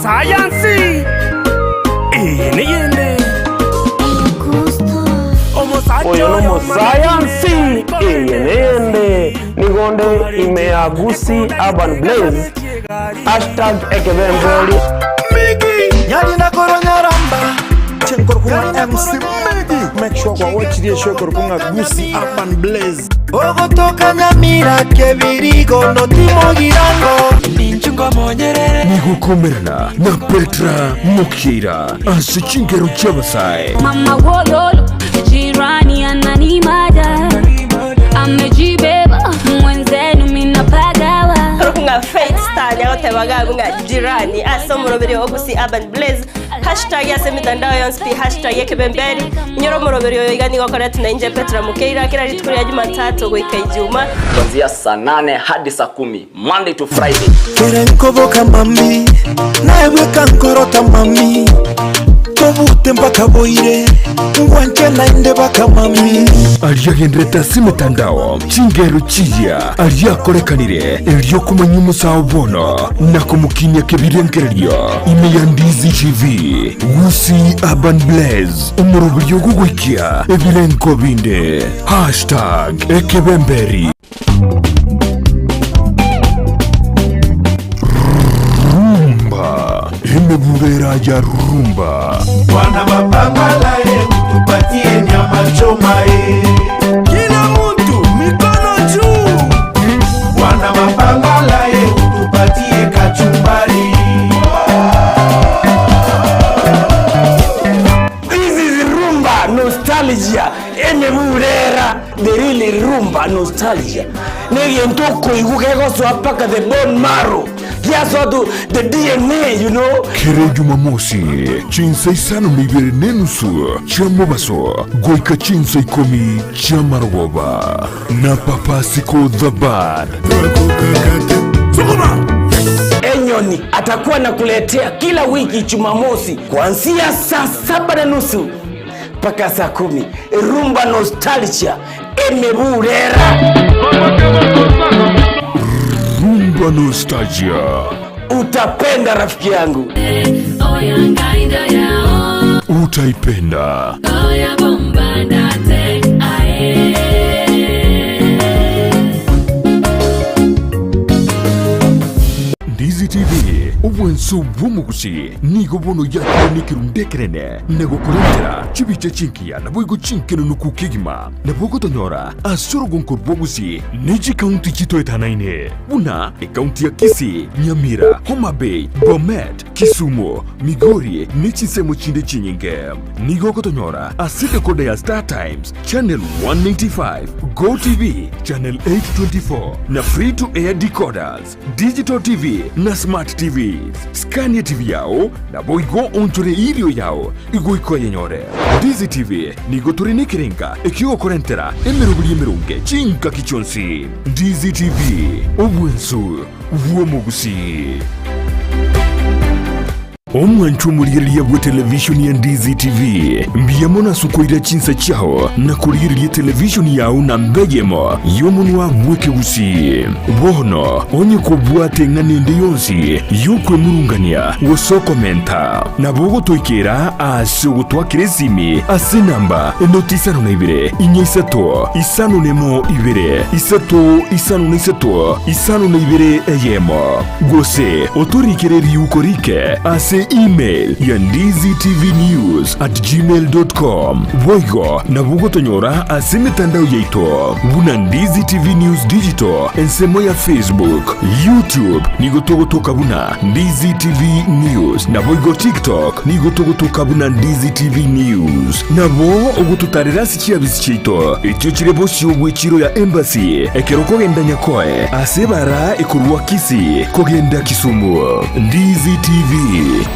Omosayansi, eye neyende. Oyo nomosayansi, eye neyende. Nigo nde ime ya Gusii Urban Blaze, hashtag ekebemberi. Nyarina koronyaramba Chinkorokwa MC Migi. Make sure kwawachirie show ekorokwa ng'a Gusii Urban Blaze. Ogotoka Nyamira kebirigo notimogirango Nigokomerana na Petra Mokeira ase chingero chi'abasae. Mama wololo jirani ananimada amejibeba mwenzenu minapagawa Korokwa ng'a Faith Star niagoteba iga ng'a jirani ase omoroberi o Gusii Urban Blaze Hashtag ase emitandao yonsi pi hashtag ekebemberi. Inyora omoroberi oyo iga nigo okoretwe nainche Petra Mukeira kera rituko ria Jumatatu goika Ijuma. Kuanzia saa nane hadi saa kumi Monday to Friday. Kere nkoboka mami, naye bweka nkorota mami, tobute mpaka boire, ngwanche naende baka mami. Aria agenderete ase emetandao, chingero chiya aria akorekanire, erio komanya omosao bono na komokinia kebirengererio ime ya Ndizi TV, Gusii Urban Blaze, omoroberio ogogoikia ebirengo binde. Hashtag ekebemberi. Rumba, emebubera ya rumba. Bwana mapambala ye, tupatie nyama choma ye. Kila mtu mikono juu. Bwana mapambala ye, tupatie kachumbari. This is rumba nostalgia emeburera the real rumba nostalgia negento okoigwa kegosoa mpaka the bone marrow giasoa to the DNA you know. Kera Jumamosi, chinsa isano na ibere na enusu chia mobaso goika chinsa ikomi chi'amarogoba na Papa Siko the Bad. Enyoni atakuwa anakuletea kila wiki Jumamosi kuanzia saa saba na nusu mpaka saa kumi Rumba Nostalgia emeburera. Rumba Nostalgia. Utapenda rafiki yangu. Utaipenda. Ndizi TV, obwanso bw'omogusi nigo bono yakire nekerundu ekerene na gokorentera chibicha chinkiya naboigo chinkenunuku kegima nabo ogotonyora ase orogonko rw'obogusi ne chikaunti chitoetanaine buna ekaunti ya Kisii, Nyamira, Homa Bay, Bomet, Kisumu, Migori ne chinsemo chinde chinyinge. Nigo ogotonyora ase decoder ya Star Times, Channel 195, Go TV, Channel 824 na Free to Air decoders, Digital TV na Smart TVs. Skania TV yao naboigo onchore irio yao igoika oyenyore. Ndizi TV nigo tore nekerenga ekiogokorentera emeroberi emeronge chingaki chionsi. Ndizi TV, obwensu bw'omogusii. Omwancho omorigereria bwe televishoni ya Ndizi TV, mbuya mono ase okoira chinsa chiao na korigereria televishoni yao namba eyemo y'omonwa bw'ekegusii. Bono onye kobwate eng'ana ende yonsi y'okwemurungania gose okomenta, nabo ogotoikera ase ogotwakera esimi ase enamba enoti isano na ibere, inya isato, isano nemo ibere, isato isano na isato, isano na ibere eyemo. Gose otorikere riuko rike ase email ya ndizitvnews at gmail dot com. Boigo nabo ogotonyora ase emetandao yaito buna Ndizi TV News Digital ensemo ya Facebook, YouTube nigo togotoka buna Ndizi TV News naboigo TikTok nigo togotoka buna Ndizi TV News. Nabo ogototarera ase chiabisi chiaito echio chire bosio bw'echiro ya Embassy ekero okogenda Nyakoe ase ebara ekorwa Kisii kogenda Kisumu. Ndizi TV,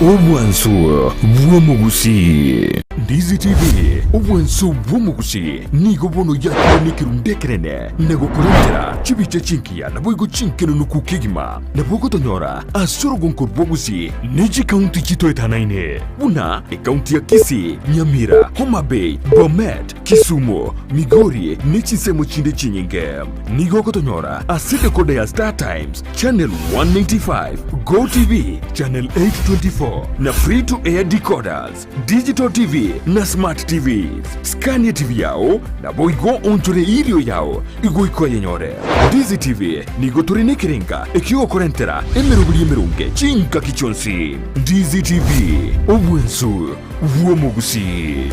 obwansu bw'omogusii. Ndizi TV, obwanso bw'omogusi, nigo bono yakire nekerundu ekenene na gokorentera chibicha chingiya naboigo chinkenunuku kegima. Nabo ogotonyora ase orogonko rw'ogusi ne chikaunti chitoetanaine buna ekaunti ya Kisii, Nyamira, Homa Bay, Bomet, Kisumu, Migori ne chinsemo chinde chinyinge. Nigo ogotonyora ase decoder ya Star Times, Channel 195, Go TV, Channel 824 na Free to Air decoders. Digital TV na Smart TVs. Skania TV yao naboigo onchore erio yao igoika oyenyore. Ndizi TV nigo tore nekerenga ekiogokorentera emeroberi emeronge chingaki chionsi. Ndizi TV, obwensu bw'omogusii.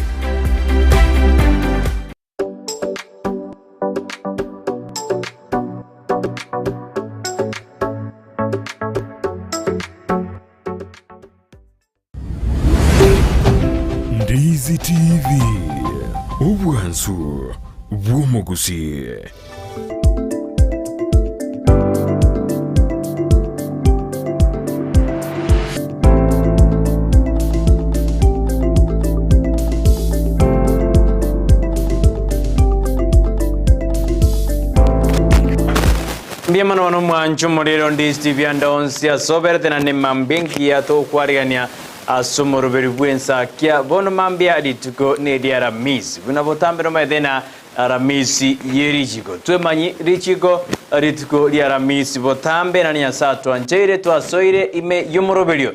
Ndizi TV, obwansu bw'omogusii. Mbuya mono bono mwanche omorero Ndizi TV ande onsi ase oberete na nemambia engiya tokwarigania ase omoroberi bw'ensakia bono mambia rituko neria Aramisi buna botambe nomaete na Aramisi ye richiko twemanyi richiko rituko ria Aramisi botambe na Nyasae atwancheire twasoire ime y'omoroberio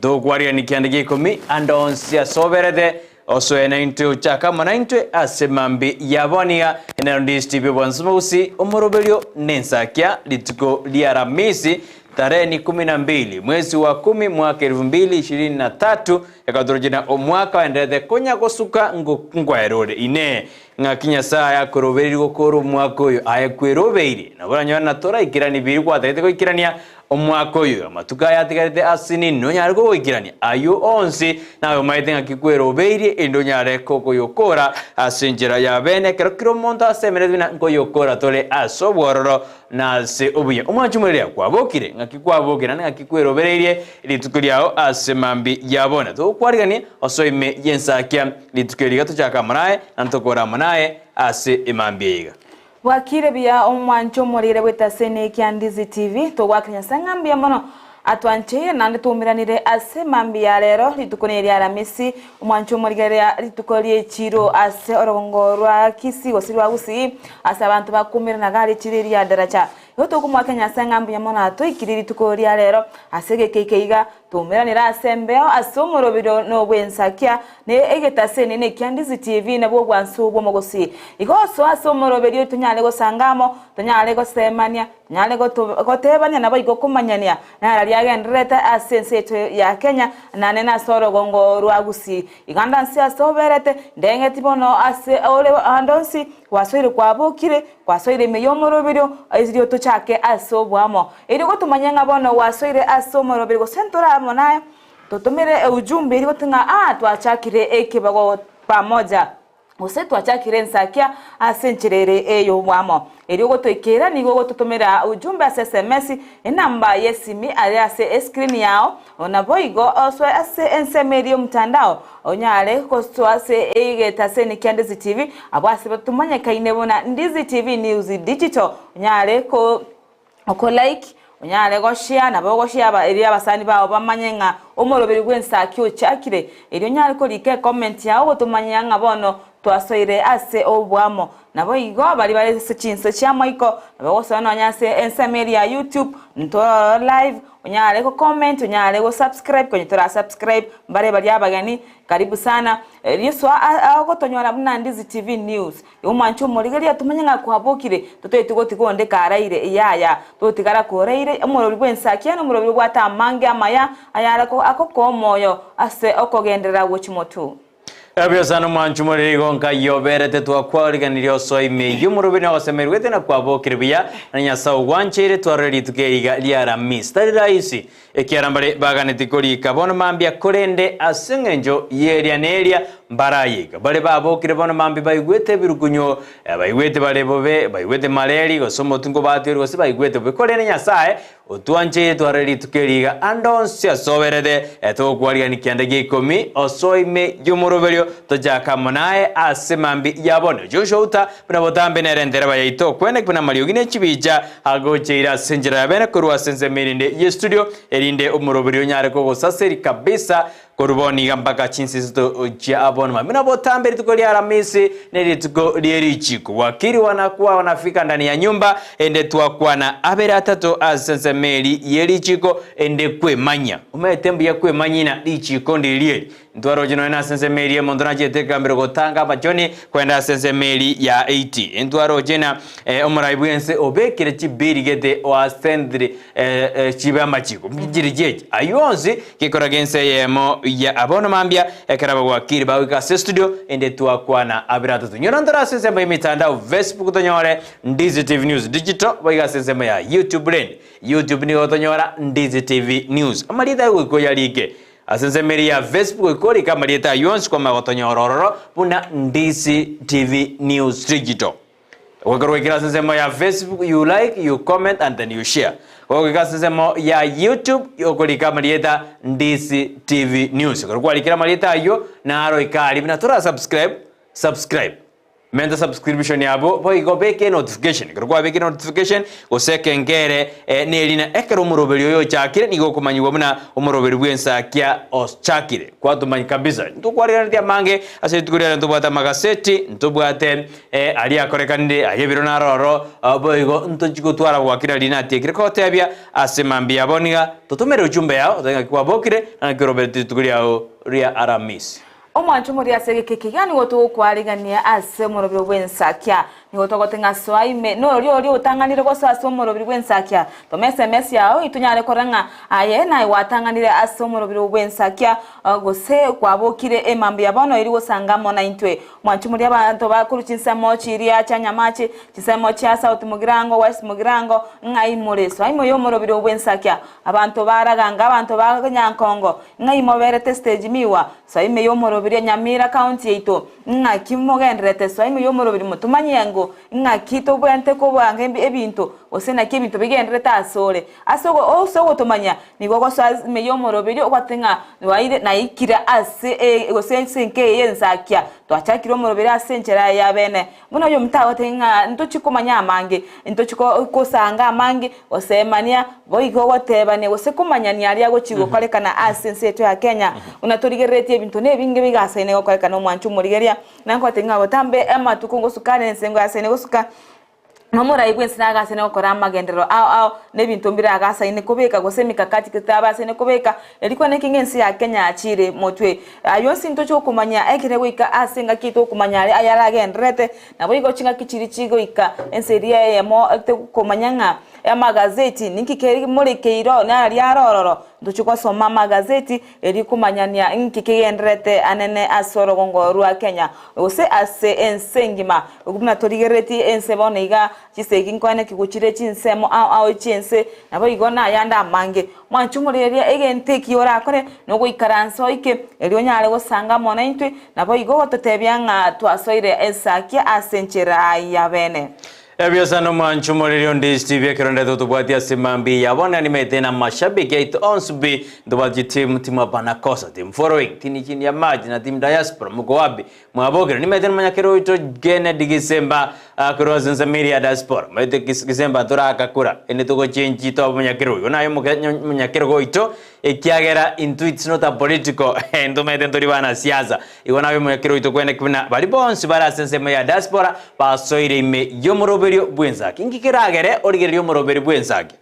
Tokwarigania kianda gia ikomi ande onsi ase oberete, osoe naintwe ochake amo naintwe ase mambi ya bono iga. Nero Ndizi TV obwansu mogusi omoroberio nensakia rituko ria Aramisi tarehe ikumi na mbili mwezi wa kumi mwaka elfu mbili ishirini na tatu ekatorochia na omwaka oenderete konya gosuka nkwaerore. Inee! Ng'aki Nyasae akorobereria gokora omwaka oyo aye kwerobeirie? Nabo oranyore na toraikeranie biria gwatagete goikerania Omwaka oyo, amatuko aya atigarete ase nini nonyare kogoikerania ayio onsi, naye omaete ng'aki kwerobeirie, erinde onyare kogoyokora ase enchera ya bene, ekero kera omonto asemeretie buna nkoyokora tore ase obwororo na ase obuya. Omwanchi omoreria, kwabokire? Ng'aki kwabokire, naende ng'aki kwerobereirie rituko riao ase mambia ya bono? Togokwarigania osoe ime y'ensakia rituko eri iga tochake amo naye, na ntokore amo naye ase emambia eye iga. Bwakire buya omwanche omorire bw'etaseni ekia Ndizi TV, togoakera Nyasae ng'a mbuya mono atwancheire naende twaumeranire ase mambia ya rero, rituko neri ria Aramisi, omwanche omorigereria rituko ri'echiro ase orogongo rwa Kisii gose rwa Gusii, ase abanto bakoumerana gari echiro eria ya Daraja. Igo tokomoakera Nyasae ng'a mbuya mono atoikirie rituko ria rero ase egeka eke iga, Twaumeranire ase embeo, ase omorobiro na obwensakia, na egetaseni na ekia Ndizi TV nabwo obwansu bw'omogusii. Igo osoa ase omoroberio tonyare gosanga amo, tonyare gosemania, tonyare gotebania naboigo komanyania nararia agendererete ase ense yaito ya Kenya naende nase orogongo rwa Gusii. Igo ande ansi ase oberete, ndeng'eti bono ase ore ande onsi gwasoire kwabokire, Gwasoire ime y'omoroberio, erio tochake ase oboamo. Erio gotomanye ng'a bono gwasoire ase omoroberio gose ntore amo naye, totomere eujumbe eria goti ng'a aa twachakire ekebago pamoja, gose twachakire ensakia ase enchera ere ey'oboamo. Erio gotoikeera nigo ogototomera ujumbe ase sms, enamba y'esimi are ase escreen yao, Naboigo osoe ase ensemo eria y'omotandao, onyare gosoa ase egetaseni kia Ndizi TV, abwo ase batomanyekaine buna Ndizi TV News Digital, onyare ko ko like, onyare go share, nabo ogo share erio abasani bao bamanye ng'a omoroberi bw'ensaki ochakire, erio onyare korika ecomment yao gotomanyia ng'a bono twasoire ase oboamo. Naboigo baria bare ase chinse chi'amaiko, nabo ogosoa nonya ase ensemo eria ya YouTube, ntororo live, Onyare go comment onyare go subscribe konye tora subscribe mbare baria abageni karibu sana Yeso agotonyora buna Ndizi TV news igo omwanche omorigereria tomanye ng'a kwabokire totoeti gotiga onde karaire yaya totigara koraire omorori bwensa kiana omorori obwate amange amaya ayare agokoa omoyo ase okogenderera gochi motu. Ebiosano mwanchu more igo nkayoberete twakwariganirie osoa ime eyio moroberi na gosemerwete na kwabokire buya na Nyasae ogwancheire twarore rituko eri iga ria Aramisi. Tari rahisi ekiara mbare baganeti korika bono mambia korende ase eng'encho y'eria na eria. Mbarayika baria babokire bono mambia baigwete ebirukunyo, baigwete bare bobe, baigwete mareri, gose omotungo batiori, gose baigwete bobe. Korende Nyasae otwancheire twarore rituko eri iga ande onsi ase oberete, togokwarigania kianda gia ikomi, osoe ime y'omoroberio, tochake amo naye ase mambia ya bono. Joshua Uta, buna botambe nere entereba yaito, okweneki buna amariogi ne chibicha, agocheire ase enchera ya bene korwa ase ensemo erinde y'estudio, erinde omoroberio onyare kogosaseri kabisa Korwa bono iga mpaka chinsinsito chia bono mambia na botambe rituko ria Aramisi ne rituko rie richiko. Wakili wanakuwa wanafika ndani ya nyumba ende twakwana abere atato ase ensemo eri ye richiko ende kwemanyia. Omanyete mbuya kwemanyia richiko ndiri eri. Ntwaroche nonya nase ensemo eri omonto nachete ekambero gotanga abachoni kwenda ase ensemo eri ya 80. Ntwaroche na omorai bwense obekire chibiri gete oasentiri chibe amachiko chiri echi. Ayio onsi gekora gense eyemo ya abono mambia ekero abagwakiri bagoika ase estudio ende twakwana abere atato. Nyora ntore ase ensemo y'emitandao Facebook tonyore Ndizi TV News Digital boigo ase ensemo ya YouTube rende YouTube nigo otonyora Ndizi TV News. Amarieta aye goika oyarike ase ensemo eria ya Facebook goika orike amarieta ayio onsi kwamanya gotonyora ororo buna Ndizi TV News Digital. Goika goikera ase ensemo ya Facebook, you like, you comment and then you share. Goika ase ensemo ya YouTube, okorika amarieta Ndisi TV News. Ekero kwarikire amarieta ayio, naro ika aria buna tora subscribe, subscribe. Menta subscription yabo, boigo beka enotification. Ekero kwabekire notification, gose ekengere eh, nerina ekero omoroberi oyo ochakire, nigo okomanyigwa buna omoroberi bw'ensakia ochakire. Kwatomanya kabisa. Ntokwareraneti amange ase rituko riaye ntobwate amagaseti, ntobwate Aria akorekanire aye ebiro naro oro, boigo ntochi gotwara gwakira riria natiekire kogotebia ase mambia abo niga totomere ujumbe yao otoe ng'aki kwabokire na ng'aki orobereti rituko riao ria Aramisi. Omwancho moria ase egeka eke iga nigo togokwarigania ase omorobiri bw'ensakia. Nigo togote ng'a soa ime noria oria otang'anire gosoa ase omorobiri bw'ensakia. Toma esemesi yao itonyare korora ng'a aye naye gwatang'anire ase omorobiri bw'ensakia gose kwabokire emambia bono eri gosanga amo naintwe. Mwanchumurie abanto bakorwa chinsemo chiria chia nyamache, chinsemo chia South Mugirango, West Mugirango, ng'ai more? Soa ime y'omorobiri bw'ensakia. Abanto ba Raganga, abanto ba Nyankongo, ng'ai moberete stage migwa? Soa ime y'omorobiri Nyamira county yaito, ng'aki mogendererete? Soa ime y'omorobiri motomanyie ng'o ng'aki tobwenerete kobanga ebinto, gose naki ebinto bigendererete asore. Ase ase ogotomanya nigo ogosoa ime y'omoroberio ogwate ng'a waire naikire ase e gose ense enke eye y'ensakia. Twachakire omoroberio ase enchera ya bene. Buna oyominto agotebia ng'a ntochie komanya amange, ntochie ko kosanga amange, gosemania, boigo gotebania gose komanyania aria agochia gokorekana ase ense yaito ya Kenya. Buna torigereretie ebinto na ebinge bigasaine gokorekana omwancho omorigereria, nankotebia ng'a botambe amatuko ngosuka are ense ngoyasaine gosuka. Nomorai bw'ense nagasaine gokora amagenderero ao ao, na ebinto mbire agasaine kobeka, gose emikakati getabasaine kobeka, erio kwane ki ng'a ense ya Kenya yachiire motwe. Ayio onsi ntoche okomanya ekere goika ase engaki yaito okomanya aria ayaragendererete, naboigo chingaki chiria chigoika ense eria eyemo tokomanya ng'a amagazeti ninki keri morekeire oo naria are ororo, ntoche gosoma amagazeti erio komanyania inki kegendererete anene ase orogongo rwa Kenya, gose ase ense engima. Buna torigereretie ense bono iga, chisegi nkoeneki gochire chinsemo ao ao chi'ense, naboigo nayande amange. Mwanche omorereria egento eki orakore, nogoikaransa oike, erio onyare gosanga amo naintwe, naboigo gototebia ng'a twasoire ensakia ase enchera y'abene. Ebiasa nomwancho omoreri onde Steve ekero ndete otobwati ase mambia ya bono animete na mashabiki aito onsi pi ntobwati team team hapana kosa team following team chini ya maji na team diaspora muko wapi mwabokire nimete nomanya kero oito Kennedy Gisemba korwa ase ensemo eria ya diaspora maete Gisemba torakakura ende togochenchi tobe omonyakero oyo naye omonyakero goito Ekiagera intwe it's not a political ntomaete ntori bana siasa. Igo nabe omonyakera oito kwene ki buna baria bonsi bare ase ensemo ya diaspora basoire ime y'omoroberio bw'ensaki. Inki keragere origererie omoroberio bw'ensaki?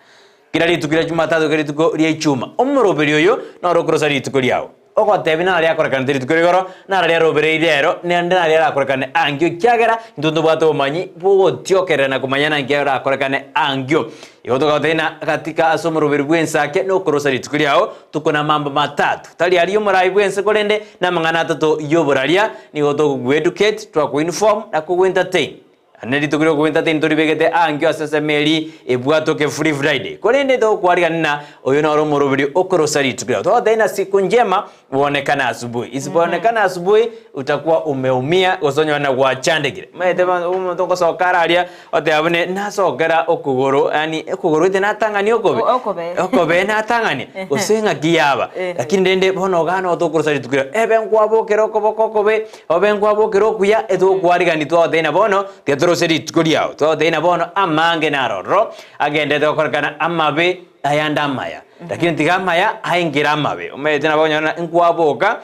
Kera rituko ria Jumatatu kera rituko ria Ichuma. Omoroberio oyo noro okorosa rituko riao. Ogotebia naro riakorekanete rituko ria igoro, naro riarobereire rero, naende naro riarakorekane ankio, ekiagera intwe ntobwate obomanyi bw'ogotiokerera na komanya nanki arakorekane ankio. Igo togotebia ng'a gatika ase omoroberi bw'ense ake nokorosa rituko riao, tokwe namambo matatu, tari aria omorai bw'ense korende namang'ana atato y'oboraria, nigo togogoeducate, twakoinform, na kogoentertain. Naende rituko ri'okoentertain ntoribegete ankio ase ensemo eria ebwatoke Free Friday. Korende togokwarigania ng'a oyo noro omoroberi okorosa rituko riao. Togotebia ng'a siku njema huonekana asubuhi. Isipoonekana asubuhi utakuwa umeumia gose onyore ng'a gwachandekire. Omanyete bono omonto ogosoka ara aria oteba buna nasokera okogoro yaani okogoro gete natang'ani okobe Okobe. okobe natang'ani gose ng'aki yaba. Lakini rende bono iga noo tokorosa rituko riao ebe nkwabokera okoboko okobe Obe nkwabokera okuya, etogokwarigania twagotebia ng'a bono tiga torose rituko riao, twagotebia ng'a bono amange naroro agenderete gokorekana amabe ayande amaya, lakini tiga amaya aengere amabe. Omanyete nabo okonyora ng'a nkwaboka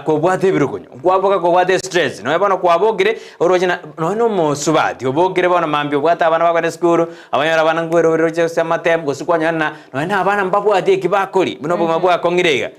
kobwate ebirokonyo, nkwaboka kobwate estress, nonya bono kwabokire oroche ng'a nonya na omosubati obokire bono mambia obwate abana bakogenda esukuru, abanyora abana nkwerorera roche gose amatemu, gose kwanyora ng'a nonya na abana mbabwati eki bakoria, buna obogima bwakong'ire iga,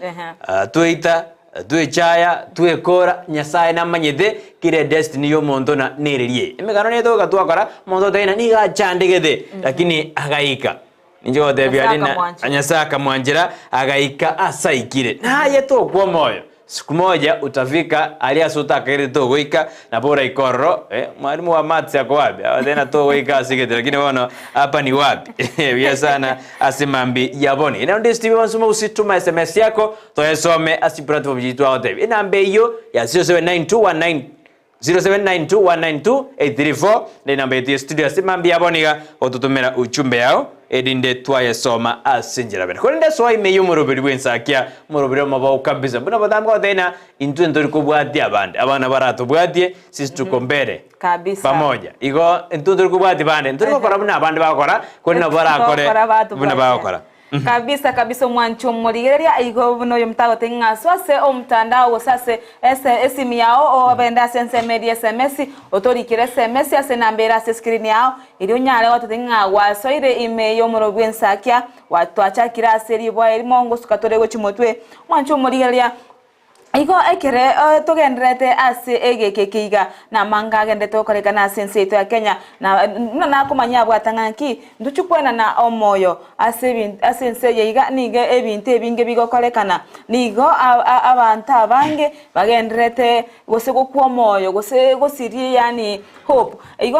tweita. Twechaya, twekora, Nyasae namanyete kera edestiny y'omonto na nereria eye. Emegano nigo togoika twakora, omonto otebia ng'a nigo achandegete, lakini agaika. Ninche gotebia Nyasae aria na akamwanchera. Nyasae akamwanchera, agaika ase aikire. Naye tokwa omoyo, siku moja utafika aria ase otakagerete togoika, nabo oraike ororo, eh, mwalimu wa maths ako wapi? Agotebi ng'a togoika ase egete lakini bono hapa ni wapi? Buya sana ase mambia ya bono. Eye naende Steve Onsi Omogusii tuma sms yako Toyesome ase chiplatform chiria twagotebia. Enamba eyio ya 079219 0792192834 ne enamba yetu ya studio ase mambia ya bono iga gototomera ujumbe yao erinde twayesoma ase enchera bene. Korende soa ime y'omoroberi bw'ensakia, omoroberi omobao kabisa. Buna botambe gotebia ng'a intwe ntori kobwatia abande, abana baratobwatie sisi tuko mbele Kabisa. pamoja. Igo intwe ntori kobwatia bande, ntori gokora buna abande bagokora, korende nabo barakore Togokora batobwatia. buna bagokora. Kabisa kabisa omwanchi omorigereria igo buna oyo mtagotebia ng'a soa ase omtandao gose ase ese esimi yao obende ase ensemo eria sms otorikere sms ase enamba ere ase escreen yao erio onyare gototebia ng'a gwasoire ime y'omorobio bw'ensakia gwa twachakire ase riboa erimo ngosuka tore gochia motwe. Omwanchi omorigereria Igo ekere togendererete ase egeka eke iga, namanga agendererete gokorekana ase ense yaito ya Kenya, na buna nakomanya abwate ng'a nki, ntochie kwenana omoyo ase ebin ase ense eye iga, nigo ebinto ebinge bigokorekana. Nigo abanto abange bagendererete gose gokwa omoyo, gose gosiria yaani hope. Igo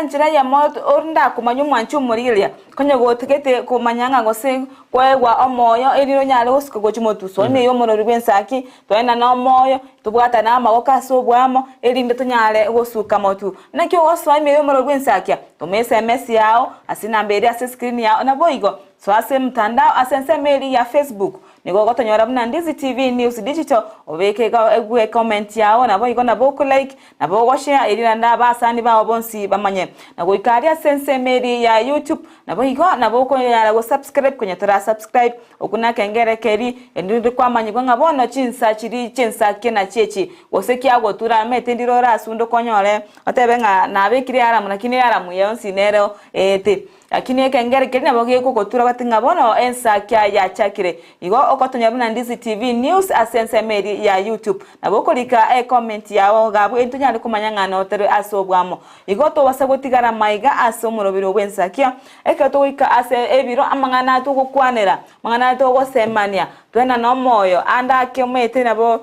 enchera eyemo ore ndakomanya omwanchi omorigereria, konya gotagete komanya ng'a gose Koegwa omoyo, erinde onyare gosuka gochia motuso. Ime y'omorori bw'ensaki, toenane omoyo, tobwatane amaboko ase oboamo, erinde tonyare gosuka motu. Naki ogosoa ime y'omorori bw'ensakia? Toma esemesi yao ase enamba eria ase escreen yao, naboigo soa ase emtandao ase ensemo eria ya Facebook, nigo ogotonyora buna Ndizi TV News Digital, obeke iga ecomment yao, naboigo nabo okolike, Nabo ogoshare erio naende abasani bao bonsi bamanye. Na goika aria ase ensemo eria ya YouTube, naboigo nabo okonyara go subscribe konya tora subscribe, okwo nakengere keri erinde kwamanyigwa ng'a bono chinsa chiria chi'ensakia nachio echi, gose kiagotura amete ndire orasunde okonyore otebe ng'a nabekire earamu lakini earamu yonsi nero eete. Lakini ekengere keria nabo gekogotura gati ng'a bono ensakia yachakire. Igo ogotonya buna Ndizi TV News ase ensemo eria ya YouTube. Nabo okorika ecomment yao gabwo eri tonyare komanya ng'a noterwe ase obwamo. Igo tobasa gotigara maiga ase omoroberi bw'ensakia. Ekero togoika ase ebiro amang'ana aya togokwanera, amang'ana aya togosemania, twenane omoyo, ande ake omanyete nabo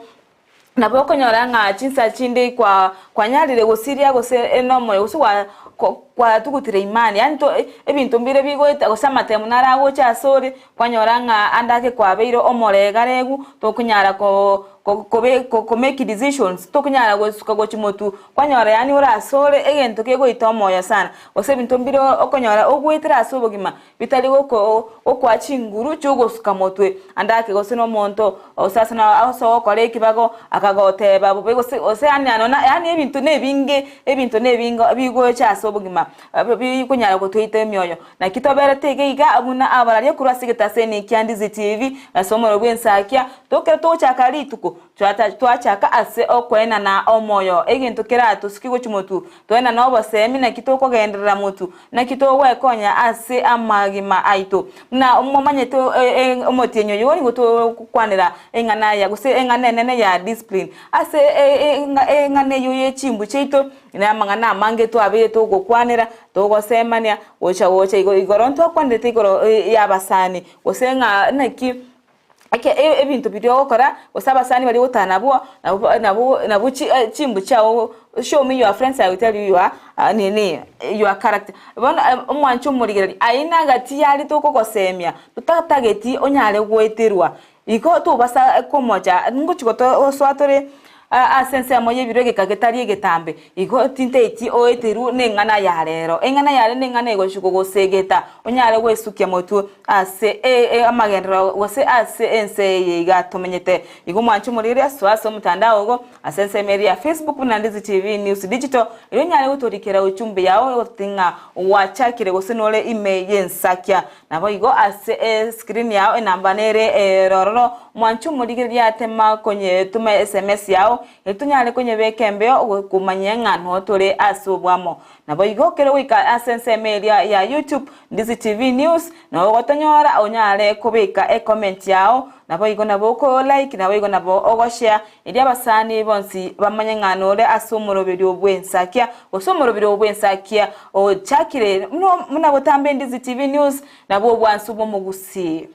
Nabo okonyora ng'a chinsa chinde kwa kwanyarire gosiria gose nomoyo gose gwa kwatugutire imani, yaani to ebinto mbire bigoeta gose amatemu naro agocha asore, kwanyora ng'a ande ake kwabeire omoregaregu, tokonyara ko kobe ko make decisions, tokonyara gosuka gochia motwe, kwanyora yaani ore asore egento kegoita omoyo sana, gose ebinto mbire okonyora ogoetera ase obogima. Bitari gokoa chinguru chi'ogosuka motwe, ande ake gose nomonto osase na ase ogokora ekibago akagoteba bobe gose gose yaani nona yaani ebinto nebinge ebinto nebinge bigocha ase obogima bikonyara gotoita emioyo. Naki toberete iga iga buna abararia korwa ase egetaseni kia Ndizi TV ase omorero bw'ensakia, tokero togochaka rituko twata twachaka ase okoenana omoyo egento keratosukie gochia motwe, toenane obosemi naki tokogenderera motwe. Naki togwekonya ase amagima aito? Buna momanyete omotienyi oyo nigo togokwanera eng'ana ya gose eng'ana enene ya discipline. Ase eng'ana eyio ye chimbu chiaito, na amang'ana amange twabeire togokwanera, togosemania, gocha gocha igoro ntwakwanerete igoro ya abasani, gose ng'a naki. Eke ebinto biria ogokora, gose abasani baria ogotara nabwo, nabwo nabwo nabwo chi chimbu chiago show me your friends I will tell you your nini your character. Bono omwanche omorigereria aye nagati yaria tokogosemia totatageti onyare goeterwa, igo tobasa komocha ngochi gosoa tore ase ensemo y'ebiro egeka getari egetambe, igo tintaeti oeterwe neng'ana ya rero. Eng'ana ya rero neng'ana egochi kogosegeta onyare gwesukia motwe ase amagenderero gose ase ense eye iga tomenyete. Igo mwanche omorigereria soa ase omotandao ogo ase ensemo eria ya Facebook buna Ndizi TV News Digital erio onyare gotorikera ujumbe yao egototebia ng'a gwachakire gose nore ime y'ensakia. Naboigo ase escreen yao enamba nere erororo, mwanche omorigereria atema konyetoma sms yao erio tonyare konyebeka embeo komanyia ng'a noo tore ase obwamo. Naboigo kere goika ase ensemo eria ya YouTube, Ndizi TV News, nabo ogotonyora onyare kobeka ecomment yao, naboigo nabo oko like, naboigo nabo ogoshare, erio abasani bonsi bamanye ng'a nore ase omoroberio bw'ensakia, gose omoroberio bw'ensakia ochakire buna botambe Ndizi TV News, nabwo obwansu bw'omogusii.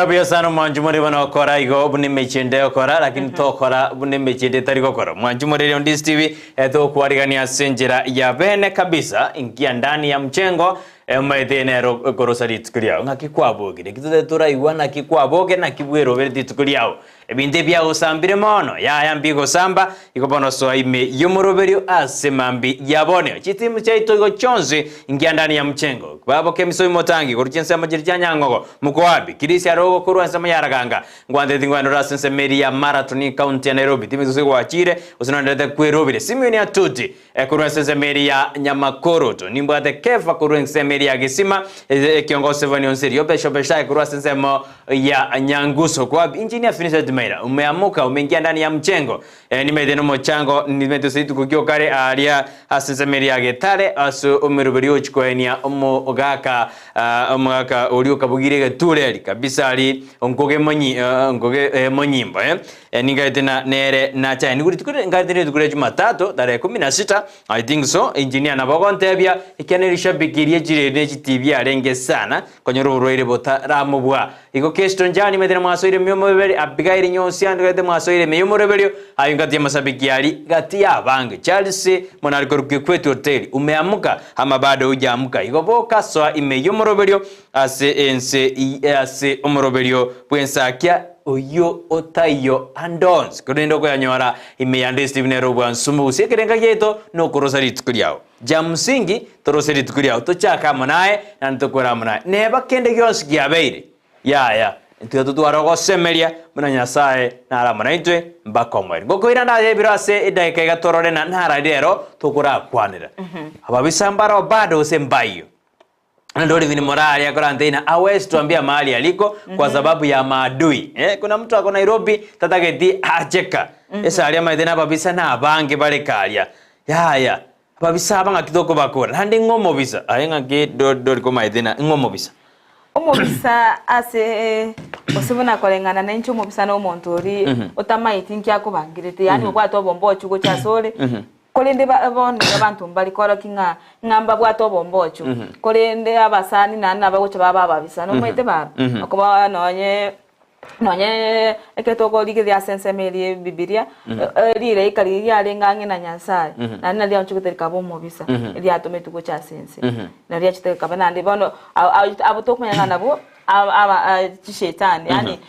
Buya sana omwanchi more bono okora igo buna emechie ende egokora lakini tokora buna emechie ende etari gokora. Omwanchi more rero Ndizi TV tokwarigania ase enchera ya bene kabisa ingia ndani ya mchengo omanyete nero okorosa rituko riao ng'aki kwabokire eki totari toraigwa naki kwabokire naki bwerobere rituko riao. Ebinto ebi biagosambire mono, yaya mbigosamba, igo bono soa ime y'omoroberio ase mambia ya bono. Chitimu chiaito igo chionsi ingia ndani ya mchengo. Baboka emisoi motangi korwa chinsemo chiria chia Nyang'ogo, Mokoabi, Kirisia Arogo korwa ensemo ya Raganga. Ngwanteti ngwenore ase ensemo eria ya Marathon county ya Nairobi. Timu gose gwachire gose nonderete kwerobire. Simeon Atuti korwa ase ensemo eria ya Nyamakoroto. Nimbwate Kefa korwa ensemo eria ya Gesima, ekiongozi Sevani Onseri, Obesha-Obeshai korwa ase ensemo ya Nyangusu. Kwa Engineer Vincent Maira, umeamuka umeingia ndani ya mchengo. Nimete nomochango nimete ase rituko giokare aaria ase ensemo eria ya Getare ase omeroberi ochi koenia omogaka omogaka oria okabugire egetureri kabisa aria nkoge monyi nkoge monyimbo eh. Ningaete na nere nachaye nigo rituko ngaete rituko ria Jumatatu tarehe kumi na sita I think so engineer nabo ogontebia ekiagera rishabiki rie chireri ne chitibi arenge sana konyora oborwaire botaramobua. Igo Kesto Njani maete namwasoire ime y'omoroberi Abigaili Nyosia ngaete mwasoire ime y'omoroberio aye ngati y'amasabiki aria gati y'abange Charles Monari korwa Kikwete Hotel umeamuka ama bado hujaamuka igo boka soa ime y'omoroberio ase ense ase omoroberio bw'ensakia oyio otaiyo ande onsi, korende okoyanyora ime yande Stephen nere obwansumo gose ekerenga giaito nokorosa rituko riao. Ja msingi torose rituko riao tochake amo naye naende tokore amo naye. Neba kende gionsi kiabeire, yaya, intwe totware ogosemeria buna Nyasae nare amo naintwe mpaka omoerio. Ngokoira ndaye ebiro ase edageka iga torore na narari rero tokorakwanera. Ababisa mbareo bado gose mbaiyo. Naende Olive ni morari akorante hawezi tuambia mahali aliko kwa sababu ya maadui. Eh, kuna mtu ako Nairobi tatageti acheka. Ase aria amaete na ababisa na abange bare karia. Yaya, ababisa aba ng'aki tokobakora? Naende ng'o omobisa? Aye ng'aki do dori komaete na ng'o omobisa? Omobisa ase gose buna koreng'ana na inche omobisa na omonto oria otamaeti nki akobangirete yaani obwate obombochu gocha asore. Korende bono abanto mbare korokia ng'a ng'a mbabwate obombochu, korende abasani naende nabagocha babe ababisa. Nomaete baba? Okoba nonye nonye ekero tokorigereria ase ensemo eria y'Ebibilia, rilaika riria riarenge ang'e na Nyasaye, naende nario riaonchogete rikaba omobisa, riatometwe gocha ase ense. Nario riachete rikaba naende bono abwo tokomanya ng'a nabwo aba chishetani yaani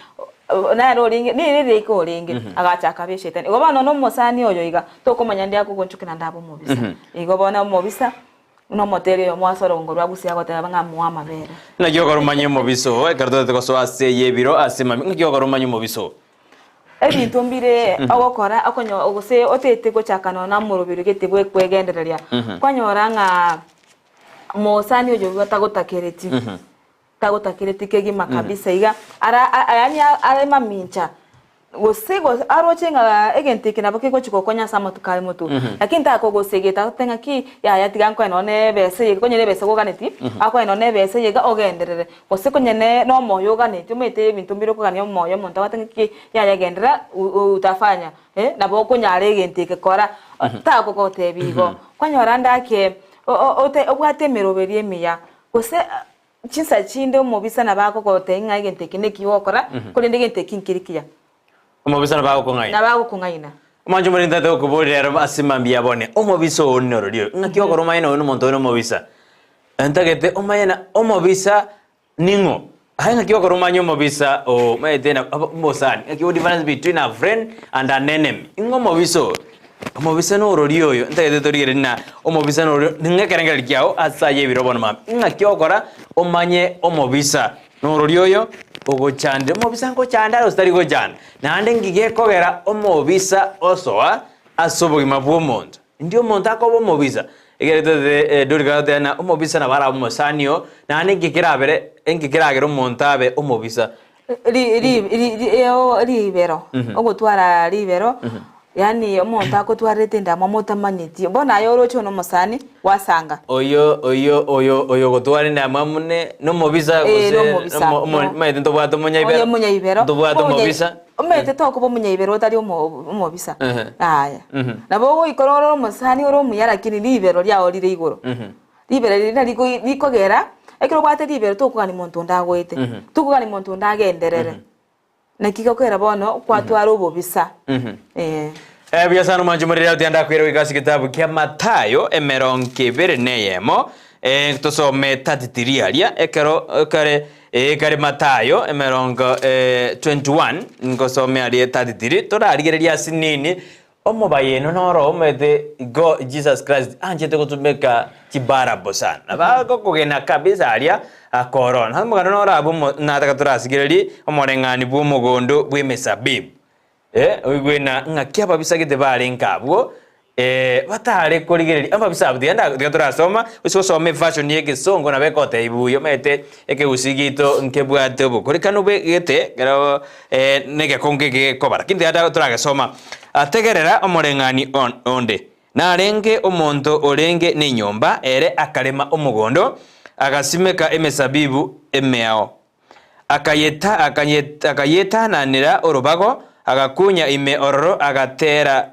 nere orenge nere rilaika orenge agacha akaba eshetani. Igo bono na omosani oyo iga tokomanya ndi akogonchoka naende abe omobisa. Igo bono omobisa buna omoteri oyomo ase orogongo rwa Gusii agoteba ng'a moe amabere. Naki okora omanye omobisa oo ekero totagete gosoa ase ey'ebiro ase mambia ng'aki okora omanye omobisa oo? Ebinto mbire ogokora okonyo gose otete gochaka nonya na omoroberi gete bwekwegendereria kwanyora ng'a mosani oyo igo tagotakereti. Tagotakereti kegima kabisa iga ara yaani are mamincha gose gose aroche ng'a egento eke nabo kegochi gokonya ase amatuko aye motwe. Lakini takogosegeta agote ng'a ki yaya tiga nkoe nonye na ebesa eye konye na ebesa oganeti, akoe nonye na ebesa eye iga ogenderere. Gose konye ne na omoyo oganeti omanyete ebinto mbire okogania omoyo omonto agote ng'a ki yaya genderera utafanya nabo okonyara egento eke kora, takogotebia igo. Kwanyora ande ake ote obwate emeroberi emiya gose. chinsa chinde omobisa nabo akogotebia ng'a egento eke neki ogokora, korende egento eki nkeri kiya. Omobisa nabo agokong'aina. Nabo agokong'aina. Omwancho omoriri ntagete gokoboria rero ase mambia bone, omobisa oo norori oyo? Ng'aki okora omanye noyo nomonto oyo nomobisa? Ntagete omanye na omobisa ning'o? Aye ng'aki okora omanye omobisa oo omanyete na omosani, ng'aki o difference between a friend and an enemy? Ing'o omobisa oo? Omobisa norori oyo? Ntagete torigererie na omobisa norori oyo, ning'o ekerengererio kiago ase aye ebiro bono mambia? Ng'aki okora omanye omobisa norori oyo ogochandire? Omobisa ngochanda are gose tari gochanda? Naende nki gekogera omobisa osoa ase obogima bw'omonto? Indio omonto akoba omobisa, ekero totete Dorika agoteba ng'a omobisa nabo arabe omosani oo, naende inki kerabere inki keragere omonto abe omobisa? Ri- ri- ri- ri- eo ribero, ogotwara ribero, yaani omonto akotwarerete endamwamu otamanyeti, bono aye oroche one omosani, gwasanga. Oyo oyo oyo oyo ogotwara endamwamu ne nomobisa Eh, gose nomobisa. omo omo No. omanyete ntobwate omonyaibero, Oye omonyaibero, ntobwate omonye- omobisa. Omanyete tokoba omonyaibero otari omo omobisa, Ehe. yaya. Mhm. Nabo ogoikora ore omosani ore omuya lakini ribero riao rire igoro. Mhm. Ribero riria nari rikogera, ekero obwate ribero tokogania monto onde agoete, tokogania monto onde agenderere. Naki gekogera bono kwatwara obobisa. Eh. Eh, buya sana omwancho morere aotiga ndakwire goika ase egetabu kia Mathayo emerongo ebere na eyemo eh, tosome 33 aria ekero kare eh, kare Mathayo emerongo eh, 21 ngosome aria 33 torarigereria ase nini Omobayeno noro omanyete igo Jesus Christ anchete gotumeka chibarabo sana. Nabo agokogena kabisa aria akorona. Omogano noro abwo omo nataka torasigererie omoreng'ani bw'omogondo bw'emesabibu. Eh, oigwe na ng'aki ababisa gete barenge abwo eh, batare korigereria ababisa abwo tiga nda tiga torasoma gose gosoma eversion ya egesongo nabo egotebia buya omanyete ekegusii giaito nkebwate obokorikanu bwe gete ekero negekongo eke gekoba, lakini tiga toragesoma. Tegerera omoreng'ani onde. Narenge omonto orenge nenyomba, ere akarema omogondo, agasimeka emesabibu emeao. Akayetananera orobago, agakunya ime ororo, agatera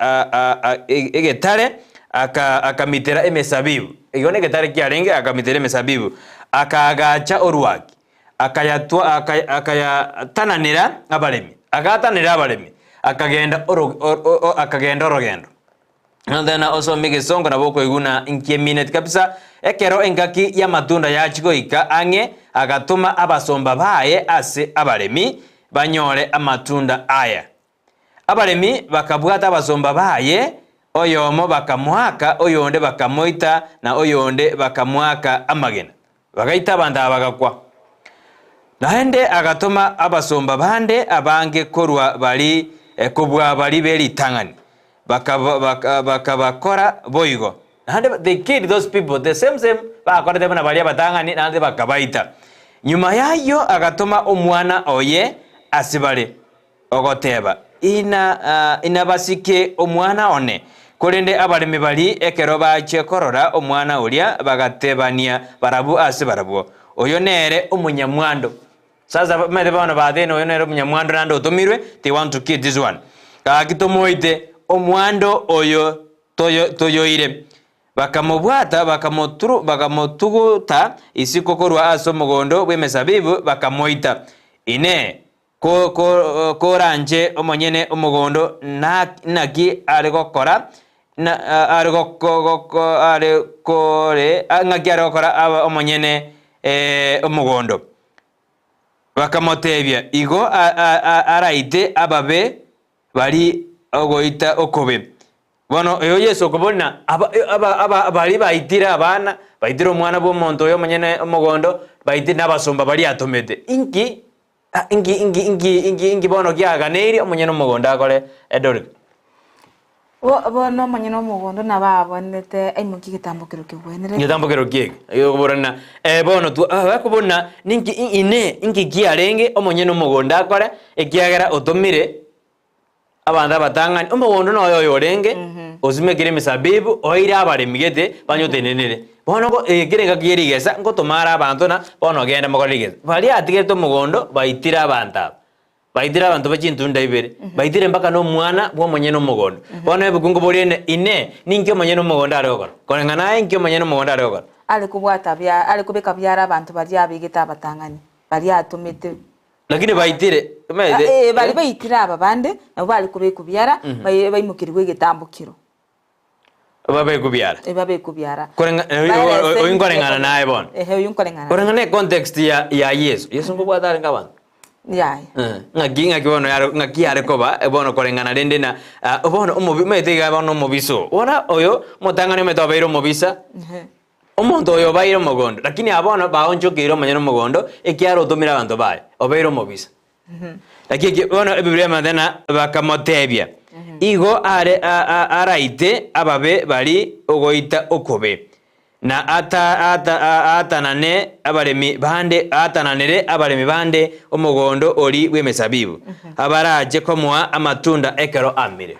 egetare, akamitera emesabibu. Igo negetare kiarenge, akamitera emesabibu, akaagacha orwaki. akayatwa aka- akayatananera abaremi, agatanera abaremi, akagenda oro o- o- akagenda orogendo. Notena osome egesongo nabo okoiguna nki emineti kabisa. Ekero engaki y'amatunda yachia goika ang'e, agatoma abasomba baye ase abaremi, banyore amatunda aya. Abaremi bakabwata abasomba baye, oyomo bakamoaka, oyonde bakamoita, na oyonde bakamoaka amagena. Bagaita abanto aba bagakwa. Naende agatoma abasomba bande abange korwa bari kobua bari be ritang'ani, bakabakora boigo. Naende they killed those people the same same bakorete buna baria abatang'ani, naende bakabaita. Nyuma y'ayio agatoma omwana oye ase bare, ogoteba, Ina inabasike omwana one. Korende abaremi baria ekero bachia korora omwana oria bagatebania barabwo ase barabwo, Oyo nere omonyamwando. Sasa bamanyete bono bateene oyo nere omonyamwando naende otomirwe, they want to kill this one. Gaki tomoite, omwando oyo toyoire. Bakamobwata, bakamotuguta isiko korwa ase omogondo bw'emesabibu, bakamoita. Inee! Koranche omonyene omogondo, naki are gokora are kore ng'aki are gokora abe omonyene omogondo? Bakamotebia, Igo araite ababe baria ogoita okobe. Bono oyo Yeso okobona baria baitire abana, baitire omwana bw'omonto oyo omonyene omogondo, baitire nabasomba baria atomete. Inki inki inki inki inki inki bono kiaganeirie omonyene omogondo akore Edorika? Bono omonyene omogondo nabo abonete aimokie egetambokero kegwenerete. Egetambokero kieke egekobora ng'a bono bakobona ninki inee inki kiarenge omonyene omogondo akore ekiagera otomire Abanto abatang'ani, omogondo noyo oyo orenge, osimekire emesabibu, oeire abaremi gete, banyotenenere. Bono ngo ekere engaki ye rigesa, ngotoma are abanto na bono genda mokore rigesa. Baria atigerete omogondo, baitire abanto aba. Baitire abanto ba chintunda ibere, baitire mpaka na omwana bw'omonyene omogondo. Bono ebuku nkoboria ene, Inee, ninki omonyene omogondo are gokora? Koreng'ana aye, inki omonyene omogondo are gokora? are kobwata bia are kobeka biara abanto baria abegete abatang'ani, baria atomete. Lakini baitire, omanyete, Eh, baria baitire aba bande, nabwo bare kobekwa biara, bai- baimokerigwe egetambokero. Babekwe biara. Eh, babekwe biara. Korenga- eh, Baerese oyo nkoreng'ana naye bono. Ehe, oyo nkoreng'ana. Koreng'ana ne context ya ya Yesu. Yesu nkobwata arenge abanto. Yaya. Eh, ng'aki ng'aki bono yare ng'aki yare koba eh, bono koreng'ana rende na ah, bono omobi omanyete iga bono omobisa oo. Bono oyo omotang'ani omanyete obeire omobisa, Ehe. omonto oyo obaire omogondo, lakini aba bono baonchokeire omonyene omogondo ekiagera otomire abanto baye, obeire omobisa. Naki eki bono Ebibilia emanyete ng'a bakamotebia, Igo are a- a- araite ababe baria ogoita okobe, na ata ata a- aatanane abaremi bande aatananere abaremi bande omogondo oria bw'emesabibu, abarache komoa amatunda ekero amire.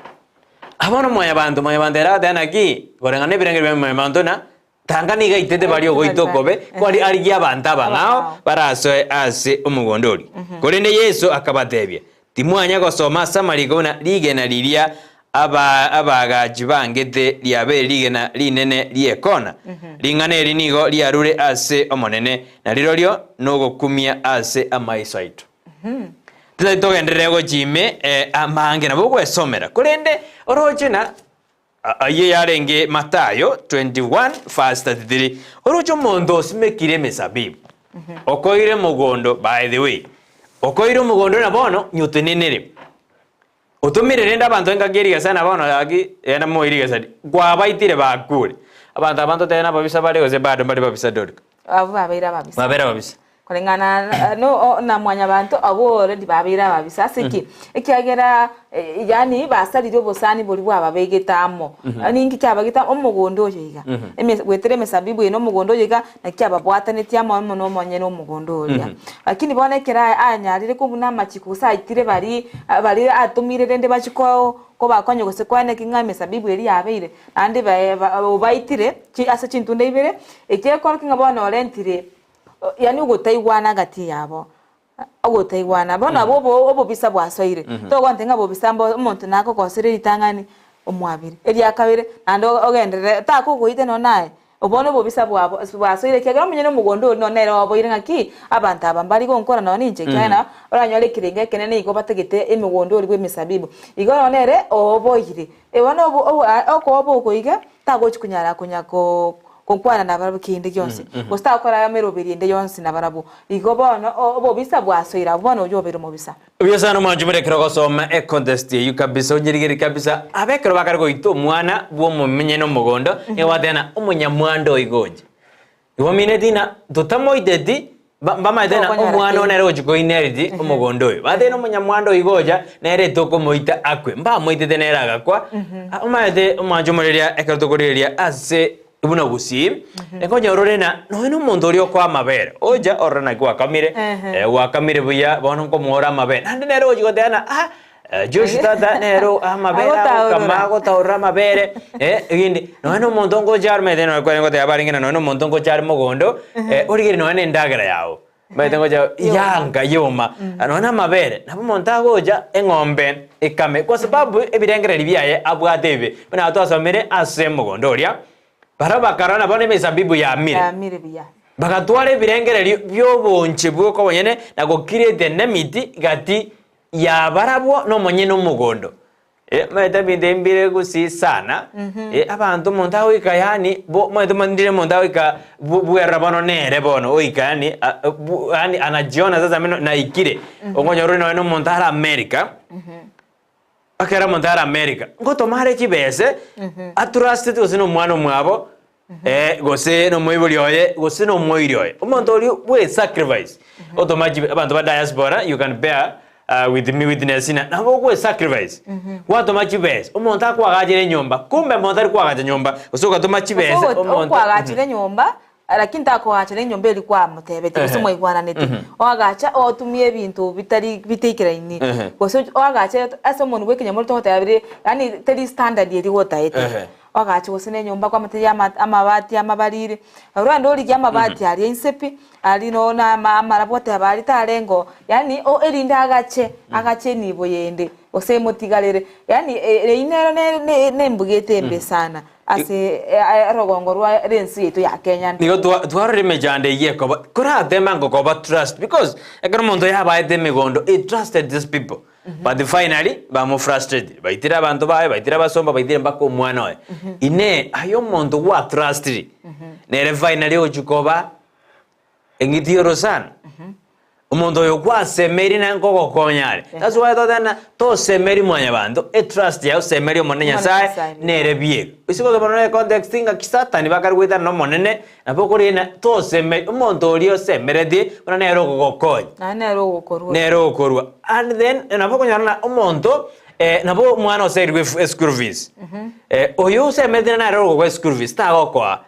Bono mwanyabanto, mwanyabanto ere agateba naki, koreng'ana nebirengererio bia mwanyabanto na Tanga nigo aitete baria ogoita okobe kwari arigie abanto abang'ao barasoe ase omogondo oria. Korende Yeso akabatebia, Timwanya gosoma ase amariko buna rigena riria aba abaagachi bangete riabeire rigena rinene ri'ekona? Ring'ana eri nigo riarure ase Omonene, na rirorio nogokumia ase amaiso aito. Totari togenderere gochia ime amange nabo ogwesomera, korende oroche na Ayio yarenge Mathayo 21 verse 33. Oroche omonto osimekire emesabibu, okoire mogondo, by the way, okoire omogondo na bono nyotenenere. Otomire rende abanto engaki erigesa na bono gaki genda moire rigesa ri, kwabaitire bakure. Abanto aba ntotebe nababisa bare gose bado mbare babisa Dorika? Abwo babeire ababisa. Babeire ababisa. Koreng'ana no na mwanyabanto abwo already babeire ababisa ase ki? Ekiagera yaani basaririe obosani boria bwababegete amo. Ninki kiabagete amo? Omogondo oyo iga. Eme goetera emesabibu eye na omogondo oyo iga, naki kiababwatanetie amo amo na omonyene omogondo oria. Lakini bono ekero anyarire kobuna amachiko gose aitire baria baria atomire rende bachie ko kobakonya gose koeneki ng'a emesabibu eria yabeire, naende ba obaitire chi ase chintunda ibere, ekio gekorokia ng'a bono orentire Yaani ogotaigwana gati yabo, ogotaigwana. Bono abwo obo obobisa bwasoire, togontebia ng'a bobisa mbo omonto nakogosere ritang'ani omwabere, eria kabere naende ogenderere takogoita nonye naye, obo nobobisa bwabo bwasoire ekiagera omonyene omogondo oria nonye nere oboire ng'aki, abanto aba mbari gonkora nonye ninche ekiagera nabo oranyore ekerengo ekenene igo batagete emegondo oria bwa emesabibu. Igo nonye nere oboire, bono obo obo okoba oko iga, tagochi konyara konya koo gokwana nabarabwo kende gionsi, gose tagokora emeroberi ende yonsi nabarabwo. Igo bono obobisa bwasoire abwo, bono oyio obeire omobisa. Buya sana omwancho more ekero ogosoma econtest eyio kabisa onyerigererie kabisa abe ekero bakare goita omwana bwa omomenyene omogondo nigo bateba ng'a omonyamwando oigoche. Igo mineti ng'a totamoiteti ba mbamaete ng'a Tokonyora omwana one kende. nere ogochi koinheriti omogondo oyo. Bateba ng'a omonyamwando oigo ocha nere tokomoita akwe. Mbamoitete nere agakwa. Ah, omanyete omwancho omoreria ekero tokorigereria ase buna gusii, ekonyora ore ng'a nonya na omonto oria okoa amabere, ocha orore naki gwakamire, Ehe. gwakamire buya, bono nkomoa ore amabere. Naende nere ogochi goteba ng'a ah, Josh tata nere amabere agokama Agotaorora. agotaorora amabere, erinde nonya na omonto ngocha are omanyete nonya kwarenge goteba barenge ng'a nonya na omonto ngocha are mogondo, origereria nonya na endagera yago, omanyete ngocha yanka yoma, nonya na amabere, nabo omonto agocha eng'ombe ekame kwa sababu ebirengererio biaye abwate ebibe. Buna twasomire ase omogondo oria, barabwo bakarora nabo emesabibu yamire. Yamire buya. Bagatwara ebirengererio bi'obonche bwoka obonyene na gokirete nemiti gati yabarabwo nomonyene omogondo. Omanyete ebinto ebi mbire gusii sana, abanto omonto agoika yaani bo omanyete ndire omonto agoika bu bwerora bono nere bono oika yaani bu yaani anajiona sasa mino naikire. Okonyora ore nonye na omonto are America, ekero omonto are America, ngotoma are chibese, atrusteti gose na omwana omwabo, gose nomoibori oye, gose nomoiri oye. Omonto oria bwe sacrifice, otoma chibe abanto ba diaspora you can bear with me witness ng'a nabo okwe sacrifice, gwatoma chibesa, omonto akoagachere enyomba, kumbe monto tari koagacha nyomba, gose ogatoma Gose chibesa ogo omonto okoagachera enyomba, lakini takoagachera enyomba eria kwamotebetie gose Ehe. mwaigwananete, oagacha otumie ebinto bitari bitaikeraini, Ehe. gose oagache ase omonwe bwa ekenyamorero togoteba bire yaani teri standard eria gotaete. Ehe. Oagache gose nenyomba kwamoteria ama amabati amabariri, orende origie amabati aria inse pi, aria no na ama amarabwo oteba aria tarenge oo, yaani o erinde agache, agache enibo yende, gose emotigarere, yaani eywo nero ne ne nembugete embe sana. Ase erogongo rwa rensi yaito ya Kenya. Nigo twarora emechando eyio ekoba, korateme ango koba trust because ekero omonto yabaete emegondo he trusted these people but finally bamo frustrated baitire abanto baye, baitire abasomba, baitire mpaka omwana oye. Inee aye omonto gwa trustire nere finally ogochia koba Eng'iti y'orosana, omonto oyo gwasemeiri naye nkogokonya are. That's why toteba tosemeri mwanyabanto, etrust yao semeria Omonene Nyasaye nere bieka. Ase gosoma nonya econtext ng'a Satani bakare goetana na Omonene, nabo okorina tosemeri, omonto oria osemeretie buna nere okogokonya. Naende nere ogokorua. Nere ogokorua. And then nabo okonyora ng'a omonto nabo omwana oserirwe eschool fees, oyo osemeretie nere ogokoa eschool fees tagokoa.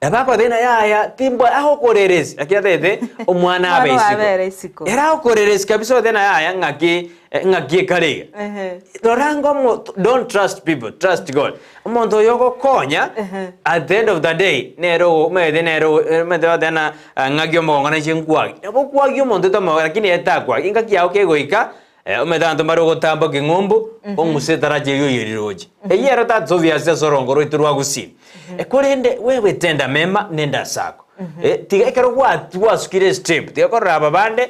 Nabo ng'a yaya timbwa agokoreresi lakini atagete omwana abe Omwana isiko. abere isiko. Ere agokoreresi kabisa otebe ng'a yaya ng'aki ng'aki ekare iga. Ehe. Rora ngo omo don't trust people, trust God. Omonto oyo ogokonya at the end of the day nere ogo omanyete nere ogo omanyete bagoteba ng'a ng'aki omogongo nainche nkwagi. Nabo okwagi omonto otamogoka lakini ere takwagi. Engaki yago kegoika omanyete abanto mbare ogotamboka eng'umbu, ong'use etaracha eria oyerire oche. Eyio ero that's obvious ase orongo rwaito rwa Gusii. Korende wewe tenda mema nenda asako. Tiga ekero gwasukire estep, tiga korora aba bande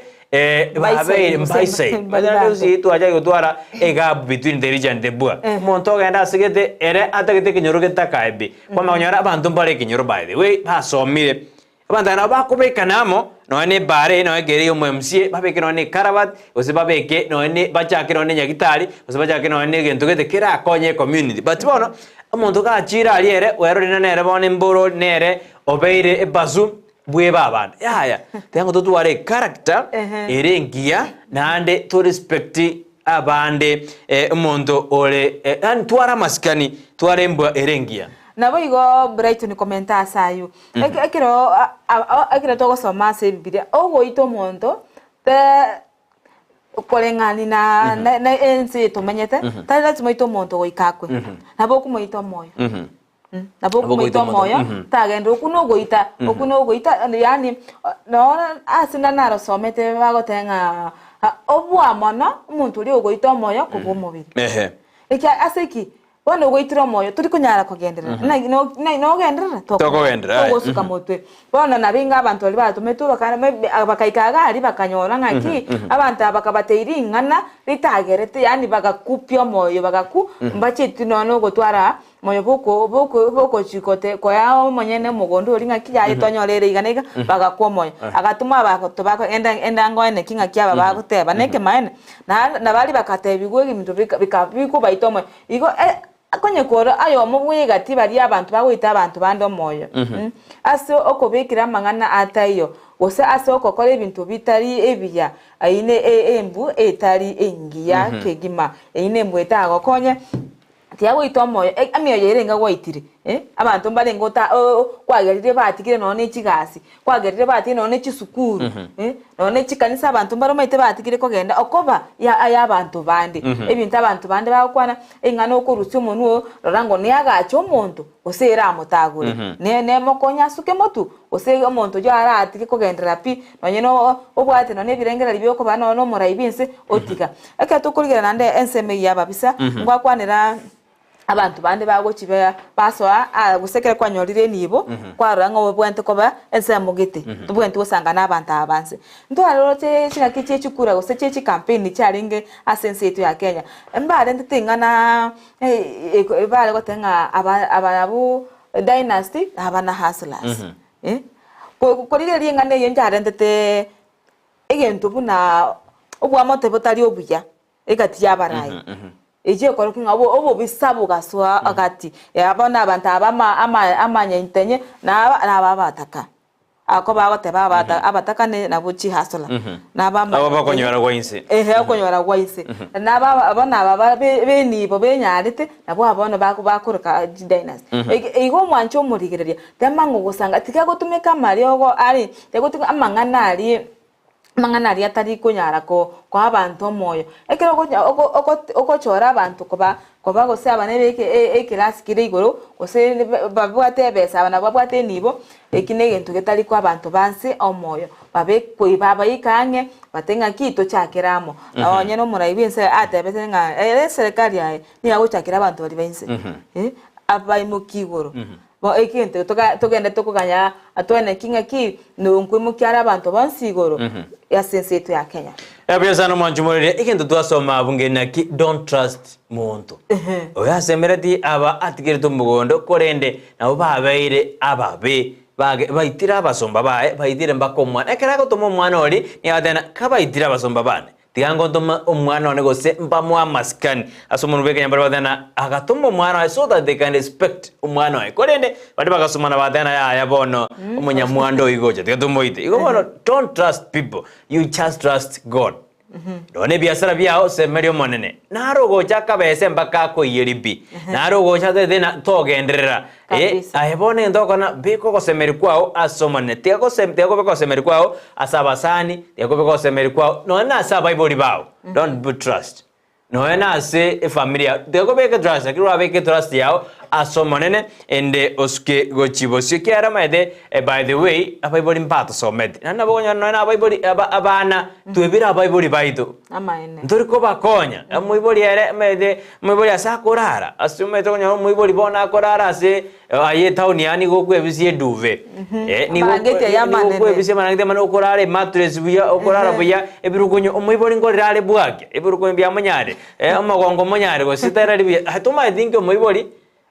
babeire mbaisaini. Mbari Omanyete naende banto. Gusii twachaka gotwara egap between the rich and the poor. Omonto ogenda asegete ere atagete ekenyoro getakae pi, kwamanya konyora abanto mbare ekenyoro by the way basomire. Abanto aba nabo bakobekana amo, nonya ne ebaare, nonya ekero ya omo-MCA, babeke nonya ne ecaravat, gose babeke nonya ne bachake nonya ne enyagitari, gose bachake nonya ne egento gete kerakonye ecommunity. But bono, omonto gachire aria ere, werorire nere bono emboro nere obeire ebasu bwebe abande. Yaya, tiga ng'a totware echaracter ere engiya, naende to respect abande, omonto ore yaani tware amasikani, tware embwa ere engiya. Naboigo Brighton komenta ase ayio, Ekero ekero togosoma ase Ebibilia, ogoita omonto te koreng'ani na na ense eye tomenyete, tari lasima oite omonto goika akwe. Nabo okomoita omoyo. Nabo okomoita omoyo, tagenda okwo na ogoita, okwo na ogoita yaani noro ase nare narosomete bagoteba ng'a obua mono omonto oria ogoita omoyo kobua omobere. Ekiagera ase ki? Bono ogoitire omoyo, tori konyara kogenderera. Naki no- naki nogenderera? Tokogenderera, aye. Togosuka motwe. Bono nabo inga abanto baria batometwe bakana maybe bakaika iga aria bakanyora ng'aki, abanto aba bakabatebia ring'ana ritagerete yaani bagakupia omoyo bagaku, mbacheti nonya na ogotwara moyo boko boko bogochi gote koa omonyene omogondo oria ng'aki yaye twanyora ere iga na iga, bagakwa omoyo. Agatoma abanto bako enda enda ngoene ki ng'aki aba bagoteba, na ekemaene, na nabaria bakatebiwa ebinto bika bika bikobaita omoyo. Igo konye kore ayomo bw'egati baria abanto bagoita abanto bande omoyo, ase okobekera amang'ana ataiyo, gose ase ogokora ebinto bitari ebiya, eyio ne embu etari engiya kegima, eyio nembu etagokonye, tiyagoita omoyo, emioyo ere enga gwaitire, abanto mbarenge ota kwagerire batigire nonya ne chigasi, kwagerire batigire nonya ne chisukuru, Nonya ne chikanisa abanto mbaromanyete batigire kogenda okoba ya ay'abanto bande. Ebinto abanto bande bagokwana, eng'ana okorusia omonwa oo, rora ngo neagache omonto, gose ere amotagore. Ne nemokonye asuke motwe, gose omonto oyio aratige kogenderera pi, nonye no obwate nonye ebirengererio biokoba nonye nomorai bw'ense, otiga. Ekero tokorigereria naende ensemo eyio y'ababisa, ngwakwanera. Abanto bande bagochia ba- basoa aa gose ekero kwanyorire enibo, kwarora ng'a obwenerete koba ensemo gete, tobwenereti gosanga na abanto aba banse. Ntwaroche chingaki chie chikura gose chie chikampeni chiarenge ase ense yaito ya Kenya, mbarentete ing'ana bare goteba ng'a aba aba nabwo dynasty na aba na hustlers, eh. Ko korigereria ring'ana erio nchiarentete egento buna oboamate botari obuya. Egati y'abarai eyio ekorokia ng'a obobisa bogasoa gati yabo na abanto aba amanyaitenye na aba abataka. Ako bagoteba abataka nabwo chihasula na Abo bakonyora gwa inse. Ehe okonyora gwa inse. Na bono aba benibo benyarete nabwo aba bono bakoroka chidynasty. Igo omwanche omorigereria tema ng'a ogosanga tiga gotumeka amariogo are tiga gotumeka amang'ana aria. amang'ana aria atari konyara koa abanto omoyo. Ekero ogochora abanto koba koba gose aba nebe ekerasi kere igoro, gose babwate ebesa aba nabo babwate enibo, eki na egento getari koa abanto ba nse omoyo. Babe babaike ang'e, batebe ng'aki tochakere amo. Nonye na omorai bwa ense atebete ng'a ere eserekari yaye nigo agochakera abanto baria ba inse. Abaimoki igoro. Bo egento toga togende tokoganya atweneki ng'aki nonkoimokia are abanto bonsi igoro ase ense yaito ya Kenya. Ebuya sana omwanchi omorere egento twasoma abwo nge naki don't trust monto. Oyo asemereti aba atigerete omogondo korende nabo babeire ababe bage baitire abasomba baye baitire mpaka omwana. Ekero agotoma omwana oria nigo agoteba ng'a kabaitire abasomba bane Tiga ngontoma omwana one gose mbamoe amasikani ase omonwa bw'ekenyambaro bagateba na agatoma omwana oye so that they can respect omwana oye korende baria bagasomana bagateba na yaya bono omonyamwando oyio gocha tiga tomoite igo bono don't trust people you just trust God nonya na ebiasara biao semeria omonene naro ogocha akabese mpaka akoiyerie pi naro ogocha atete na togenderera Eh, Kabisa. aye bono egento ogokora beka ogosemeria kwao ase Omonene. Tiga gose tiga kobeka ogosemeria kwao ase abasani, tiga kobeka ogosemeria kwao nonya na ase abaibori bao. Don't put trust. Nonya na ase efamiri yao, tiga kobeka etrust, lakini orabeke etrust yao ase Omonene ende osuke gochia bosio. Ekiagera omanyete eh, by the way, abaibori mbatosometi. Naende nabo okonyora nonya na abaibori aba abana, twebire abaibori baito. Amaene. Ntori kobakonya, omoibori ere omanyete Omoibori ase akorara, ase omanyete okonyora omoibori bono akorara ase aye etown yaani nigo okwebisia eduve, eh, nigo Amarangeti aya nigo amanene. okwebisia amarangeti amanene okorara emattress buya, okorara buya, ebirukonyo omoibori nkorera are bwake, ebirukonyo biamonyare, eh, omogongo omonyare gose tarari buya, aye tomaeti inki omoibori,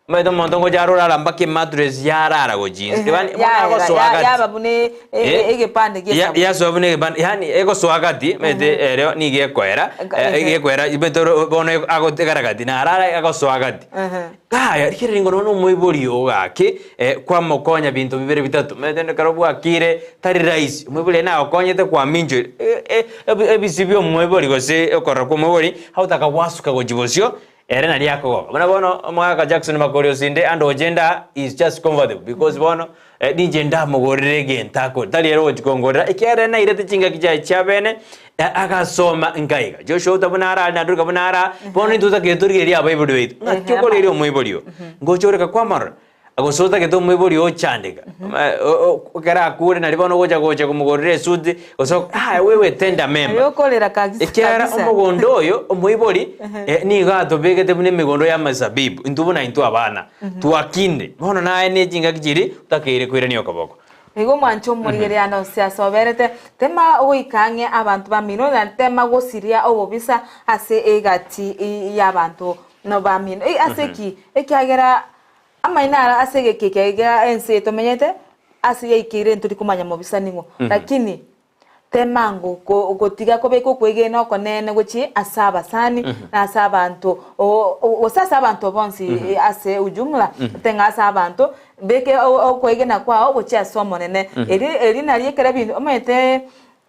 omanyete omonto ngocha arorara mpaka emattress yarara gochia inse, yaani bono Yaera, agosoa ya- gati. yaba buna e- e- Eh, egepande Ya- gi'esabuni. yasoa buna egepande yaani egosoa gati omanyete ero nigo ekoera Eka- eh, ehe. egekoera omanyete oro bono agotigara gati narara agosoa gati. Ehe. Yaya rigereria ingo nonya omoibori oo gaki kwamokonya binto bibere bitato omanyete ekero bwakire tari rahisi omoibori aye nagokonyete kwaminchire ebisio bia omoibori gose okorora kwa omoibori agotaka gwasuka gochia bosio Ere naria akogoka. Buna bono omogaka Jackson Makori osinde ande oche nda is just comfortable because bono eh, ninche ndamogorere egento akore. Tari ere ogochi kongorera ekiagera ere nairete chingaki chiaye chia bene eh, agasoma nkaiga. Joshua Outa buna arare na Dorika buna araa, bono intwe totakeire torigererie abaibori baito. Ng'aki okoreria omoibori oo? Ngocha oreka kwamorora? Gose otagete omoibori ochandeka, ekero akure nario bono ogocha gocha komogorera esuti, gose ah wewe tenda mema. Aye okorera kabisa. Ekiagera omogondo oyo omoibori nigo atobegete buna emegondo y'amasabibu, intwe buna intwe abana, twakinde. Bono naye ne chingaki chiria otakeire koirania okoboko. Nigo omwanche omorigereria ande onsi ase oberete, tema goika ang'e abanto bamino, na tema gosiria obobisa ase egati y'abanto bamino. Ase ki? Ekiagera Amaene aro ase egeka eke gia ense eye tomenyete ase yaikeire ntori komanya mobisa ning'o. Lakini temango gotiga kobeka okwegena okonene gochia ase abasani na ase abanto gose ase abanto bonsi ase ujumla teng'a ase abanto beke okwegena kwao gochia ase Omonene. Eri eri nario ekero ebinto omanyete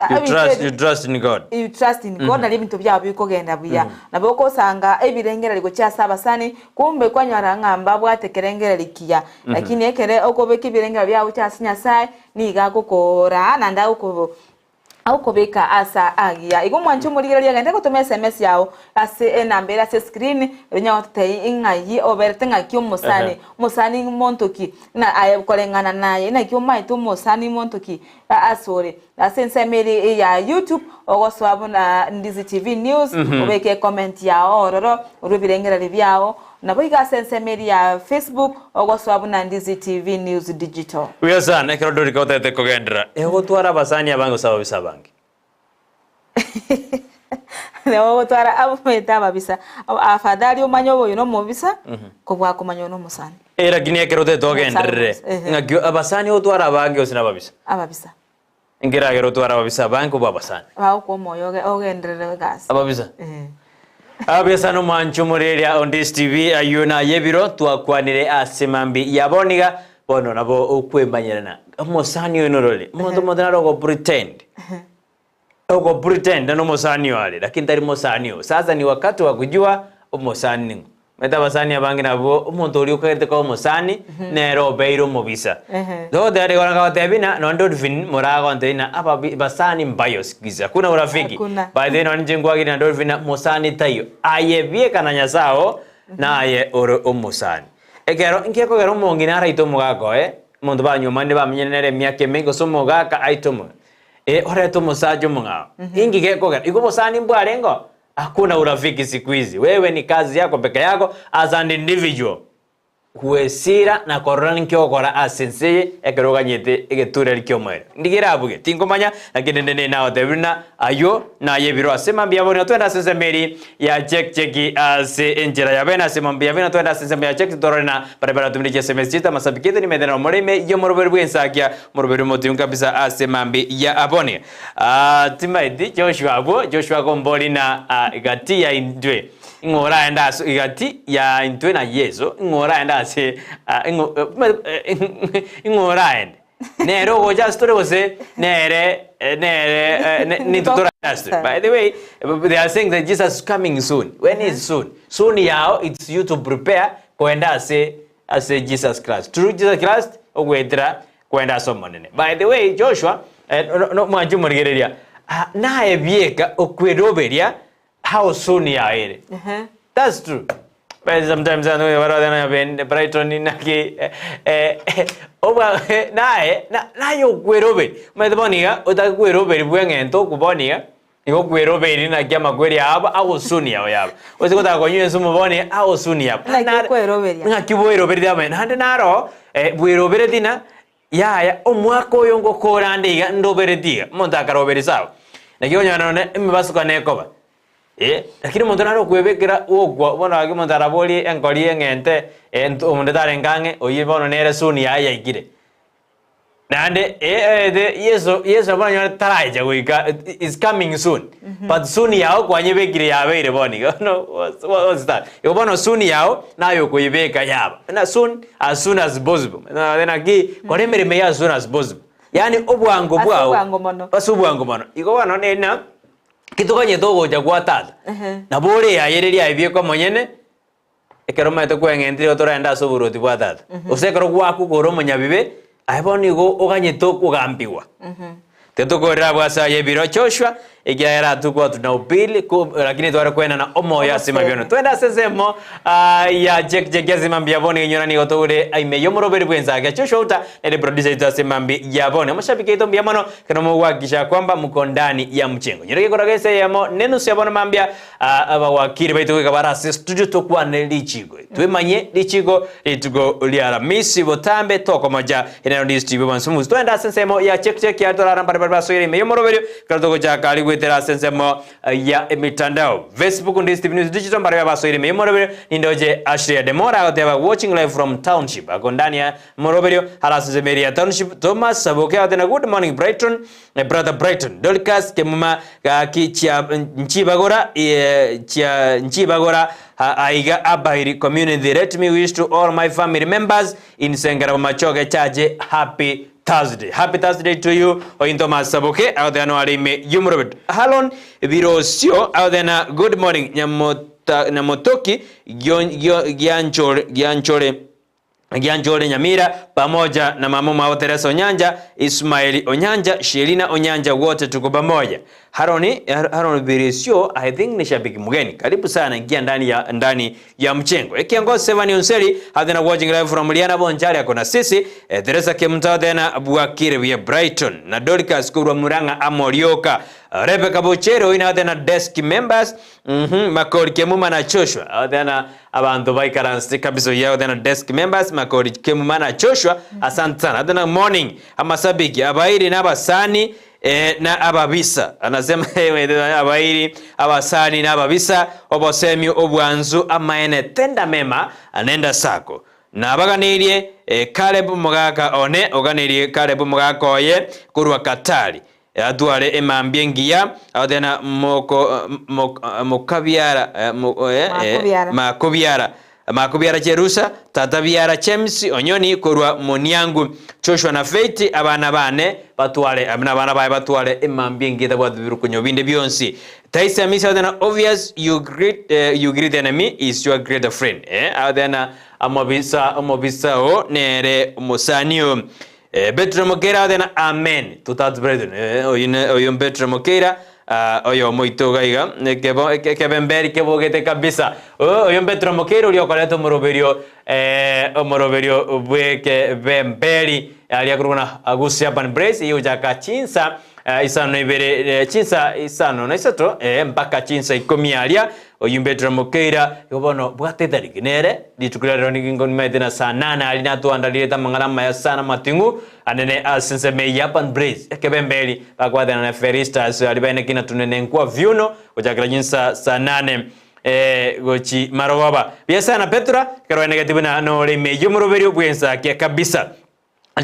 You trust, you trust in God. You trust in God nario ebinto biao bikogenda buya. Nabo okosanga ebirengererio gochia ase abasani, kumbe kwanyora ng'a mbabwate ekerengererio kiya. Lakini ekere okobeka ebirengererio biao gochia ase Nyasae, nigo agokoraa naende agoko agokobeka ase agiya. Igo mwanche omorigereria genda gotoma sms yao ase enamba ere ase escreen, erio onyare gototebia ing'ai oberete ng'aki omosani, omosani monto ki? Ng'a aye koreng'ana naye naki omaete omosani monto ki asore. Ase ensemo ere ya YouTube ogosoa buna Ndizi TV News obeke ecomment yao ororo orwe ebirengererio biao naboigo ase ensemo ere ya Facebook ogosoa buna Ndizi TV News Digital. Buya sana ekero Dorika otagete kogenderera egotwara abasani abange gose ababisa abange. Nabo ogotwara abamanyete ababisa afadhali omanye oyo nomobisa kobua komanya oyo nomosani. Eh lakini ekero otagete ogenderere ng'aki abasani otware abange gose nababisa? Ababisa. Nkeragera otware ababisa abange kobua abasani. Bagokoa omoyo ogenderere egasi. Ababisa? Ababisa nomwancho omoreria on this TV ayio naye ebiro twakwanire ase mambi ya bono iga bono nabo okwemanyerana omosani oyo norore omonto omonto nare ogo pretend ogo pretend na nomosani oyo are lakini tari mosani oyo sasa ni wakati wa kujua omosani ning'o Omanyete abasani abange nabwo omonto oria okagerete koba omosani nere obeire omobisa. Togoteba rigo nkagotebi ng'a nonye Dolphin moragontebia ng'a ababi basani mbayo siku hizi hakuna urafiki. Hakuna. By the way nonye inche nkwagire na Dolphin ng'a mosani taiyo. Aye bieka na Nyasae oo naye ore omosani. Ekero nkekogera omong'ina araite omogaka oye, omonto banywomanire bamenyire nere emiaka emenge gose omogaka aite omoyo, orete omosacha omong'ao, inki gekogera? Igo obosani mbwarenge oo? Hakuna urafiki siku hizi, wewe ni kazi yako peke yako as an individual. Gwesira na korora ninki ogokora ase ense eye ekero oganyete egetureri ki'omoerio. Ndigere abuge, tinkomanya, lakini rende nere nagotebirie buna ayio naye ebiro ase mambia bono twende ase ensemo eria ya chek cheki ase enchera ya bene ase mambia buna twende ase ensemo ya chek torore na baria baratumire chiesms chiaito amasabiki aito nimete na omore ime y'omoroberi bw'ensakia omoroberi omotiungu kabisa ase mambi ya abone. Ah, timaeti Joshua abwo, Joshua akombori na ah, gati ya intwe. Ing'o oraende ase egati ya intwe na Yeso, ing'o oraende ase ah, ing'o eh, ing'o oraende? Nere ogocha ase tore gose nere eh, nere eh, ne- nintwe toraende ase tore? By the way, they are saying that Jesus is coming soon. When is soon? Soon yao it's you to prepare koenda ase ase Jesus Christ. Through Jesus Christ ogoetera koenda ase Omonene. By the way, Joshua eh, no- no- mwanche omorigereria, ah, naye bieka okweroberia How soon yaere. That's true. But sometimes I know what I ben Brighton naki eh eh oba naye naye okweroberi. Omanyete bono iga otakweroberi bweng'ento okoboni iga igo okweroberi naki amakweri abo how soon yao yaba. Gose gotaka konywa ensumu bono iga how soon yaba. Naki okweroberia. Ng'aki bweroberetie amaene. Naende naro bweroberetie na Yaya, omwaka oyo ngokora ande iga ndoberetie iga, omonto akaroberia sawa. Naki okonyora nonye emebasuko nekoba, eh, lakini omonto nare okwebekera gokwa, bono gaki omonto araborie enkori eng'ente ento onde tarenge ang'e, oyio bono nere soon yaye yaikire. Naende eh ete Yeso Yeso bono onyore taracha goika is coming soon, but soon yago kwanyebekire yabeire bono iga, bono what's that? Igo bono soon yago naye okoyebeka yaba, buna soon. As soon as possible. Naki kora emeremo eye as soon as possible. Yaani obwango Ase bwao. obwango mono. Ase obwango mono. Igo bono nena kitoganyete ogocha gwa tata. Nabo ore eyayereria aye bieka omonyene ekero omanyete kweng'entire igo toragende ase oboruoti bwa tata. Gose ekero gwakwa kore omonyabibe, aye bono igo oganyete okogambigwa. Titokorera abwo ase aye ebiro Joshua, ekiagera hatukwa tunahubiri ku lakini tware kwenana omoyo ase mabiono. Twende ase ensemo ah, ya Jek Jek ase mambi ya bono inyora nigo tore ime y'omoroberi bw'ensake. Joshua Uta nere producer oito ase mambi ya bono. Amashabiki aito mbuya mono ekero mogohakikisha kwamba mko ndani ya mchengo. Nyora gekora gese eyemo nenusu ya bono mambia ah, abawakiri baito goika bare ase studio tokwane richiko. Twemanye richiko rituko ria Aramisi botambe tokomocha Ineno Ndizi TV bonsi musi. Twende ase ensemo ya check check ya torara mbare bare basoire ime y'omoroberio ekero togochaka aria goetera ase ensemo ya emitandao. Facebook Ndizi TV News Digital mbare basoire ime y'omoroberio nindoche Ashley Ademora agoteba watching live from township ako ndani ya moroberio ara ase ensemo eria ya township. Thomas Saboke agoteba good morning Brighton Brother Brighton Dorcas Kemuma gaki chia nchibagora chia nchibagora aiga Abairi community let me wish to all my family members in Sengera Bomachoge Church happy Thursday happy Thursday to you ointo masaboke agoteba no are ime y'omorobet Halon Birosio agoteba na good morning Nyamota Nyamotoki Gianchore Gianchore Gianchore Nyamira pamoja na mama omwabo Teresa Onyanja, Ismael Onyanja, Shelina Onyanja wote tuko pamoja. Haroni Haron Birisio I think ni shabiki mgeni. Karibu sana ingia ndani ya ndani ya mchengo. Ekiango Sevani Onseri hadena watching live from Liana Bonjari ako na sisi. Eh, Teresa Kemtao tena Bwakire bya Brighton na Dorcas Kurwa Murang'a Amorioka. Rebecca Bochero ina tena desk members. Mhm, Makori Kemuma na Joshua. Aho tena abanto baikaransete kabisa oyio aho tena desk members Makori Kemuma na Joshua. Asante sana. Aho tena morning amasabiki abairi na abasani eh, na ababisa. Anasema abairi abasani na ababisa obosemi obwansu amaene tenda mema nenda sako. Nabaganeirie eh, Caleb omogaka one oganeirie Caleb omogaka oye korwa Katari. Atware emambia engiya, agoteba moko mokabiara makobiara makobiara Cherusa, tata biara James Onyoni korwa Moniangu, Joshua na Faith abana bane batware na abana baye batware emambia engiya etabwati birukonyo binde bionsi. Taisi Hamisi agoteba obvious you great you great enemy is your greater friend eh agoteba omobisa omobisa oo nere omosani oo. Petro Mokeira agoteba amen to that brethren. Oyio ne oyio Petro Mokeira ah, oyomo oito iga iga ekebo ekebemberi kebogete kabisa. Oyo Petro Mokeira oria okoreta omoroberio omoroberio bw'ekebemberi aria korwa buna Gusii Urban Blaze eyochaka chinsa. Isano na ibere, chinsa isano na isato, ee, mpaka chinsa ikomi aria, oyio Petero mokeira, igo bono bwata etariki nere, rituko riria rero nigo nimaete na saa nane aria natwandarirete amang'ana amaya sana amating'u anene ase ensemo eye ya Urban Blaze, ekebemberi, bakobwatana na Felistus aria baene kina tunene nkwa viuno, gochakera chinsa saa nane ee, gochi marogoba. Buya sana Petra, ekero oenegeti buna nore ime y'omoroberio bw'ensakia kabisa.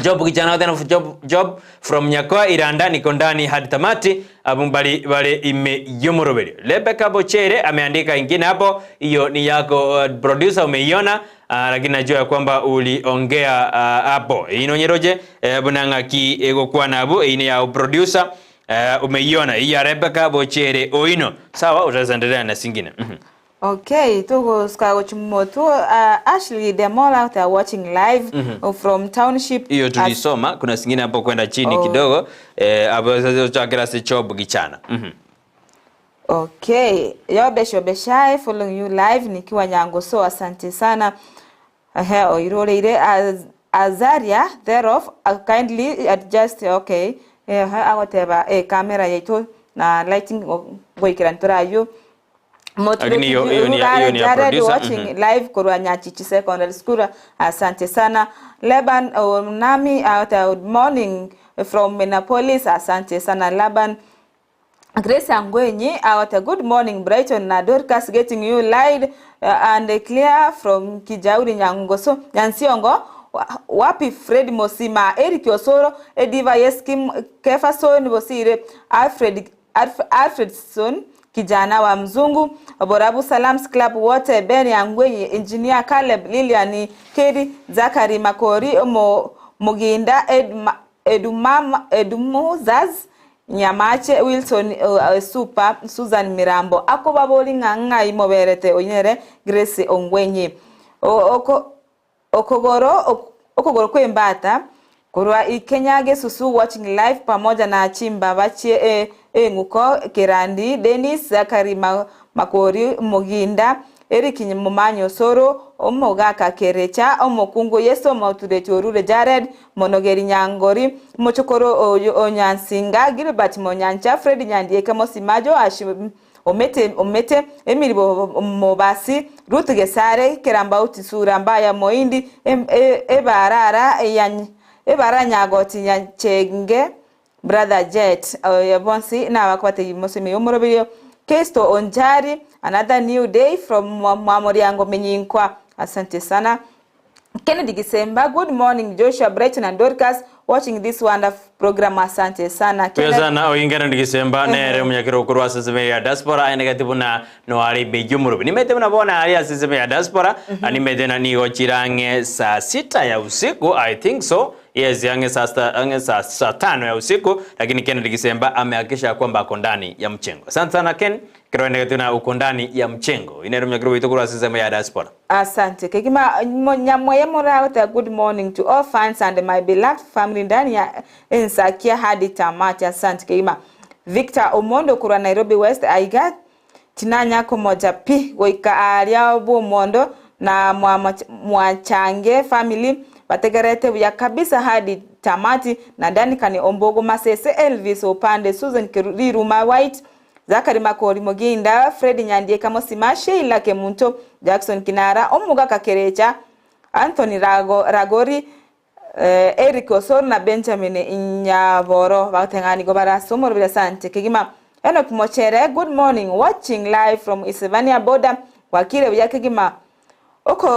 Job kijana wa of Job, Job from Nyakoa Iranda niko ndani hadi tamati abo mbari bare ime y'omoroberio. Rebecca Bochere ameandika ingine hapo, hiyo ni yako uh, producer umeiona uh, lakini najua ya kwamba uliongea hapo uh, inonyeroje eh, buna ng'aki egokwana abu ine ya producer uh, umeiona hii ya Rebecca Bochere oino sawa, utaweza endelea na zingine mm -hmm. Okay, tugusuka gochimotu uh, Ashley Demola they are watching live from township hiyo tulisoma. Kuna zingine hapo kwenda chini oh, kidogo eh, hapo sasa chakira si chob gichana Okay, Yobesh Obeshai following you live nikiwa Nyango so asante sana. Ehe, oiroreire Az, Azaria thereof kindly adjust okay. Eh, agoteba eh, kamera yaitu na lighting goikira nturayu Lakini hiyo hiyo ni hiyo ni ya Jared producer. watching live korwa Nyachichi Secondary School. Asante sana. Leban Nami out good morning from Minneapolis. Asante sana Laban. Grace Angwenyi out good morning Brighton na Dorcas getting you live and clear from Kijauri Nyangoso Nyansiongo. Wapi Fred Mosima, Eric Osoro, Ediva Yeskim, Kefason Bosire, Alfred Alf, Alfredson kijana wa mzungu, Borabu Salams Club wote, Ben Angwenyi, Engineer Caleb, Lilian Keri, Zachary Makori, Mo, Muginda, Ed, Edumama, Edumuzaz Nyamache, Wilson uh, Super, Susan Mirambo, ako baboli ng'ang'a imoberete onyere Grace Ongwenyi. Oko okogoro okogoro kwembata korwa Ikenya Gesusu watching live pamoja na Chimba bachie eng'uko Kerandi Dennis Zakari Makori Muginda Eric Mumanyo Soro Omogaka Kerecha Omokungu Yeso Motureti Orure Jared Monogeri Nyangori Mochokoro Onyansinga Gilbert Monyancha Fred Nyandieke Mosimajo Ashi Omete Omete Emily Mobasi Ruth Gesare Kerambauti Sura Mbaya Moindi Ebarara ya Ebara Nyagoti Nyachenge Brother Jet Yabonsi na wakwate mosimi omorobirio Kesto Onjari another new day from Mwamoriango Menyinkwa. Asante sana. Kennedy Gisemba, good morning Joshua Brighton and Dorcas watching this wonderful program. Asante sana. Kennedy sana oyingana ndigisemba nere omunyakiro okuru aseseme ya diaspora ainegati buna noari beijumurubi nimete buna bona ari aseseme ya diaspora animete na nigo chirange saa sita ya usiku I think so. Yes, ange saa ange saa saa tano ya usiku, lakini Kennedy Gisemba amehakikisha kwamba ako ndani ya mchengo. Asante sana Ken, kero tuna uko ndani ya mchengo. Inero mnyakiro witu kuru aseseme ya diaspora. Asante. Kekima Nyamweye Morauta, good morning to all fans and my beloved family ndani ya Ensakia hadi tamati. Asante Kekima. Victor Omondo kurwa Nairobi West aiga tinanya kumoja pi goika aria Omondo na Mwachange family bategerete buya kabisa hadi tamati na ndani kani Ombogo Masese Elvis Opande Susan Kiriruma White Zakari Makori Muginda Fred Nyandieka Mosima Sheila Kemunto Jackson Kinara Omugaka Kerecha Anthony Rago, Ragori Eric Osoro na Benjamin Inyaboro batengani go barasomoro bila sante kigima Enoch Mochere good morning watching live from Isebania border wakire buya kigima oko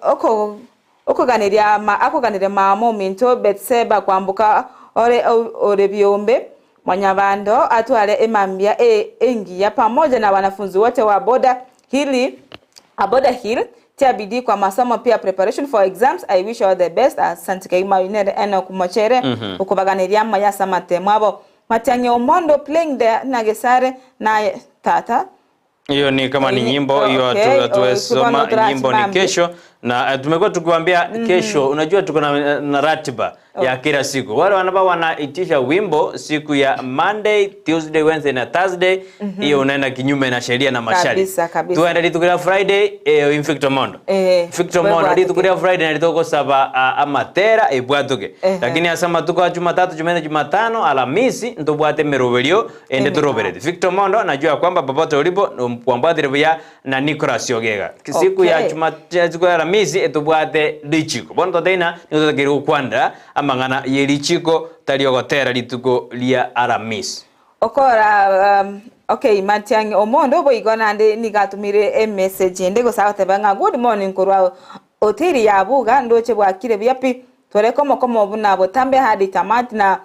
oko okoganiria ma akoganiria mamo minto Betseba kwambuka ore ore byombe Mwanyabando atwale emambia engiya pamoja na wanafunzi wote wa boda hili boda hill tia bidii kwa masomo pia preparation for exams. I wish all the best. Asante kaima inere eno kumochere ukubaganiria mayasa matemwabo Matiang'i Omondo playing the nagesare na tata. Hiyo ni kama ni nyimbo hiyo, okay, hatuwesoma nyimbo ni kesho na tumekuwa tukiwaambia kesho. Unajua tuko na ratiba. ya kila siku. Wale ambao wanaitisha wimbo siku ya Monday, Tuesday, Wednesday na Thursday, hiyo unaenda kinyume na sheria na masharti. Kabisa, kabisa. Tuende rituko ria Friday, eh, Victor Mondo. Eh, Victor Mondo bwebwatuke. rituko ria Friday na ritogosaba amatera ebwatuke. Ehe. Lakini ase amatuko a Jumatatu, Jumanne, Jumatano, Alhamisi ntobwate emeroberio ende Eme- turoberete. Victor Mondo najua kwamba popote ulipo wambwatire buya na Nicholas Ogega. Siku ya Okay. Juma siku ya Alhamisi etobwate richiko. Bono toteina nigo totakeire gokwanera amang'ana ye richiko tari ogotera rituko ria Alhamisi. Okora okay Matiang'i omondo oboigo nande nigatumire emessage ende gose agoteba ng'a good morning korwa oteri ya buga ndoche bwakire buya pi tore komo buna botambe hadi tamati na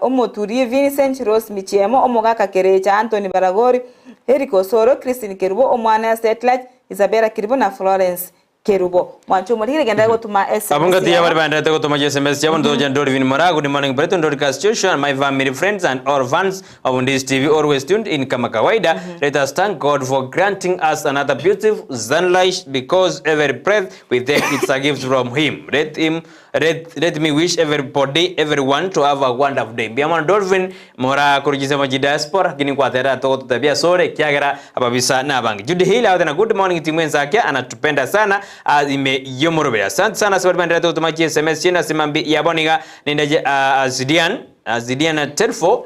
omoturie Vincent Rose Michiemo omogaka Kerecha Anthony Baragori Eric Osoro Christine Kerubo omwana ya Satellite Isabella Kerubo na Florence Kerubo mwancho omorigire genda gotuma SMS Abungati yao. yabari bandete gotuma SMS yabo ndoja Ndori Vin Mora. Good morning Breton Dorcas Joshua and my family friends and all fans of this TV always tuned in kama kawaida. Let us thank God for granting us another beautiful sunlight because every breath we take it's a gift from him. Let him let me wish everybody everyone to have a wonderful day. Biamon Dolphin Mora kurugise mu diaspora kini kwatera to tabia sore kiagera ababisa nabangi. Judy Hill out na good morning timu wenzake anatupenda sana ime yomorobe. Asante sana sababu bandera to tumachi SMS china simambi yaboniga nindaje Azidian Azidian Telfo.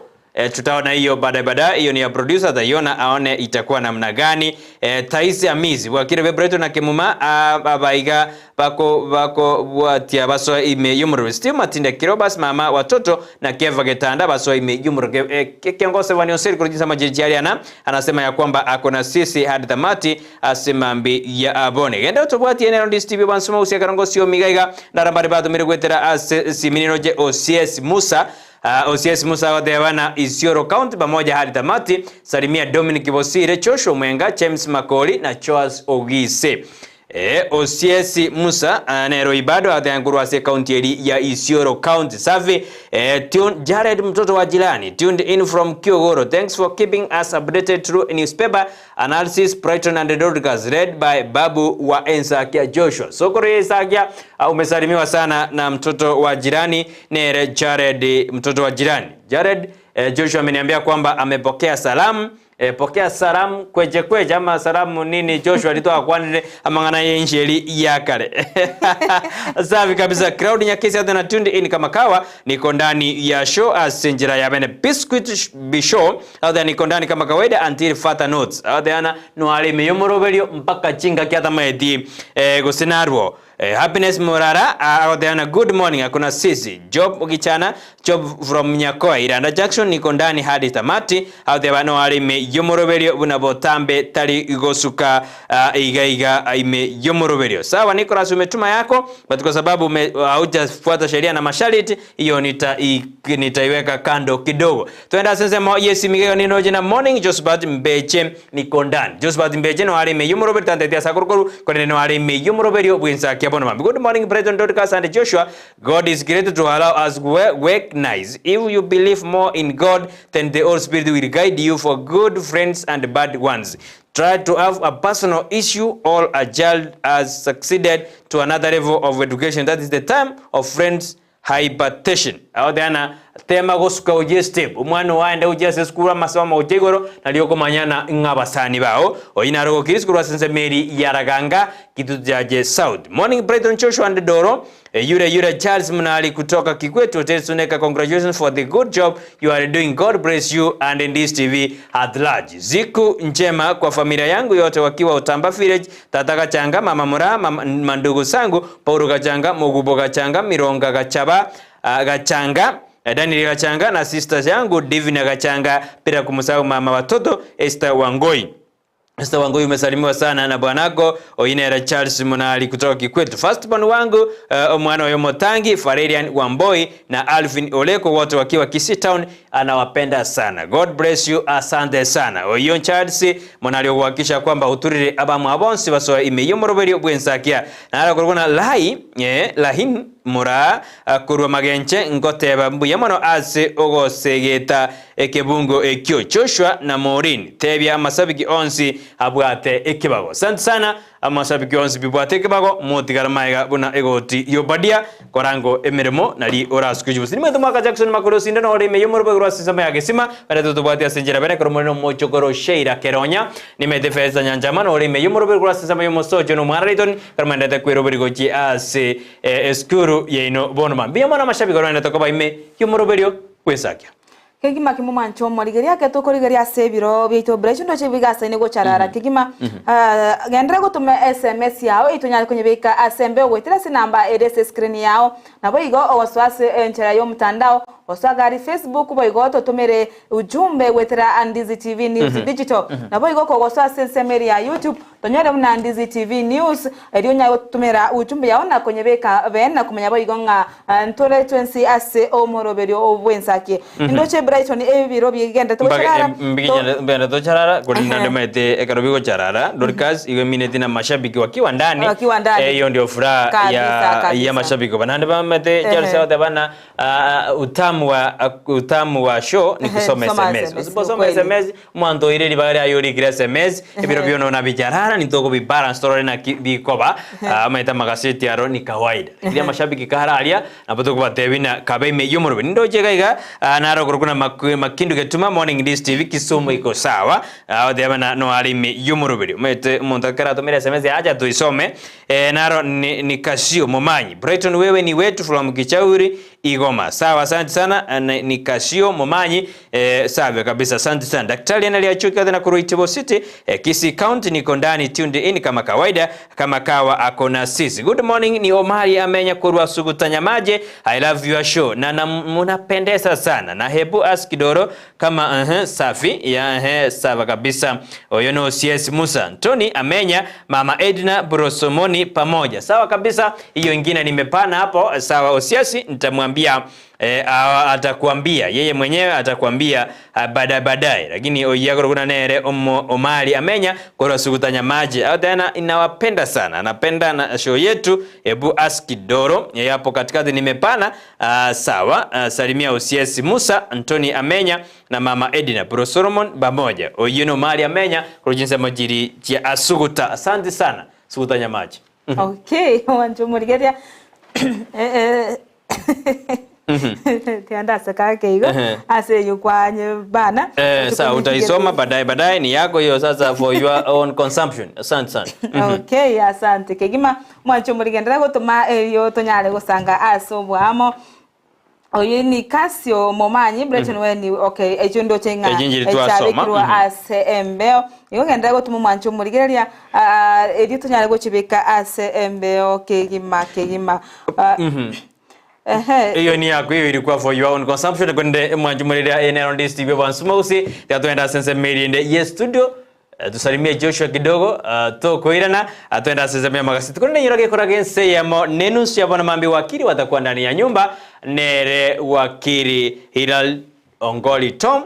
Tutaona hiyo baadaye baadaye, hiyo ni ya producer ataiona aone itakuwa namna gani. Taisi Amizi wakire Bebreto na Kemuma abaiga bako bako bwatia baso ime yumuru Steve Matinda Kirobas mama watoto na Keva Getanda baso ime yumuru kiongozi wa Niosiri kurujisa majijiariana anasema ya kwamba ako na sisi hadi tamati asimambi ya abone genda utobwati enero ndi Steve Bansuma usia karongo sio migaiga narambari bado mirigwetera ase siminino je OCS Musa OCS Musa Wadevana Isiolo County pamoja hadi tamati. Salimia Dominic Bosire, Joshua Mwenga, James Makoli na Charles Ogise. OCS Musa nero ibado athangurwa ase county eri ya Isiolo County. Safi. Tune Jared mtoto wa jirani tuned in from Kiogoro. Thanks for keeping us updated through newspaper analysis Brighton and Dorcas read by Babu wa Ensakia Joshua. Sokoro Ensakia umesalimiwa sana na mtoto wa jirani nere Jared mtoto wa jirani. Jared Joshua ameniambia kwamba amepokea salamu. Pokea salamu kweje kweje ama salamu nini Joshua alitoa kwanile amangana yenjeli ya kale. Safi kabisa. Crowd Nyakesi hata na tuned in kama kawa niko ndani ya show asenjira ya bene biscuit bisho hata niko ndani kama kawaida until further notes. Hata ana no alime yomoroberio mpaka chinga kiata maeti gosinarwo. Happiness Murara aodeana good morning akuna sisi Job Ugichana Job from Nyakoa Iranda Jackson niko ndani hadi tamati aodeana no alime yomoroberio buna botambe tari igosuka iga iga ime yomoroberio. Sawa Nicholas umetuma yako but kwa sababu haujafuata sheria na masharti hiyo nitaiweka kando kidogo. Twenda sensemo yes migeo nino jina morning Josephat Mbeche niko ndani. Josephat Mbeche no alime yomoroberio tantetia sakurukuru kwa no alime yomoroberio bwinsa Good morning, President Dorcas and Joshua. God is great to allow us work nice. If you believe more in God, then the Holy Spirit will guide you for good friends and bad ones. Try to have a personal issue or a child has succeeded to another level of education. That is the time of friends hypertension. Aodeana tema gosuka uje step umwana waende uje se skuru amasomo ujegoro nalio komanyana ng'abasani bao oina rogo kirisku sense meri yaraganga kitu jaje South. Morning Brighton Joshua and Doro. Yure yure Charles Mnali kutoka Kikwete Hotel Suneka, congratulations for the good job you are doing. God bless you and in this TV at large. Ziku njema kwa familia yangu yote wakiwa Utamba Village, Tata Kachanga, Mama Mura, mama, mandugu sangu, Paulo Kachanga, Mugubo Kachanga, Mironga Kachaba, Kachanga, Daniel Kachanga na sisters yangu Divina Kachanga, bila kumsahau mama watoto Esther Wangoi. Esther Wangoi umesalimiwa sana na bwanako Oinera Charles Munali kutoka Kikwete. First born wangu omwana wa Motangi, Farerian Wamboi na Alvin Oleko wote wakiwa Kisii Town, anawapenda sana. God bless you, asante sana. Oyo Charles Munali kuhakikisha kwamba uturire abamu abonsi basoa imeyomoroberio bwensakia. Na ala kurubona lai lahin mura kurwa magenche ngoteba mbuya mono ase ogosegeta ekebungo ekyo Joshua na Maureen tebya amasabiki onsi abwate ekebago. Asante sana amashabiki onsi pi bwate ekebago motigare maega buna egoti y'Obadia korango emeremo nari orasukwe chibusi. Nimanyete omwaka Jackson Makori osinde nore ime y'omorobe igoro ase ensemo ya Gesima barete tobwati ase enchera bere ekero more nomochokoro Sheila Keronya. Nimanyete Felista Nyanchama nore ime y'omorobe igoro ase ensemo y'omosocho na omwana Layton ekero moendete kweroberi gochia ase esukuru yaino bono mambia mono amashabiki orendete koba ime y'omoroberio bw'esakia. Kegima kimomwanche omorigereria ake tokorigereria ase ebiro biaito buna chindoche bigasaine gocharara kegima. Genderera gotoma sms yao eyio tonyare konyebeka ase embeo goetera ase enamba ere ase escreen yao. Naboigo ogosoa ase enchera y'omotandao, gosoa gari Facebook boigo totomere ujumbe goetera Ndizi TV News Digital. Naboigo kogosoa ase ensemo ere ya YouTube Tonyore buna Ndizi TV News, erio onyare gototomera ujumbe yao na konyebeka bene na komanya boigo ng'a ntore twensi ase omoroberio bw'ensaki. Indoche Brighton ebiro bigenderete gocharara, to. Mbende tocharara korende naende omanyete ekero bigocharara Dorcas igo emineti na mashabiki wakiwa ndani Wakiwa ndani. eyo ndio furaha Kabisa, ya kabisa. ya mashabiki oba naende bamanyete Chelsea bagoteba ng'a utamu wa utamu wa show ni kusoma Kusoma SMS SMS, osiposoma ni kweli. SMS Omonto oire ribaga riaye orikire SMS, ebiro biono nabicharara nitokobi balance torore naki bikoba, omanyete amagaseti aro ni kawaida. Riria amashabiki kare aria, nabo tokobatebia ng'a kabe ime y'omorobio. Nindoche iga iga, naro okorokwa na Makindu Getuma, Morning List TV, Kisumu iko sawa, agoteba ng'a no are ime y'omoroberio. Omanyete omonto ekero atomire SMS acha toisome, naro ni Kasio Momanyi, Brighton wewe ni wetu from Kichauri, Igoma. Sawa asante sana ni Kasio Momanyi. Eh, safi kabisa, asante sana daktari. Analiachuki na Kuruitibo City eh, Kisii County, niko ndani tuned in kama kawaida, kama kawa ako na sisi. Good morning, ni Omari amenya kurwa sugutanya maje. I love your show na, na munapendeza sana na hebu ask Doro kama uh -huh, safi ya uh -huh, sawa kabisa. Oyo no CS Musa Tony amenya mama Edna Brosomoni pamoja, sawa kabisa. Hiyo ingine nimepana hapo, sawa. Osiasi nitamwambia E, atakwambia yeye mwenyewe atakwambia baadaye baadaye, lakini oyagoro kuna nere omo, omali amenya korwa sugutanya maji au tena inawapenda sana, anapenda na show yetu. Ebu aski doro yeye hapo katikati nimepana. A, sawa a, salimia Osiesi Musa Antoni amenya na mama Edina Bro Solomon bamoja oyino mali amenya kurujinsa majiri ya asuguta. Asante sana sugutanya maji. Okay, wancho morigeria tiandaseka ake igo ase eyo kwanye bana Eh, sawa utaisoma baadaye baadaye, ni yako hiyo sasa for your own consumption. Asante sana. Okay, asante kegima mwancho morigendera gotoma erio tonyare gosanga ase obwamo oyo ni Casio Momanyi Brighton weni okay echo ndoche ng'a Echo inchiri twasoma. echabekirwa ase embeo igo gendera gotoma omwancho morigereria erio tonyare gochibeka ase embeo kegima kegima Ehe. Iyo ni yako iyo ilikuwa for your own consumption kwende mwanju murira enero ndi Steve Evans Mausi twenda sense merinde yes studio tusalimie Joshua kidogo tokoirana twenda sense mya magaseti kwende nyora gekora gense yamo nenusu yabona mambi wakili watakuwa ndani ya nyumba nere wakili Hilal Ongoli Tom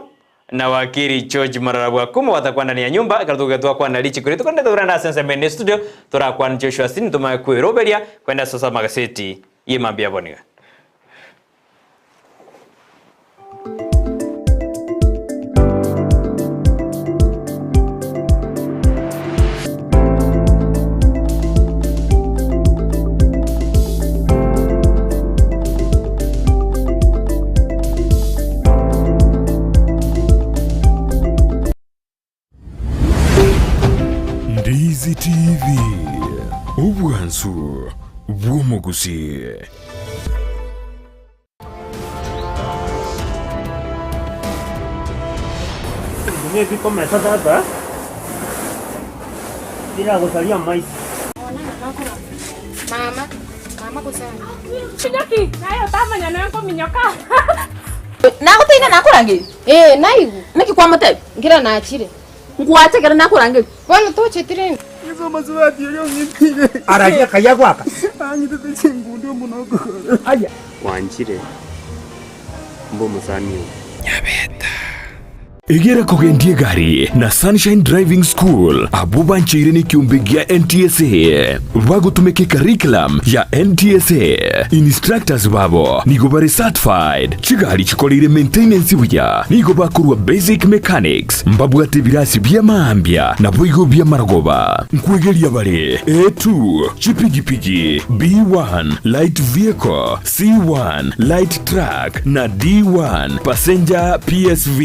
na wakili George Marara Bwakumo watakuwa ndani ya nyumba katuge twakwa na lichi kuri tukwenda turenda sense mene studio turakwa na Joshua Sini tumaye kwiroberia kwenda sasa magaseti yemambi yaboniga Ndizi TV, obwansu bw'omogusi. Maybe komesa tata biragosaria amaiso. Mama, mama gose Minyoki, naye otamanya noe nkominyoka. Nagoteina nakorangeria? Ee, naigu. Naki kwamotebia? Nkera nachire. Nkwacha ekero nakorangeria? Bono tocheti rende. Aragia kayia gwaka. Aya. Gwanchire mbe omosani oo. Egera kogendia egari na Sunshine Driving School abwo bancheire nekiombe gia NTSA bagotumeka ecurriculum ya NTSA. Instructors babo nigo bare certified, chigari chikoreire maintenance buya, nigo bakorwa basic mechanics, mbabwate ebirasi bia maambia naboigo bia marogoba. Nkwegeria bare A2, chipigipigi, B1, light vehicle, C1, light truck, na D1, passenger PSV.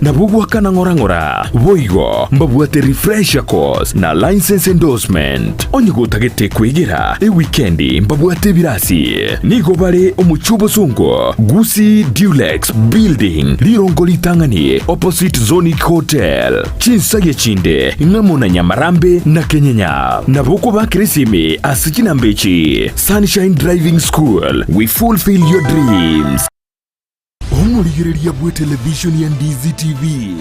Nabwo goakana ng'ora ng'ora. Boigo mbabwate refresher course na license endorsement. Onye gotagete kwegera ewikendi mbabwate ebirasi. Nigo bare omochie obosongo, Gusii Duplex Building, rirongo ritang'ani opposite Zonic Hotel. Chinsagia chinde ng'amo na Nyamarambe na Kenyenya. Nabo okobakera esimi ase chinamba echi, Sunshine Driving School, we fulfill your dreams. Omorigereria bw'etelevishoni ya Ndizi TV,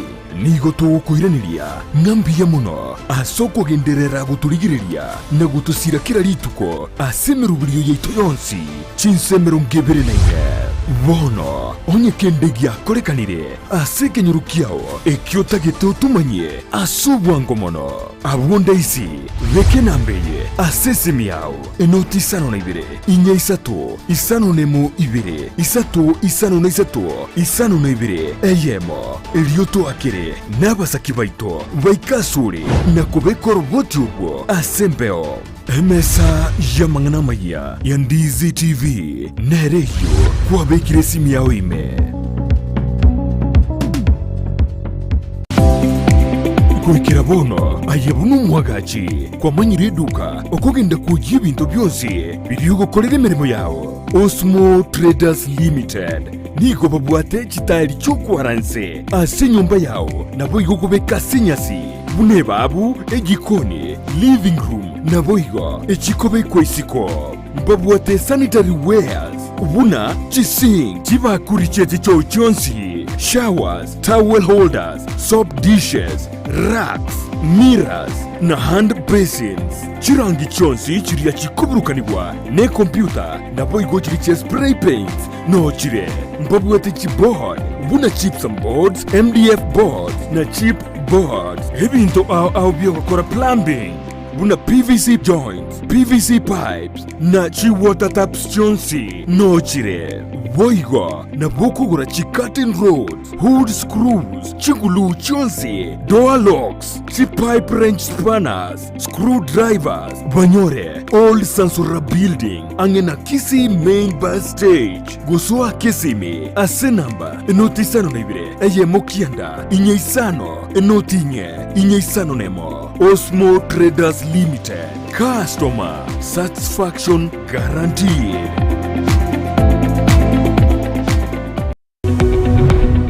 nigo togokoiraneria ng'a mbuya mono ase okogenderera gotorigereria na gotosira kera rituko ase emeroberio yaito yonsi chinsa 24. Bono onye kende giakorekanire ase ekenyoro kiao ekio otagete otomanyie ase obwango mono, abwo ndaisi beka enamba eye ase esimi yao, Enoti isano na ibere, inya isato, isano nemo ibere, isato isano na isato, isano na ibere, eyemo. Erio toakere nabasaki baito baike asore na kobeka oroboti orwo ase embeo. Emesa y'amang'ana amayia ya Ndizi TV nere eyio kwabekire esimi yao ime. Goikera bono aye buna omwagachi kwamanyire eduka okogenda kwoyia ebinto bionsi biria ogokorera emeremo yao. Osmo Traders Limited nigo babwate chitairi chi'okwara nse ase enyomba yao naboigo okobeka ase enyasi buna ebabu, ejikoni, living room naboigo echikobekwa isiko. Mbabwate sanitary wares buna chisink, chibakuri chie chichoo chionsi, showers, towel holders, soap dishes, racks, mirrors, na hand basins. Chirangi chionsi chiria chikoburukanigwa nekompyuta naboigo chiria chia spray paints noo chire. Mbabwate chiboard buna gypsum boards, MDF boards na chip boards. Ebinto ao ao biogokora plumbing buna PVC joints, PVC pipes, na chi-water taps chionsi noo chire. Boigo nabo okogora chi-curtain rods, hood screws, chiguluu chionsi, door locks, chi-pipe wrench spanners, screw drivers, banyore Old Sansora Building ang'e na Kisii Main Bus Stage. Gosoa Kisimi ase namba enoti isano na ibere eyemo kianda inye isano enoti inye inye isano nemo. Osmo Traders Limited, Customer Satisfaction Guaranteed.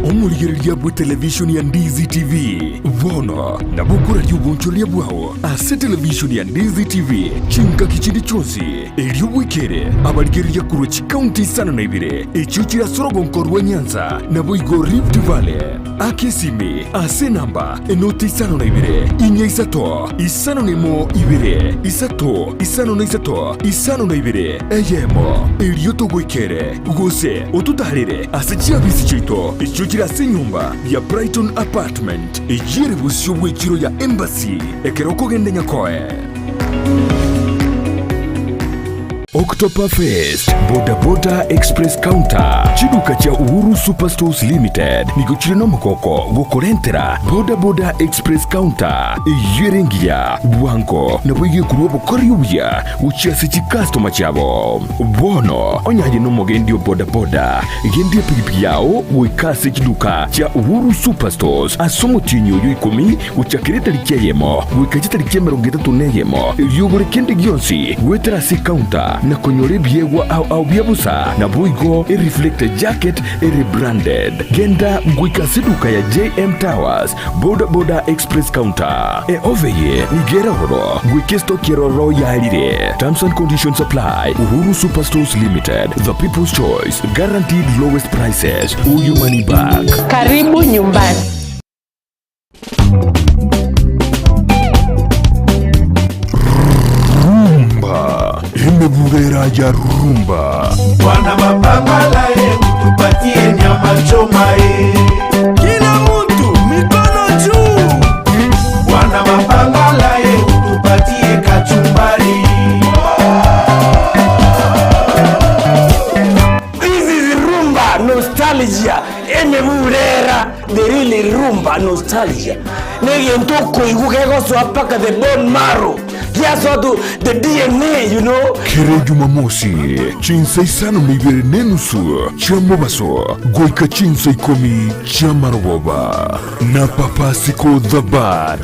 Omorigereria bw'etelevishoni ya Ndizi TV bono nabo okoraria obonchoreria bwao ase televishoni ya Ndizi TV chingaki chinde chionsi, erio bwekere abarigereria korwa chikaunti isano na ibere echio chire ase orogonko rwa Nyanza naboigo Rift Valley. Aka esimi ase enamba enoti isano na ibere, inya isato, isano na emo ibere, isato, isano na isato, isano na ibere, eyemo, erio togoikere, gose ototaarere ase chiabisi chiaito echio chire ase enyomba ya Brighton Apartment, eyio ere bosio bw'echiro ya Embassy, ekero okogenda Nyakoe. October Fest, Boda Boda Express Counter, chiduka chia Uhuru Superstores Limited nigo chire nomogoko gokorentera Boda Boda Express Counter eyio ere engiya, bwango nabo egekorwa obokori obuya gochia ase chikastoma chiabo. Bono onye aye nomogendi o boda boda, gendia epigipigi yao goika ase chiduka chia Uhuru Superstores ase omotienyi oyo ikomi Gochakera etariki eyemo goika chitariki 31, erio ogore kende gionsi goetera ase ecounter na konyora ebiegwa ao ao bia bosa, naboigo ereflector jacket ere branded. Genda goika ase eduka ya JM Towers, Boda Boda Express Counter. Eofe eye nigo ere ororo goika estoki eroro yarire. Terms and conditions apply. Uhuru Superstores Limited, the people's choice, guaranteed lowest prices or your money back. Karibu nyumbani. Rumba emebubera ya rumba. Bwana mapambala ye, tupatie nyama choma ye. Kila muntu. Rumba nostalgia emeburera the real rumba nostalgia negento okoigwa kegosoa mpaka the bone marrow giasoa to the DNA you know. Kera Jumamosi, chinsa isano na ibere na enusu chia mobaso goika chinsa ikomi chia marogoba na Papa Siko the Bad.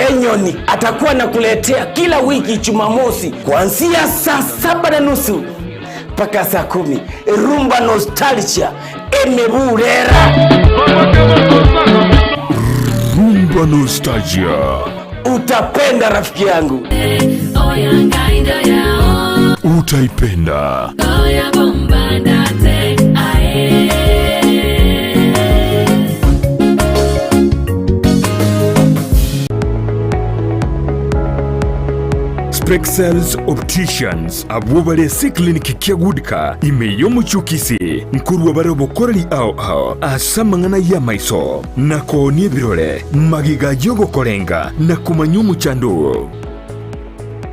Enyoni atakuwa anakuletea kila wiki Jumamosi kuanzia saa saba na nusu mpaka saa kumi. Rumba Nostalgia emeburera. Rumba Nostalgia. Utapenda rafiki yangu. Utaipenda. Spexels Opticians abwo bare ase eclinic kia Goodcar ime y'omochie o Kisii nkorwa bare obokoreri ao ao ase amang'ana y'amaiso na koonia ebirore magega y'ogokorenga na komanya omochando oo.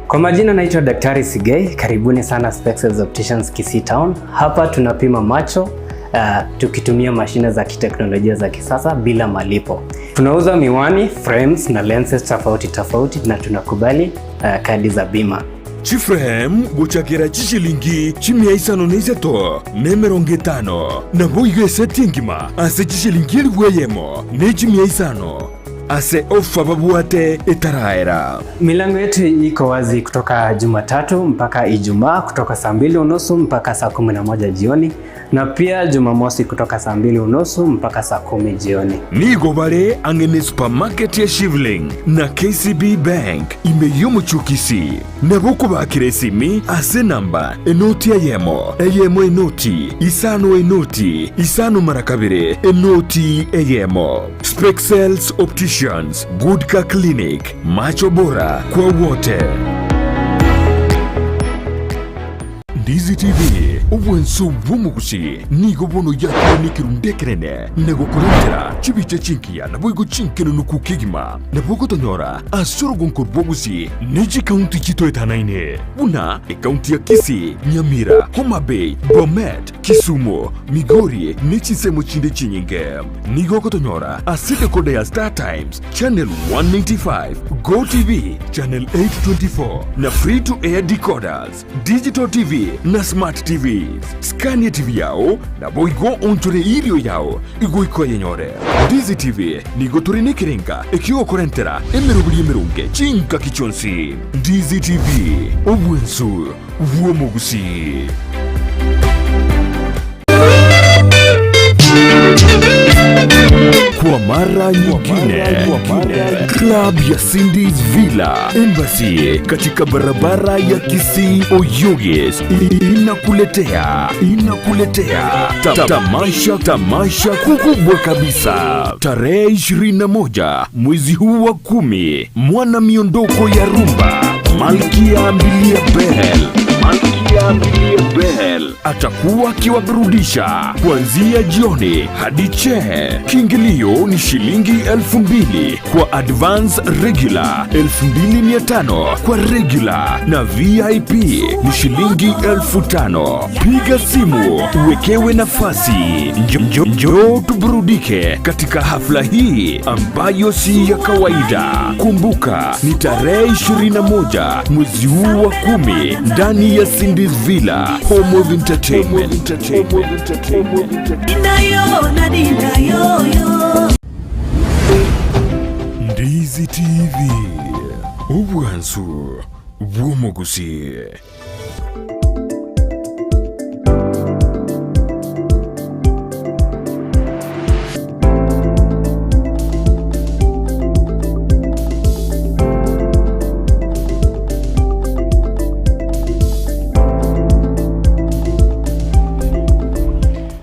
Kwa majina naitwa Daktari Sigei, karibuni sana Spexels Opticians Kisii Town. Hapa tunapima macho tukitumia mashine za kiteknolojia za kisasa bila malipo. Tunauza miwani, frames na lenses tofauti tofauti na tunakubali kadi za bima. Chiframe gochakera chishilingi chimia isano na isato na emerongo etano nabo igo eseti engima ase chishilingi elifu eyemo na echimia isano ase ofa babwate etaraera. Milango yetu iko wazi kutoka Jumatatu mpaka Ijumaa kutoka saa 2:30 mpaka saa 11 jioni na pia Jumamosi kutoka saa 2:30 mpaka saa 10 jioni. Nigo bare ang'e ne supermarket ya Shivling na KCB Bank ime y'omochie o Kisii. Nabo okobakera esimi ase enamba enoti eyemo, eyemo enoti, isano enoti, isano mara kabere, enoti eyemo. Spexels Opticians, Goodcar Clinic, macho bora kwa wote. Ndizi TV, obwanso bw'omogusi nigo bono yakire nekerundu ekenene na gokorentera chibicha chinkiya naboigo chinkenunuku kegima. Nabo ogotonyora ase orogonko rw'obogusi ne chikaunti chitoetanaine buna ekaunti ya Kisii, Nyamira, Homa Bay, Bomet, Kisumu, Migori ne chinsemo chinde chinyinge. Nigo ogotonyora ase decoder ya Star Times Channel 195, Go TV Channel 824 na free to air decoders, Digital TV na Smart TVs. Scan ya TV yao naboigo onchore irio yao igoika oyenyore. Ndizi TV nigo tore nekerenga ekiogokorentera emeroberi emeronge chingaki chionsi. Ndizi TV, obwensu bw'omogusii. Kwa mara nyingine, club ya Cindy's Villa Embassy katika barabara ya Kisii Oyugis inakuletea tamasha kubwa kabisa tarehe 21 mwezi huu wa 10, mwana miondoko ya rumba Malkia Mbilia Bel, Malkia Mbilia Bel atakuwa akiwaburudisha kuanzia jioni hadi che. Kiingilio ni shilingi elfu mbili kwa advance regular, elfu mbili mia tano kwa regular na VIP ni shilingi elfu tano. Piga simu uwekewe nafasi. Njoo tuburudike katika hafla hii ambayo si ya kawaida. Kumbuka ni tarehe 21 mwezi huu wa 10 ndani ya Cindy's Villa, Home of Entertainment. Ndizi TV, obwansu bw'omogusi.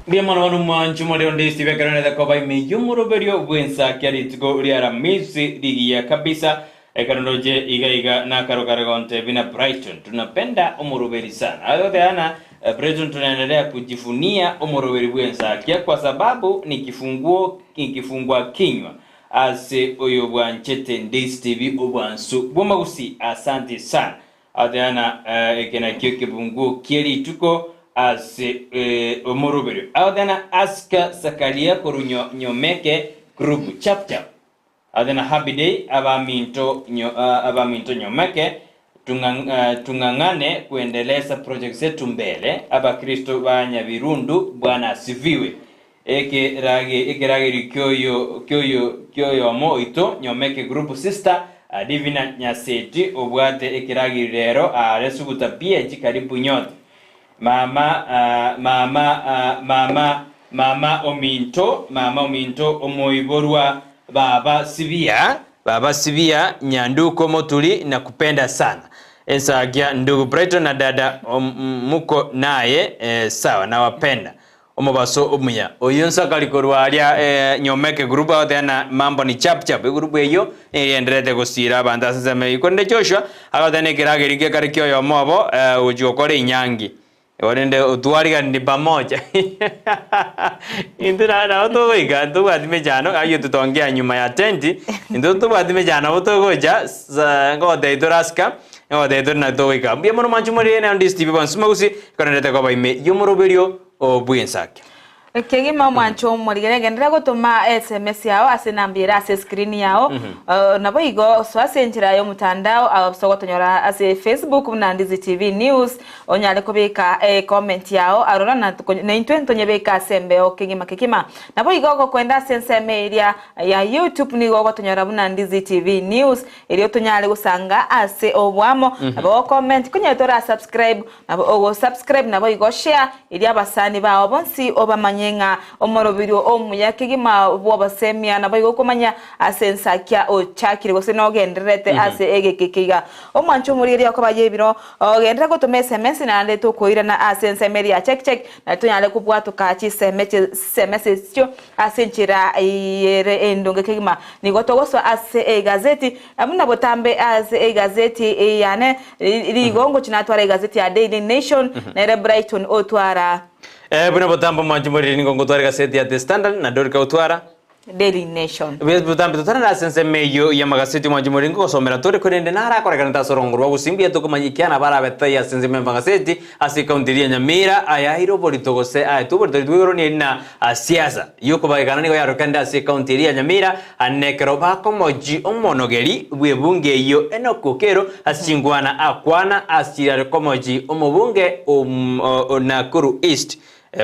Mbuya mono bono mwanche more onde ase ekero nere koba ime y'omoroberio bw'ensakia rituko ria Aramisi rigiya kabisa ekero ndoche iga iga nakaro kare gontebi na Brighton tunapenda omoroberi sana. Aye Diana, Brighton tunaendelea kujivunia omoroberi bw'ensakia kwa sababu ni kifunguo ni kifungua kinywa ase oyo bwanchete Ndisi TV obwansu bw'omagusi asante sana. Adriana, eke nakio kibunguo kie rituko ase omoroberio. Agoteba Aska Sakaria korwa Nyomeke Group chap chap. Agoteba Happy day abaminto abaminto Nyomeke tung'ang'ane kuendeleza project zetu mbele abakristo ba Nyabirundu Bwana asifiwe. Ekeragerio kioyo kioyo kioyomo oito Nyomeke Group Sister Divina Nyaseti obwate ekeragerio rero aare Suguta PH karibu nyote. Mama mama mama mama ominto mama ominto omoiborwa baba sibia baba sibia nyanduko moturi nakupenda sana ensagia ndugu Brighton na dada muko naye sawa nawapenda Omobaso omuya. Oyio nsakari korwa aria nyomeke group agoteba na mambo ni chap chap egroup eyio nigo egendererete gosiira abanto ase ensemo eyio. Korende Joshua agoteba na ekeragerio gekare kia oyomo obo ogochia gokora enyangi. Korende otwariganiri pamoja. Intwe nabo togoika ntobwati mechando ayio tutongea nyuma ya tenti intwe ntobwati mechando nabo togocha ngogotebia torasika ngogotebia tore naki togoika. Mbuya mono mwanche more na Ndisi TV bonsi mogusi ekorenderete koba ime y'omoroberio o bw'ensake. Kegima omwancho omorigere genderera gotoma sms yao ase enamba ere ase escreen yao. Naboigo soa ase enchera y'omotandao ase ogotonyora ase Facebook buna Ndizi TV News onyare kobeka ecomment yao aroro na naintwe ntonyebeke ase embeo kegima kegima. Naboigo gokwenda ase ensemo eria ya YouTube nigo ogotonyora buna Ndizi TV News erio tonyare gosanga ase oboamo. Nabo gocomment konya tora subscribe Nabo ogo subscribe naboigo share erio abasani bao bonsi obamanye ng'a omoroberio omuya kegima bw'obosemia naboigo okomanya ase ensakia ochakire gose nogendererete ase egeke keiga. Omwancho omorigereria okoba y'ebiro ogenderere gotoma esemesi naende tokoirana ase ensemo eria ya check check nario tonyare kobwatoka chiseme chisemesi echio ase enchera ere endonge kegima. Nigo togosoa ase egazeti Buna botambe ase egazeti yane, rigo ngochia natwara egazeti ya Daily Nation, nere Brighton otwara. Buna botambe omwanchi moriri nigo ngotwara egazeti ya The Standard, na Dorika otwara. Daily Nation. Botambe totare ase ensemo eyio y'amagaseti omwanchi moriri ngogosomera tore, korende narakorekanete ase orongo rwa gusii mbuya tokomanya ekiana barabe taiyo ase ensemo y'amagaseti ase ekaunti eria ya Nyamira ayaire oborito gose aetwe oborito rituko igoro nieri na siasa y'okobagekana nigo yarokanire ase ekaunti eria ya Nyamira Ane ekero bakomochi omonogeri bw'ebunge eyio Enock Okello ase chinkwana akwana ase chirare komochi omobunge o Nakuru East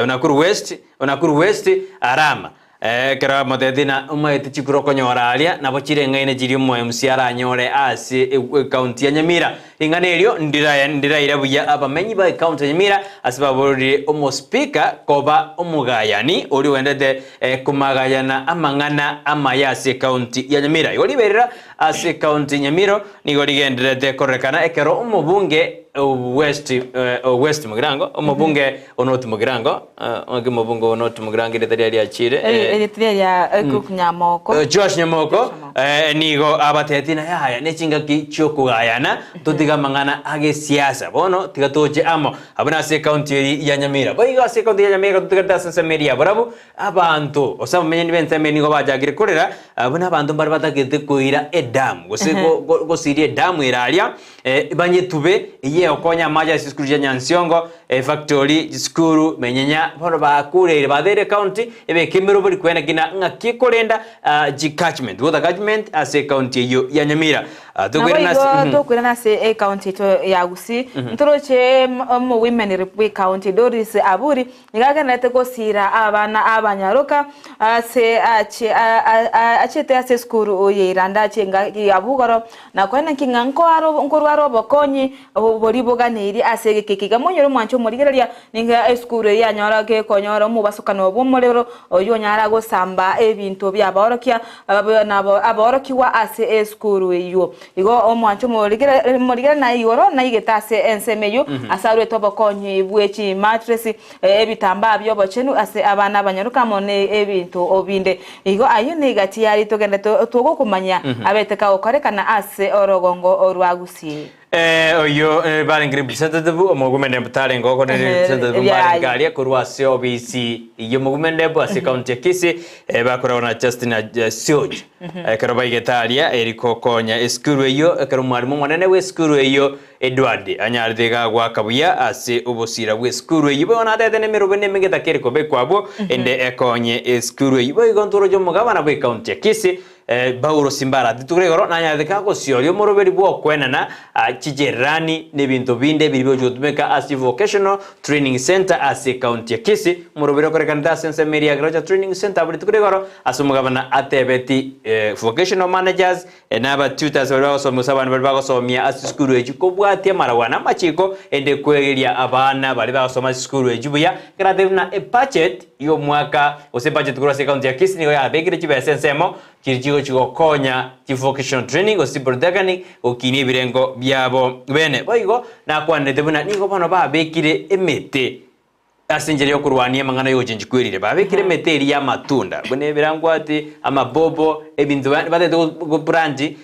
Nakuru West Nakuru West Arama ekero amotebetie na omaete chikura okonyora aria nabo chireng'aine chiria omo MC aranyore ase ekaunti ya Nyamira. Ring'ana erio ndiraire buya abamenyi ba ekaunti ya Nyamira ase baborire omospika koba omogayani oria ogendete komagayana amang'ana amaya ase ekaunti ya Nyamira. Igo riberera ase ekaunti Nyamira nigo rigendererete kororekana ekero omobunge West West Mugirango omobunge o North Mugirango ng'aki omobunge o North Mugirango erieta riaye riachire Erieta riaye ria Cook Nyamoko. Joash Nyamoko nigo abatebetie na yaya nechingaki chiokogayana totige amang'ana agesiasa bono tiga toche amo abwo nase ekaunti eri ya Nyamira. Boigo ase ekaunti ya Nyamira totigarete ase ensemo eria ya borabu abanto gose abamenyani b'ensemo eye nigo bachakire korera buna abanto mbare batagete koira edamu gose gosiria edamu ere aria banyetube eyio egokonya amache ase chisukuru chia Nyansiongo, efactory, chisukuru, menyenya bono bakureire bateire ekaunti ebeke emerobori kwene kina ng'aki ekorenda chicatchment, water catchment ase ekaunti eyio ya Nyamira. Tokoirana ase Naboigo tokoirana ase ekaunti yaito ya Gusii, ntoroche omo women rep bwe ekaunti Doris Aburi nigo agendererete gosiira abana abanyaroka ase achete ase esukuru ye Iranda ache engaki ya bugoro na koeneki ng'a nkorware obokonyi boria boganeirie ase egeka eke. Iga monyore omwancho omorigereria nigo esukuru eye yanyora gekonyora omobasokano bw'omorero oyio onyara gosamba ebinto bi'abaorokia aborokigwa ase esukuru eyio. Igo omwancho omorigere na igoro naigete ase ensemo eyio, ase arwete obokonyi bwe chimatresi, ebitambaa bi'obochenu ase abana abanyaroka amo n'ebinto binde. Igo ayio negati yaria togenderete togokumanyia abete kagokorekana ase orogongo rwa Gusii. Eh, oyo eh, barenge representative omogumende tarenge oko nere representative mbarenge aria korwa ase obisi ya omogumende ase county ya Kisii eh, bakoragwa na Justin eh, Sioch ekero baigete aria eri gokonya esukuru eyio ekero omwalimu omonene bwa esukuru eyio Edward anyarete iga goaka buya ase obosira bwa esukuru eyio boigo natete nemerobe na emegetaka ere kobekwa abwo ende ekonye esukuru eyio boigo ntoroche omogabana bwa ecounty ya Kisii Paulo simbaratitugire igoro, nanyarete kagosioria omoroberi bw'okwenana chichererani na ebinto binde ebiri bigochia gotumeka ase Vocational Training Centre ase ecounty ya Kisii. Omoroberi okorekanete ase ensemo eria ya Grocha Training Centre abwo rituko rigoro ase omogabana atebeti Vocational Managers na aba tutors baria bagosomia gose abana baria bagosomia ase chisukuru echio kobwatia amaragwa na amachiko ende kwegeria abana baria bagosoma ase chisukuru echio buya ekero atebire buna ebudget y'omwaka gose ebudget korwa ase ecounty ya Kisii nigo yabekire chibesa ensemo chiri chigochi gokonya chi vocational training gose polytechnic gokinia ebirengo biabo bene. Boigo nakwanete buna nigo bono babekire emete ase enchera y'okorwania amang'ana y'ogochenchia kwerire. Babekire emete eria y'amatunda buna ebirangwati, amabobo, ebinto batagete go plant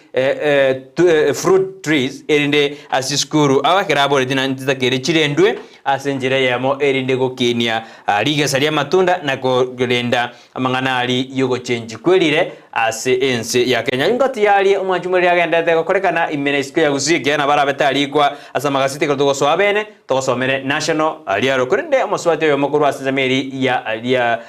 fruit trees erinde ase chisukuru aba ekero aboreti naende chitakere chirendwe ase enchera eyemo erinde gokinia rigesa ri'amatunda na korenda amang'ana aria y'ogochenchia kwerire ase ense ya Kenya. Ingoti yaria omwanchi omoriri agenderete gokorekana ime na isiko ya Gusii ekiagera nabo arabe tarikwa ase amagaseti ekero togosoa bene togosomere National riaro korende omosubati oyomo korwa ase ensemo eri ya ria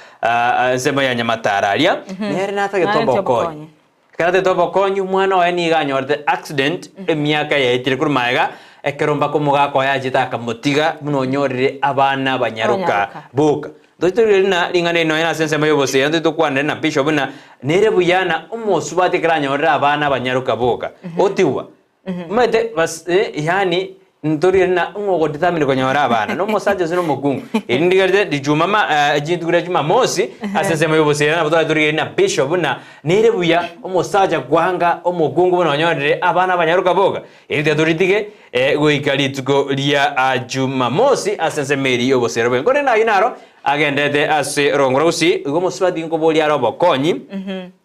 ensemo ya Nyamatara aria nere natagete obokonyi. Ekero atagete obokonyi omwana oye nigo anyorete accident emiaka yaetire korwa magega ekero mpaka omogaka oye achete akamotiga buna onyorire abana abanyaroka boka. Ntoche torigereria buna ring'ana eri nonya nase ensemo y'obosera ntoche tokwanere na bishop buna nere buya na omosubati ekero anyorire abana abanyaroka boka otigwa. Omanyete bas yaani ntorigereria buna ng'o ogodetermine konyora abana na omosacha gose na omokungu. Eri ndigerete rijuma ma chintuko ria jumamosi ase ensemo y'obosera nabo tware torigereria na bishop buna nere buya omosacha kwanga omokungu buna onyorire abana abanyaroka boka. Eri tiga toritige goika rituko ria Jumamosi ase ensemo eria y'obosera bwe. Korende ayio naro agenderete ase orogongo rwa Gusii, igo omosubati nkoboria are obokonyi,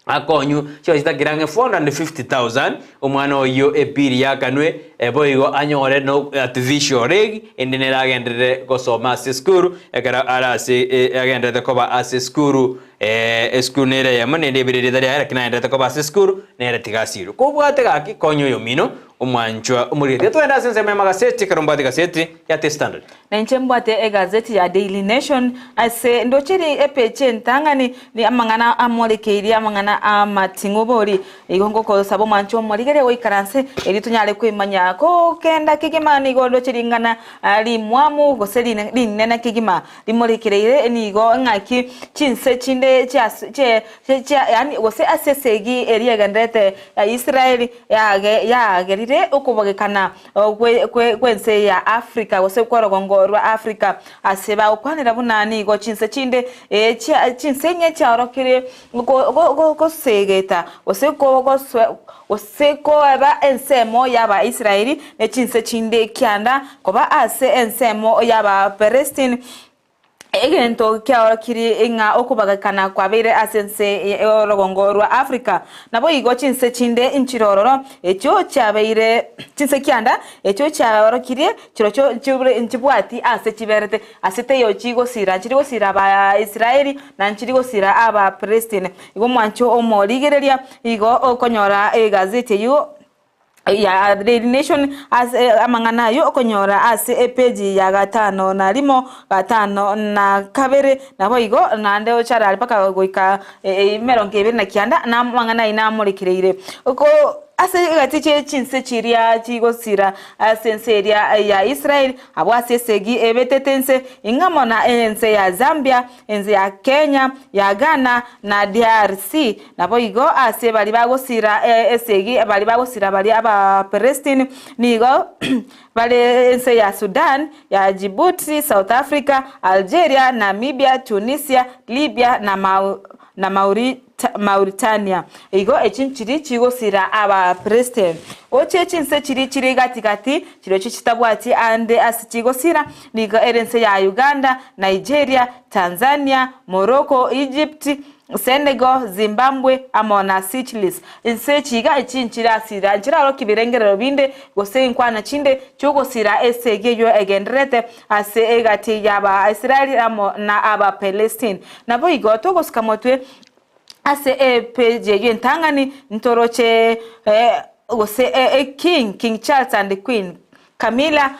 akonywe chibesa chitakire ang'e 450,000, omwana oyio ebill yakanwe, boigo anyore no artificial leg, ende nere agenderere gosoma ase esukuru, ekero are ase agenderete koba ase esukuru Esukuru nere eyemo, naende ebere erieta riaye, lakini naenderete koba ase esukuru, nere tiga asirwe. Kobwate gaki, konya oyomino, omwanchwa omorigete. Tiga togende ase ensemo y'amagaseti, ekero mbwate egaseti ya The Standard. Na inche mbwate egazeti ya Daily Nation, ase ndoche ri epeji entang'ani ni amang'ana amorekeirie amang'ana amating'u bori. Igo ngokosaba omwanchwa omorigereria goikaranse, erio tonyare kwemanya kogenda kegima nigo ndoche ring'ana rimwamu gose rinene kegima. Rimorekereire nigo ng'aki chinse chinde yaani gose ase esegi eria egendererete ya Israeli yagerire okobagekana gw'ense ya Africa gose kw'orogongo rwa Africa ase bagokwanera buna nigo chinse chinde chinse inye chiaorokire gosegeta gose gose koeba ensemo y'Abaisraeli ne chinse chinde kianda koba ase ensemo y'Abaperestini, egento kiaorokirie ng'a okobagekana kwabeire ase ense y'orogongo rwa Afrika. Naboigo chinse chinde nchire ororo, echio chiabeire chinse kianda, echio chiaorokirie chirochio nchibwati ase chiberete, ase teiyo chigosira, nchiri gosira Abaisraeli, na nchiri gosira Abaperestini. Igo omwancho omorigereria igo okonyora egazeti eyio ya Daily Nation ase amang'ana ayio okonyora ase epeji ya gatano na rimo, gatano na kabere, naboigo naende ochare are mpaka goika emerongo ebere na kianda na amang'ana ayio namorekereire. Oko ase egati chie chinse chiria chigosira ase ense eria ya Israel, abwo ase esegi ebetete ense, ing'amo na ense ya Zambia, Ense ya Kenya, ya Ghana, na DRC. Naboigo ase baria bagosira esegi, baria bagosira baria Abaperestini, nigo bare ense ya Sudan, ya Djibouti, South Africa, Algeria, Namibia, Tunisia, Libya, na na Mauritania. Igo echi nchiri chigosira Abaperestini. Gochia chinse chiria chire gati gati, chirochio chitabwati ande ase chigosira, nigo ere ense ya Uganda, Nigeria, Tanzania, Morocco, Egypt, Senegal, Zimbabwe amo na Seychelles. Inse echi iga echi nchirasira nchirarokie ebirengerero binde gose inkwana chinde chi'ogosira esegi eyio egendererete ase egati y'Abaisraeli amo na Abapelestini. Naboigo togosuka motwe ase epeji eyio entang'ani ntoroche gose King, King Charles and Queen Camilla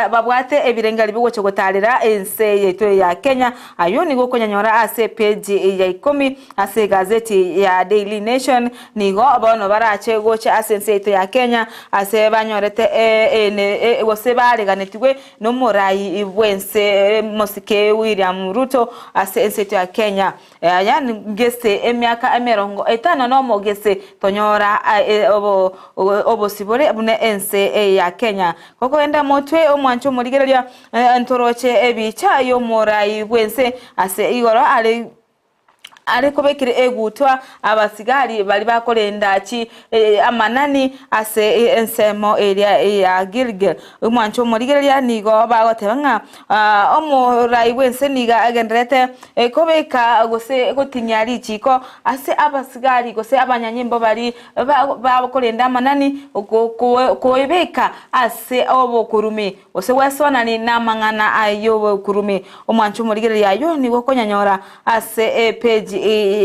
babwate ebirengeri bigocha gotarera ense yaito ya Kenya. Ayio nigo okonyanyora ase epeji ya ikomi ase egazeti ya Daily Nation. Nigo bono barache gocha ase ense yaito ya Kenya ase banyorete gose bareganetigwe nomorai bwense mosike William Ruto ase ense yaito ya Kenya. Aya ngese emiaka emerongo etano nomo gese tonyora obosibore buna ense eye ya Kenya. Gokogenda motwe omwanche omorigereria ntoroche ebicha y'omorai bw'ense ase igoro are are kobekire egutwa abasigari baria bakorenda chi amanani ase ensemo eria ya Gilgil. Omwanche omorigereria nigo bagoteba ng'a omorai bw'ense nigo agendererete kobeka gose gotinyia richiiko ase abasigari gose abanyanyimbo baria bakorenda amanani koebeka ase obokurumi gose gwesoanani namang'ana y'obokurumi. Omwanche omorigereria ayio nigo okonyanyora Ase epeji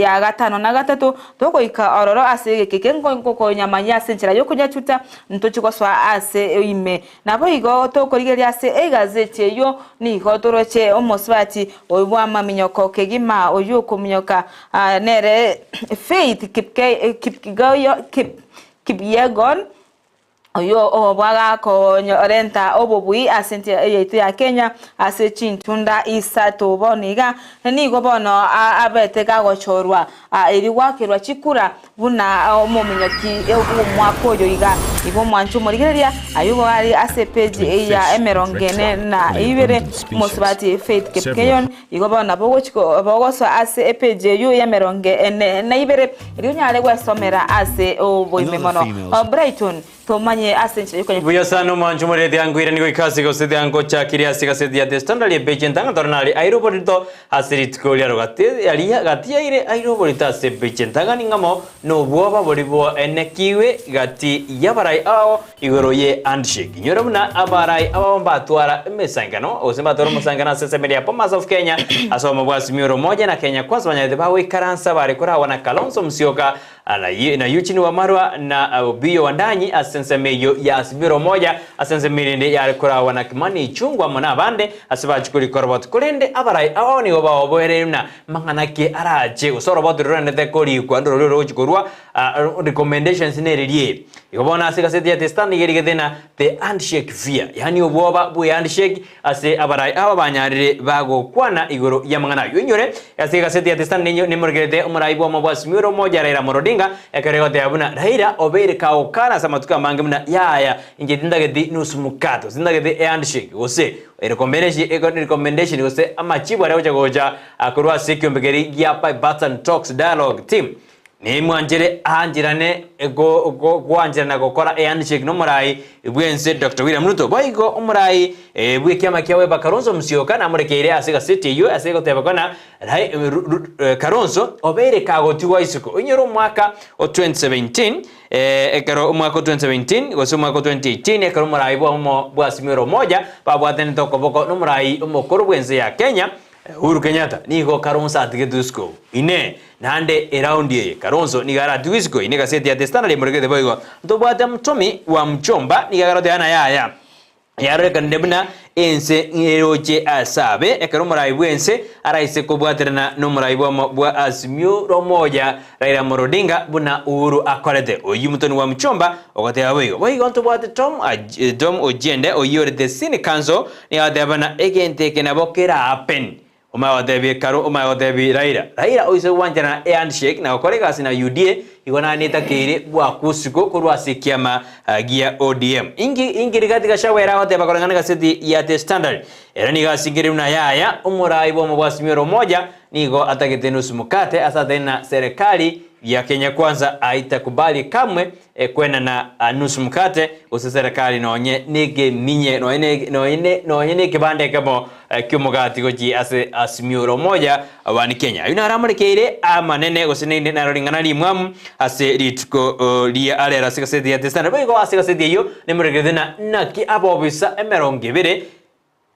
ya gatano na gatato togoika ororo ase egeka eke ngokonyamanyia ase enchera y'okonyachuta ntochie gosoa ase ime. Naboigo tokorigereria ase egazeti eyio nigo toroche omosubati oyo bw'amaminyoko kegima oyio okominyoka nere Faith Kipyegon Oyio obwagakonyorenta obobui ase ense yaito ya Kenya ase chintunda isato bono iga, nigo bono abete gagochorwa erio gwakerwa chikura buna omominyoki bw'omwaka oyo iga. Igo omwanche omorigereria ayio are ase epeji ya emerongo ene na ibere omosubati Faith Kipkeyon Igo bono nabo ogochia bogosoa ase epeji eyio y'emerongo ene na ibere, erio onyare gwesomera ase oboime mono. Brighton, tomanye ase enchera y'okonya. Buya sana omwancho omorere tiankoirani goika ase gose tiangochakirie ase egaseti ya The Standard epeji entang'ani tore nari aire oborito ase rituko riaro gati aria gati yaire aire oborito ase epeji entang'ani ng'amo nobwoba boria boenekiwe gati y'abarai ao Igoro ye handshake, inyora buna abarai ababo mbatwara emesangano, gose mbatwara omosangano ase ensemo eria ya Bomas of Kenya, ase obomo bwa Azimio la Umoja na Kenya Kwanza banyarete bagoikaransa bare koragwa na Kalonzo Musyoka na na Eugene Wamalwa na Opiyo Wandanyi ase ensemo eyio ya Azimio la Umoja, ase ensemo erinde yare koragwa na Kimani Ichung'wa amo nabande ase bachia korika oroboti. Korende abarai ababo nigo baoboereire buna mang'ana ki arache gose oroboti rorendete korikwa ndorori orogochia korwa Recommendations neriria eri. Igo bono ase egaseti ya The Standard nigo erigete ng'a The Handshake Fear, yaani obwoba bwe handshake ase abarai aba banyarire bagokwana igoro y'amang'ana ayio. Oinyore ase egaseti ya The Standard nemorekerete omorai bw'omo bwa Azimio la Umoja Raila Amolo Odinga ekero egoteba buna Raila obeire kagokana ase amatuko amange buna yaya inche tintageti nusu mkato, tintageti ehandshake gose recommendation gose amachibu aria agocha gocha korwa ase ekiombe keria gia Bipartisan Talks Dialogue Team. Nimwanchere aancherane gwancherana gokora ehandshake nomorai bw'ense Doctor William Ruto. Boigo omorai bw'ekiama kia Wiper Kalonzo Musyoka namorekeire ase egaseti eyio ase egoteba buna Kalonzo obeire kagotigwa isiko. Oinyore omwaka o 2017 ekero omwaka o 2017 gose omwaka o 2018 ekero omorai bw'omo bwa Azimio la Umoja babwatanete okoboko nomorai omokoro bw'ense ya Kenya Uhuru Kenyatta nigo Kalonzo atigetwe isiko ine naende eraundi eye Kalonzo nigo aratigwe isiko ine egaseti ya The Standard emoregete boigo ntobwate Mtumi wa Mchomba nigo agaroteba ng'a yaya yarorekanire buna ense eroche ase abe ekero omorai bwense araise kobwaterana nomorai bwamo bwa Azimio la Umoja Raila Amolo Odinga buna Uhuru akorete. Oyio Mutoni wa Mchomba ogoteba boigo. Boigo ntobwate Tom Tom Ojiende oyio ore the Senior Counsel Nigo agateba buna egento eke nabo kera happen. Omanye gotebi Karo omanye gotebi Raila. Raila oise gwancherana e handshake na gokora egasi na UDA igo naende etakeire goakwa osiko korwa ase ekiama gia ODM. Inki inki Rigathi Gachagua ere agoteba koreng'ana negaseti ya The Standard? Ere nigo asingereire buna yaya omorai bw'omobwasimi ore omoja nigo atagete nusu mukate ase atari na serekari. ya Kenya Kwanza haitakubali kamwe kwenana nusu mkate gose serikali nonye nekeminye nonye nonye nekebande ekemo kiomogati gochi ase Azimio la Umoja One Kenya. Ayio naro amorekeire amanene gose naro ring'ana rimwamu ase rituko ria arero ase egaseti ya The Standard. Boigo ase egaseti eyio nemorekerete na naki abobisa emerongo ebere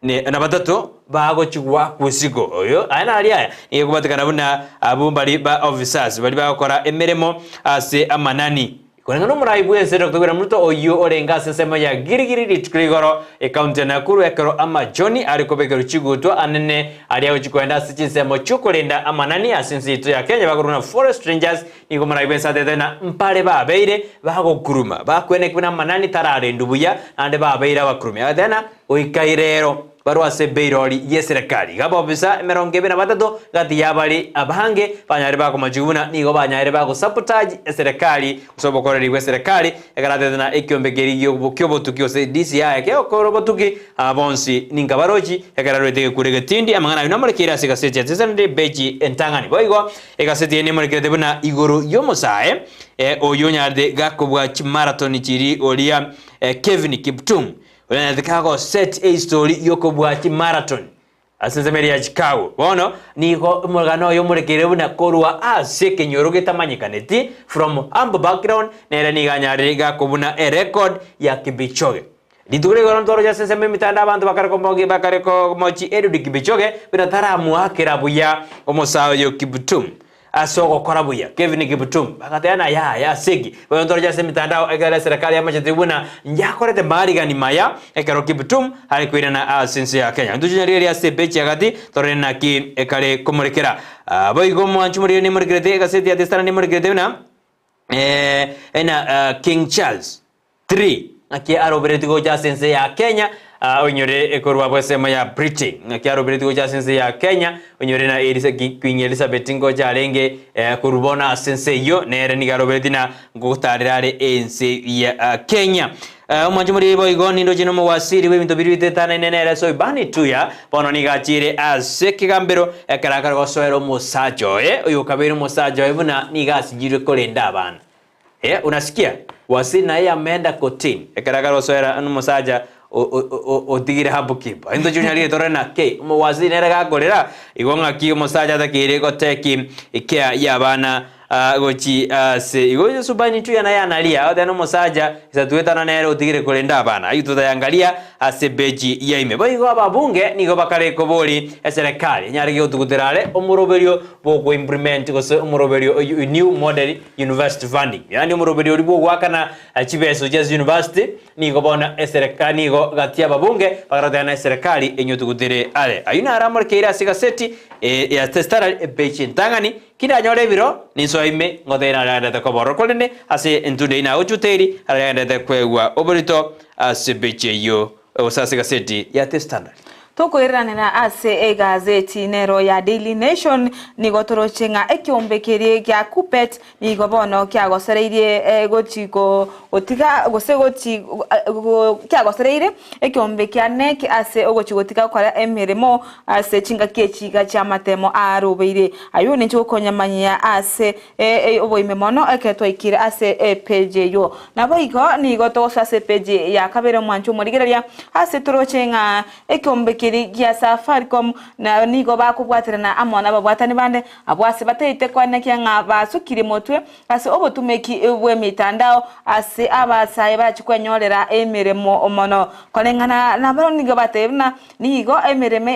na batato bagochigwa kw'isiko. Oyo aya naria aya nigo ekobatekana buna abwo mbari ba officers baria bagokora emeremo ase amanani. Koreng'ana omorai bw'ense Doctor William Ruto oyio orenge ase ensemo ya Gilgili rituko ria igoro ekaunti ya Nakuru ekero amachoni are kobekerwa chigutwa anene aria agochia koenda ase chinsemo chiokorenda amanani ase ense yaito ya Kenya bakorwa buna Forest Rangers nigo omorai bw'ense atete ng'a mpare babeire bagokuruma bakweneki buna amanani tararendwa buya naende babeire abakurumi agateba ng'a Goika irero barwe ase ebeirori y'eserekari. Iga abobisa emerongo ebere na batato gati y'abare abange banyare bakomochigwa buna nigo banyare bagosabotage eserekari gose obokoreri bw'eserekari, ekero atete na ekiombe keria ki'obotuki gose DCI kegokora obotuki aba bonsi ninka barochi ekero arwete egekuro egetindi. Amang'ana ayio namorekeire ase egaseti ya Citizen Bechi entang'ani. Boigo egaseti eye nemorekerete buna igoro y'omosae oyio onyarete gakobua chimarathon chiria oria Kevin Kiptum Onyarete kago set ehistory yokobua chimarathon ase ensemo eria ya Chicago. Bono nigo omogano oyo omorekeire buna korwa ase ekenyoro getamanyekaneti from humble background nere nigo anyarire gakobuna erecord ya Kipchoge. Rituko rigoro ntoroche ase ensemo emitandao abanto bakare komogi bakare komochi Eliud Kipchoge buna taramoakera buya omosae oyo Kiptum. Ase ogokora buya, Kevin Kiptum bagateba na yaya ase eki bayontoroche ase emitandao ekero eserekari yamachete buna nyakorete marigani maya ekero Kiptum are koirana ase ense ya Kenya. Intwe chinyarigereria ase epeji ya gati torore naki ekare komorekera. Boigo omwanchi omoriri nemorekerete egaseti ya The Standard nemorekerete buna ena King Charles 3. Ng'aki aroberetie gocha ase ense ya Kenya, oinyore korwa bw'ensemo ya Britain. Ng'aki aroberetie gocha ase ense ya Kenya, oinyore na Elisa, Queen Elizabeth ngocha arenge korwa bono ase ense eyio, nere nigo aroberetie na ngotarera are ense ya Kenya. Omwanchi moria boigo nindoche nomowasiri bw'ebinto biria bitetanaine nere Soibani Tuya, bono nigo achiire ase ekegambero ekero akare gosoera omosacha oye, oyokabeire omosacha oye buna nigo asinyirwe korenda abana. Eh, unasikia? Wasiri naye ameenda kotini. Ekero akare gosoera nomosacha otigire hapo kipa. Into chinyarire tore na K. Omowasiri nere gakorera igo ng'aki omosacha atakeire goteki care y'abana gochi ase igo Yesu bani tuya naye analia oteba nomosacha isatuetana nere otigire korenda abana. Ayio totayangaria ase bechi yaime. Boigo ababunge nigo bakare kobori eserekari enyare gotugutera are omoroberio bw'oko implement gose omoroberio new model University funding, yaani omoroberio oria bw'ogoakana chibeso chia university, nigo bono esereka nigo gati y'ababunge bagaroteana na eserekari enyotugutere are. Ayio naro amorekeire ase egaseti ya The Standard epeji entang'ani, Kindanyore ebiro, ninsoe ime, ngotebi naria agenderete koba ororo, korende ase entunde eyio nagochuta eri, araria agenderete koegwa oborito ase epeji eyio gose ase egaseti ya The Standard. Tokoiranerana ase egazeti nero ya Daily Nation, nigo toroche ng'a ekeombe keria gia Kuppet nigo bono kiagosereirie gochi gotiga gose gochi kiagosereire ekeombe kia NEC ase ogochi gotiga gokora emeremo ase chingaki echi iga chiamatemo arobeire. Ayio ninche gokonyamanyia ase oboime mono ekero twaikire ase epeji eyio. Naboigo nigo togosoa ase epeji ya kabere omwancho omorigereria ase toroche ng'a ekeombe keria gia Safaricom na nigo bakobwaterana amo nababwatani bande abwo ase bataete koenekia ng'a basukirie motwe ase obotumeki bw'emitandao ase abasae bachie kwenyorera emeremo mono. Koreng'ana nabarabwo nigo batebire buna Nigo emeremo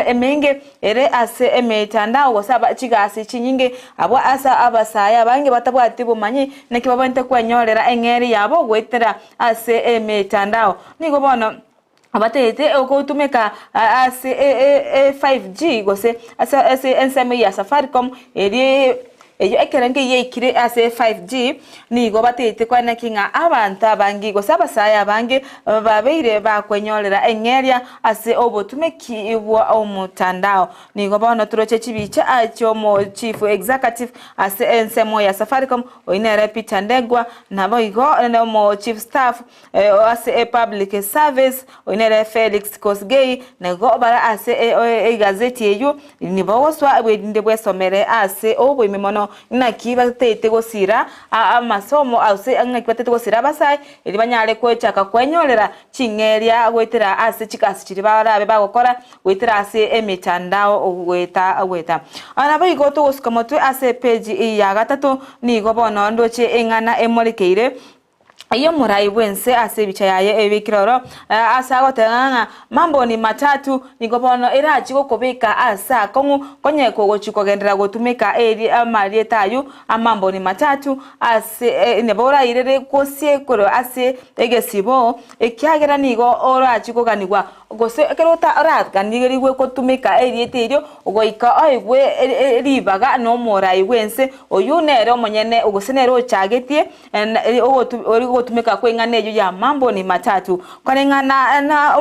emenge ere ase emetandao gose chigasi chinyinge abwo ase abasae abange batabwati bomanyi naki babwenerete kwenyorera eng'eria yabo goetera ase emetandao. Nigo bono batagete ogotumeka ase 5G gose ase ensemo ya Safaricom eria Eyio ekero enke yaikire ase 5G, nigo batagete koenekia ng'a abanto abange gose abasae abange babeire bakwenyorera eng'eria ase obotumeki bwa omotandao. Nigo bono toroche chibicha chiomo Chief Executive ase ensemo ya Safaricom oyio nere Peter Ndegwa naboigo omo Chief Staff Ase ePublic Service, oyio nere Felix Kosgei, nigo bare ase egazeti eyio, nibogoswa bwerinde bwesomere ase oboime mono. bono naki bataete gosira amasomo gose ng'aki bataete gosira abasae erio banyare gochaka kwenyorera ching'eria goetera ase chigasi chiria barabe bagokora goetera ase emetandao goeta goeta. Naboigo togosuka motwe ase epeji ya gatato nigo bono ndoche eng'ana emorekeire y'omorai bw'ense ase ebicha yaye ebekire oro, ase agoteba ng'a mambo ni matatu, nigo bono erachie gokobeka ase akong'u konye kogochia kogenderera gotumeka eri amarieta ayio amambo ni matatu ase nabo orairere gosie korwa ase egesibo, ekiagera nigo orachie koganigwa Gose ekero oraganigerigwe gotumeka erieta erio, goika oegwe ribaga nomorai bw'ense, oyio nere omonyene, gose nere ochagetie ogotumeka kw'eng'ana eyio ya mambo ni matatu. Koreng'ana na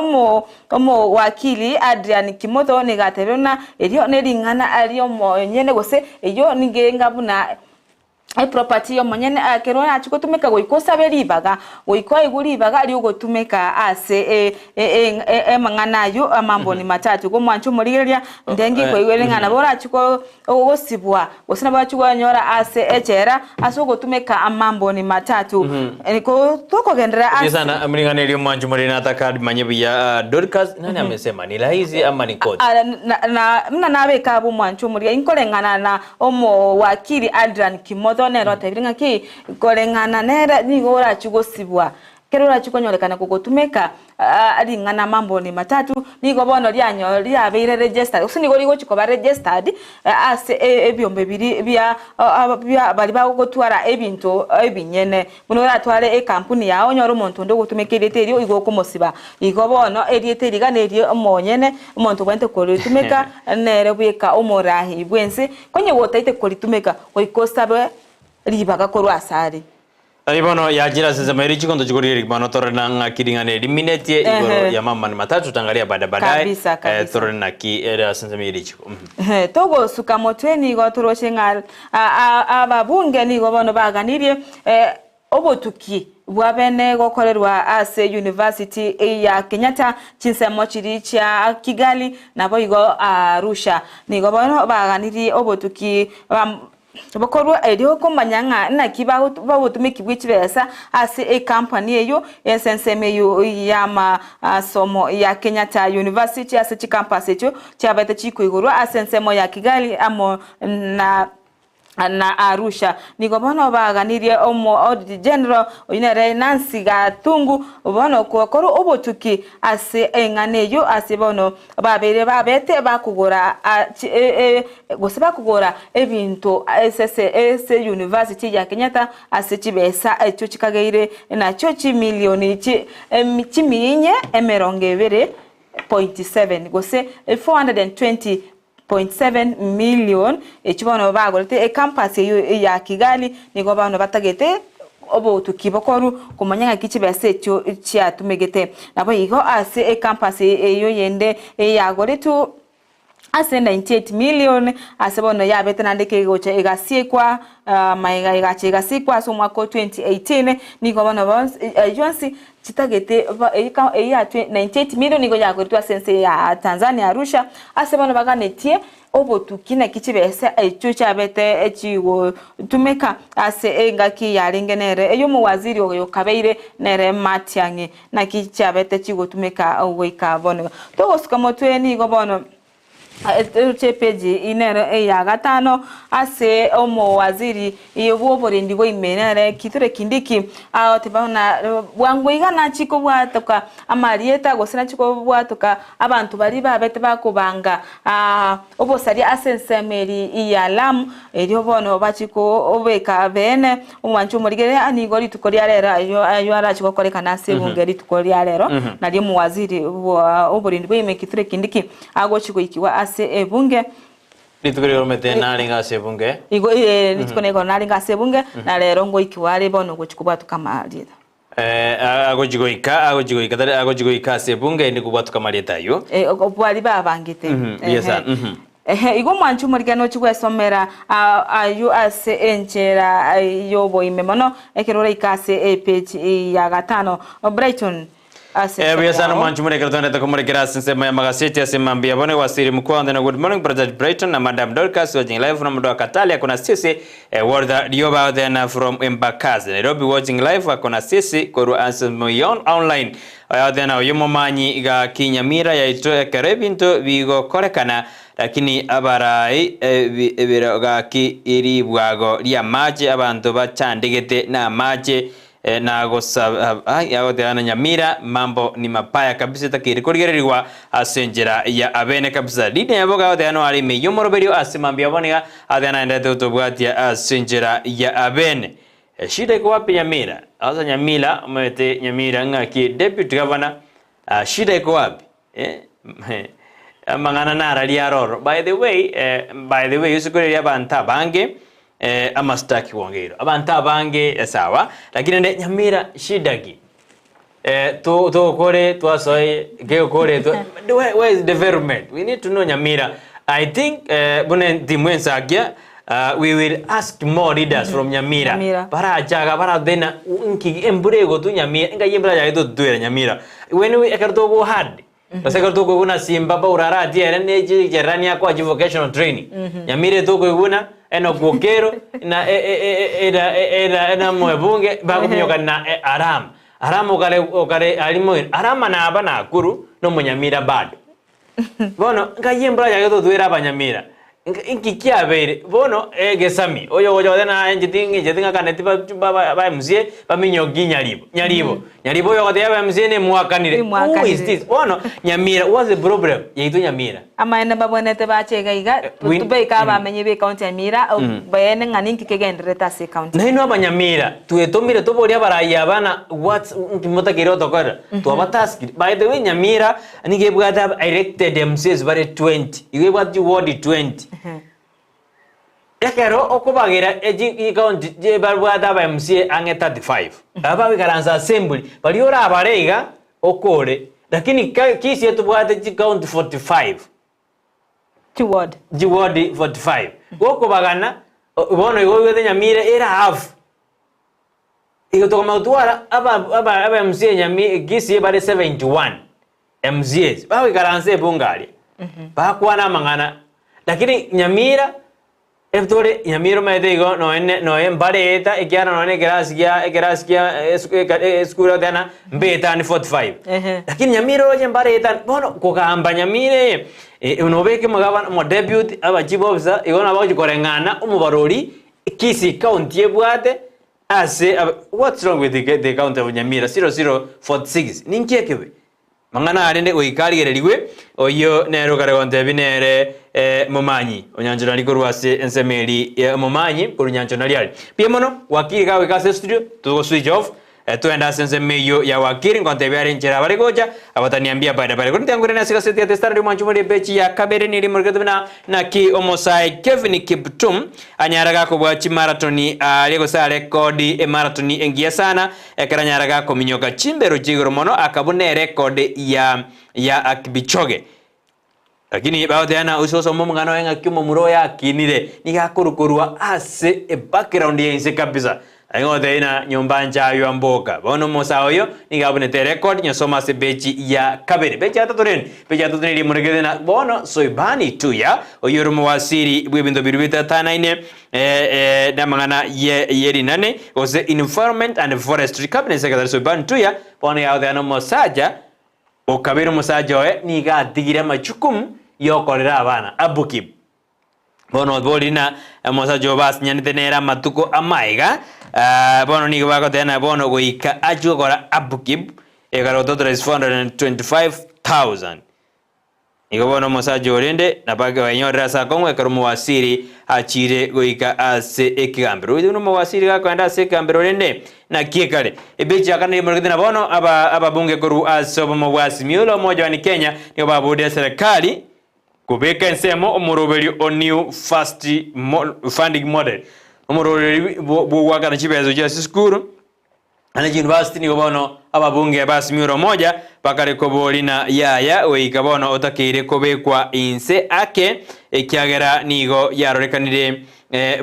omowakili Adrian Kimotho nigo atebire buna erio nering'ana ri'omonyene gose eyio nigo enga buna eproperty y'omonyene ekero orachie gotumeka goika osabe ribaga, goika oigwe ribaga riogotumeka ase amang'ana aywo amambo ni matatu. Igo omwanche omorigereria, ntengi koigwera ng'a nabo orachie gosibwa gose nabo orachie konyora ase echela ase ogotumeka amambo ni matatu. Ko tokogenderera ase. Sana mlingana erio mwanche omoriri nataka manye buya Dorcas nani amesema ni rahisi ama ni court? Na buna nabeka abwo omwanche omorigereria inkoreng'ana na Omowakili Adrian Kimotho nere otebire ng'a ki koreng'ana nere nigo orachie gosibwa kero orachie konyorekana kogotumeka ring'ana mamboni matatu nigo bono rianyo riabeire registered gose nigo rigochi koba registered ase ebiombe biria bia bia baria bagotwara ebinto ebinyene. Buna oratware ekampuni yao onyore omonto onde ogotumeka erieta erio igo okomosiba. Igo bono erieta eri iga nerio omonyene omonto obwenerete koritumeka nere bweka omoraai bw'ense, konye gotaete koritumeka goika osabe ribaga korwa asare. Nari bono yachire ase ensemo ere chikonto chikorigereria bono torore na ng'aki ring'ana eri riminetie igoro ya mamani matatu tangaria baada baadaye Kabisa, kabisa. torore naki ere ase ensemo ye richiko. Togosuka motwe nigo toroche ng'a Ababunge nigo bono baganirie obotuki bwa bene gokorerwa ase University ya Kenyatta chinsemo chiria chia Kigali naboigo Arusha. Nigo bono baganirie obotuki bokorwa erio komanya ng'a naki obotumiki bwe chibesa ase ecompany eyio ase ensemo eyio y'amasomo ya Kenyatta University ase chicampus echio chiabete chikoigorwa ase ensemo ya Kigali amo na na Arusha. Nigo bono baganirie omo Audit General oyio nere Nancy Gathungu bono korwa obotuki ase eng'ana eyio ase bono babeire babete bakogora gose bakogora ebinto ase ase University ya Kenyatta ase chibesa echio chikageire nachio chimilioni chimiinye emerongo ebere point 7 gose 420 0.7 million echio bono bagorete ecampus eyio ya Kigali nigo bono batagete obotuki bokoru komanya ng'aki chibesa echio chiatumegete. Naboigo ase ecampus eyio yende yagoretwe ase 98 million ase bono yabete naende kegocha egasiekwa magega egacha egasikwa ase omwaka o 2018 nigo bono bonsi eyio yonsi Chitagete eyio ya 98 million nigo yagoretwe ase ense ya Tanzania Arusha ase bono baganetie obotuki naki chibesa echio chiabete chigotumeka ase engaki yarenge nere eyomowaziri oyo okabeire nere Matiang'i naki chiabete chigotumeka goika bono. Togosuka motwe nigo bono Eroche epeji nero eya gatano ase omowaziri bw'oborendi bwa ime nere Kithure Kindiki agoteba buna bwango iga nachie kobwatoka amarieta gose nachie kobwatoka abanto baria babete bakobanga obosaria ase ensemo eria ya Lamu erio bono bachie kobeka beene omwancho omorigereria nigo rituko ria rero ayio ayio arachie gokorekana ase ebunge rituko ria rero nario omowaziri bwa oborendi bwa ime Kithure Kindiki Agochia goikigwa ase ebunge. Rituko riria omete narenge ase ebunge. Igo eh, rituko nigo narenge ase ebunge, na rero ngoikigwa are bono gochia kobwatoka amarieta. Eh, agochia goika, agochia goika, tari agochia goika ase ebunge ende kobwatoka amarieta ayio. Eh, baria babangete. Buya sana. Ehe, igo omwanchi omorikani ochie gwesomera ayio ase enchera y'oboime mono, ekero oraike ase epeji ya gatano. Brighton. Ase Eh, buya sana yao. mwanchi murekere twendete kumurekera ase ensemo ya magaseti ase mambia bone wasiri mkwande na good morning brother Brighton na madam Dorcas watching live from Mdoa Katale akona sisi eh, Walter Rioba then from Embakasi Nairobi watching live akona sisi korwa ase moyon online oyo then oyo momanyi ga kinyamira yaito ekero ebinto bigokorekana lakini abarai eh, bi- ebiro gaki iribwago riamache abanto bachandegete na amache Eh, nagosaba ai, agoteba na Nyamira mambo ni mabaya kabisa etakeire korigererigwa ase enchera ya abene kabisa. Lydia Nyaboke agoteba no are ime y'omoroberio ase mambia abwo niga agoteba naenderete gotobwatia ase enchera ya abene. Eh, shida iko wapi Nyamira? Sasa Nyamira omanyete Nyamira ng'aki deputy governor ah, shida iko wapi? Eh, amang'ana nararia aroro. By the way, eh, by the way, ase koreria abanto abange eh, amastaki wongeirwe. Abanto abange eh, sawa, lakini ende Nyamira shida ki? Eh, to tokore twasoe gekore to where, where is development? We need to know Nyamira. I think eh, buna timu ensakia uh, we will ask more leaders from Nyamira. Nyamira. Barachaga barathena nki embura egotu Nyamira enkai embura yaye totwere Nyamira. When we ekero togo hard gose ekero tokoiguna Simba Paul aratie ere ne chicherani akoa chi vocational training. Nyamira etokoiguna Enock Okero na e- e- e- era era era mwebunge bakominyoka na eh, Arama. Arama okare okare ari moino. Arama naba Nakuru nomonyamira bado. Bono nkai embura yage totwere abanyamira. Nk- Inki kiabeire bono egesami oyo ogocha goteba naye inche ting'incheti ng'akaneti ba ba ba MCA baminyoki Nyaribo Nyaribo Nyaribo oyo ogotebia aba MCA nemwakanire who is Nimwakanire. this bono Nyamira what's the problem yaito Nyamira Amaene mbabwenerete bache iga iga, we- tobeke abamenyi b'ecounty ya Nyamira, baene ng'a ninki kegendererete ase ecounty. Nainwe abanyamira twetomire toborie abarai aba na what's nki motakeire gotokorera twabataskire by the way Nyamira Nigo ebwate aba elected MCAs bare 20, igo ebwate chiward 20. Ekero okobagera echi chicounty babwate aba MCA ang'e 35, aba bagoikaransa assembly, baria orabare iga okore, lakini ka Kisii etobwate chicounty 45. Chiward. Chiward 45. Gokobagana, bono igo oigwete Nyamira ere half. Igo tokomanya gotwara aba aba aba MCA Nyami Kisii bare 71 MCAs bagoikaransa ebunge aria bakwana amang'ana lakini Nyamira tore Nyamira omanyete igo nonya nonya mbareeta ekiagera nonya ekerasi kia ekerasi kia esu esukuru egoteba mbetani 45 lakini Nyamira oroche mbareetani bono kogamba Nyamira eye nobeke omogabana omodeputy aba chief officer igo nabo bagochi koreng'ana omobarori Kisii county ebwate Ase aba what's wrong with the, the county of Nyamira 0046 ninki ekebe mang'ana arende goika arigererigwe oyio nere okare gontebi nere eh, momanyi onyancho nari korwa ase ensemo eri eh, omomanyi korwa nyancho nari ari mbuya mono wakiri gagoika ase studio togo switch off eh, twende ase ensemo eyio ya wakiri ngontebi are enchera abare gocha abataniambia baada baada korende tiangure ase gaseti ya The Standard mwancho more epeji ya kabere neri morikete buna Naki omosae Kevin Kiptum anyare gakobua chimarathoni aria gose arekodi emarathoni engiya sana ekero anyare gakominyoka chimbero chia igoro mono akabuna erekodi ya ya Kipchoge. Lakini bagoteba ng'a ase osome omong'ana oye ng'aki omomura oyo akinire nigo akorwa korwa ase ebackground ya inse kabisa. Aye ngotebie ng'a nyomba nchaywa mboka. Bono omosae oyo nigo abunete erekodi nyosoma ase epeji ya kabere. Peji ya gatato rende, peji ya gatato neri emorekete ng'a bono Soibani Tuya, oyio ore omowasiri bw'ebinto biria bitatanaine eh, eh, namang'ana ye ye rinani, gose Environment and Forestry Cabinet Secretary Soibani Tuya, bono nigo agoteba ng'a omosacha okabeire omosacha oye nigo atigire amachukumu yokorera abana, upkeep. Bono bori na omosacha obo basinyanete nere amatuko amaiga, ah, bono nigo bagoteba na bono goika achie gokora upkeep ekare gototora is 425,000. Igo bono omosacha orende nabo akenyorera ase akong'u ekero omowasiri achire goika ase ekegambero. Oise buna omowasiri gakoenda ase ekegambero rende naki ekare. Ebechi ya kane imorekete na bono aba ababunge korwa ase obomo bwa Azimio la Umoja One Kenya nigo baboria serikali Kobeka ensemo omoroberio o New First Funding Model, omoroberio bw'ogoakana chibeso chia chisukuru ande chiuniversity nigo bono ababunge ba Azimio la Umoja bakare koboria na yaya goika bono otakeire kobekwa inse ake ekiagera nigo yarorekanire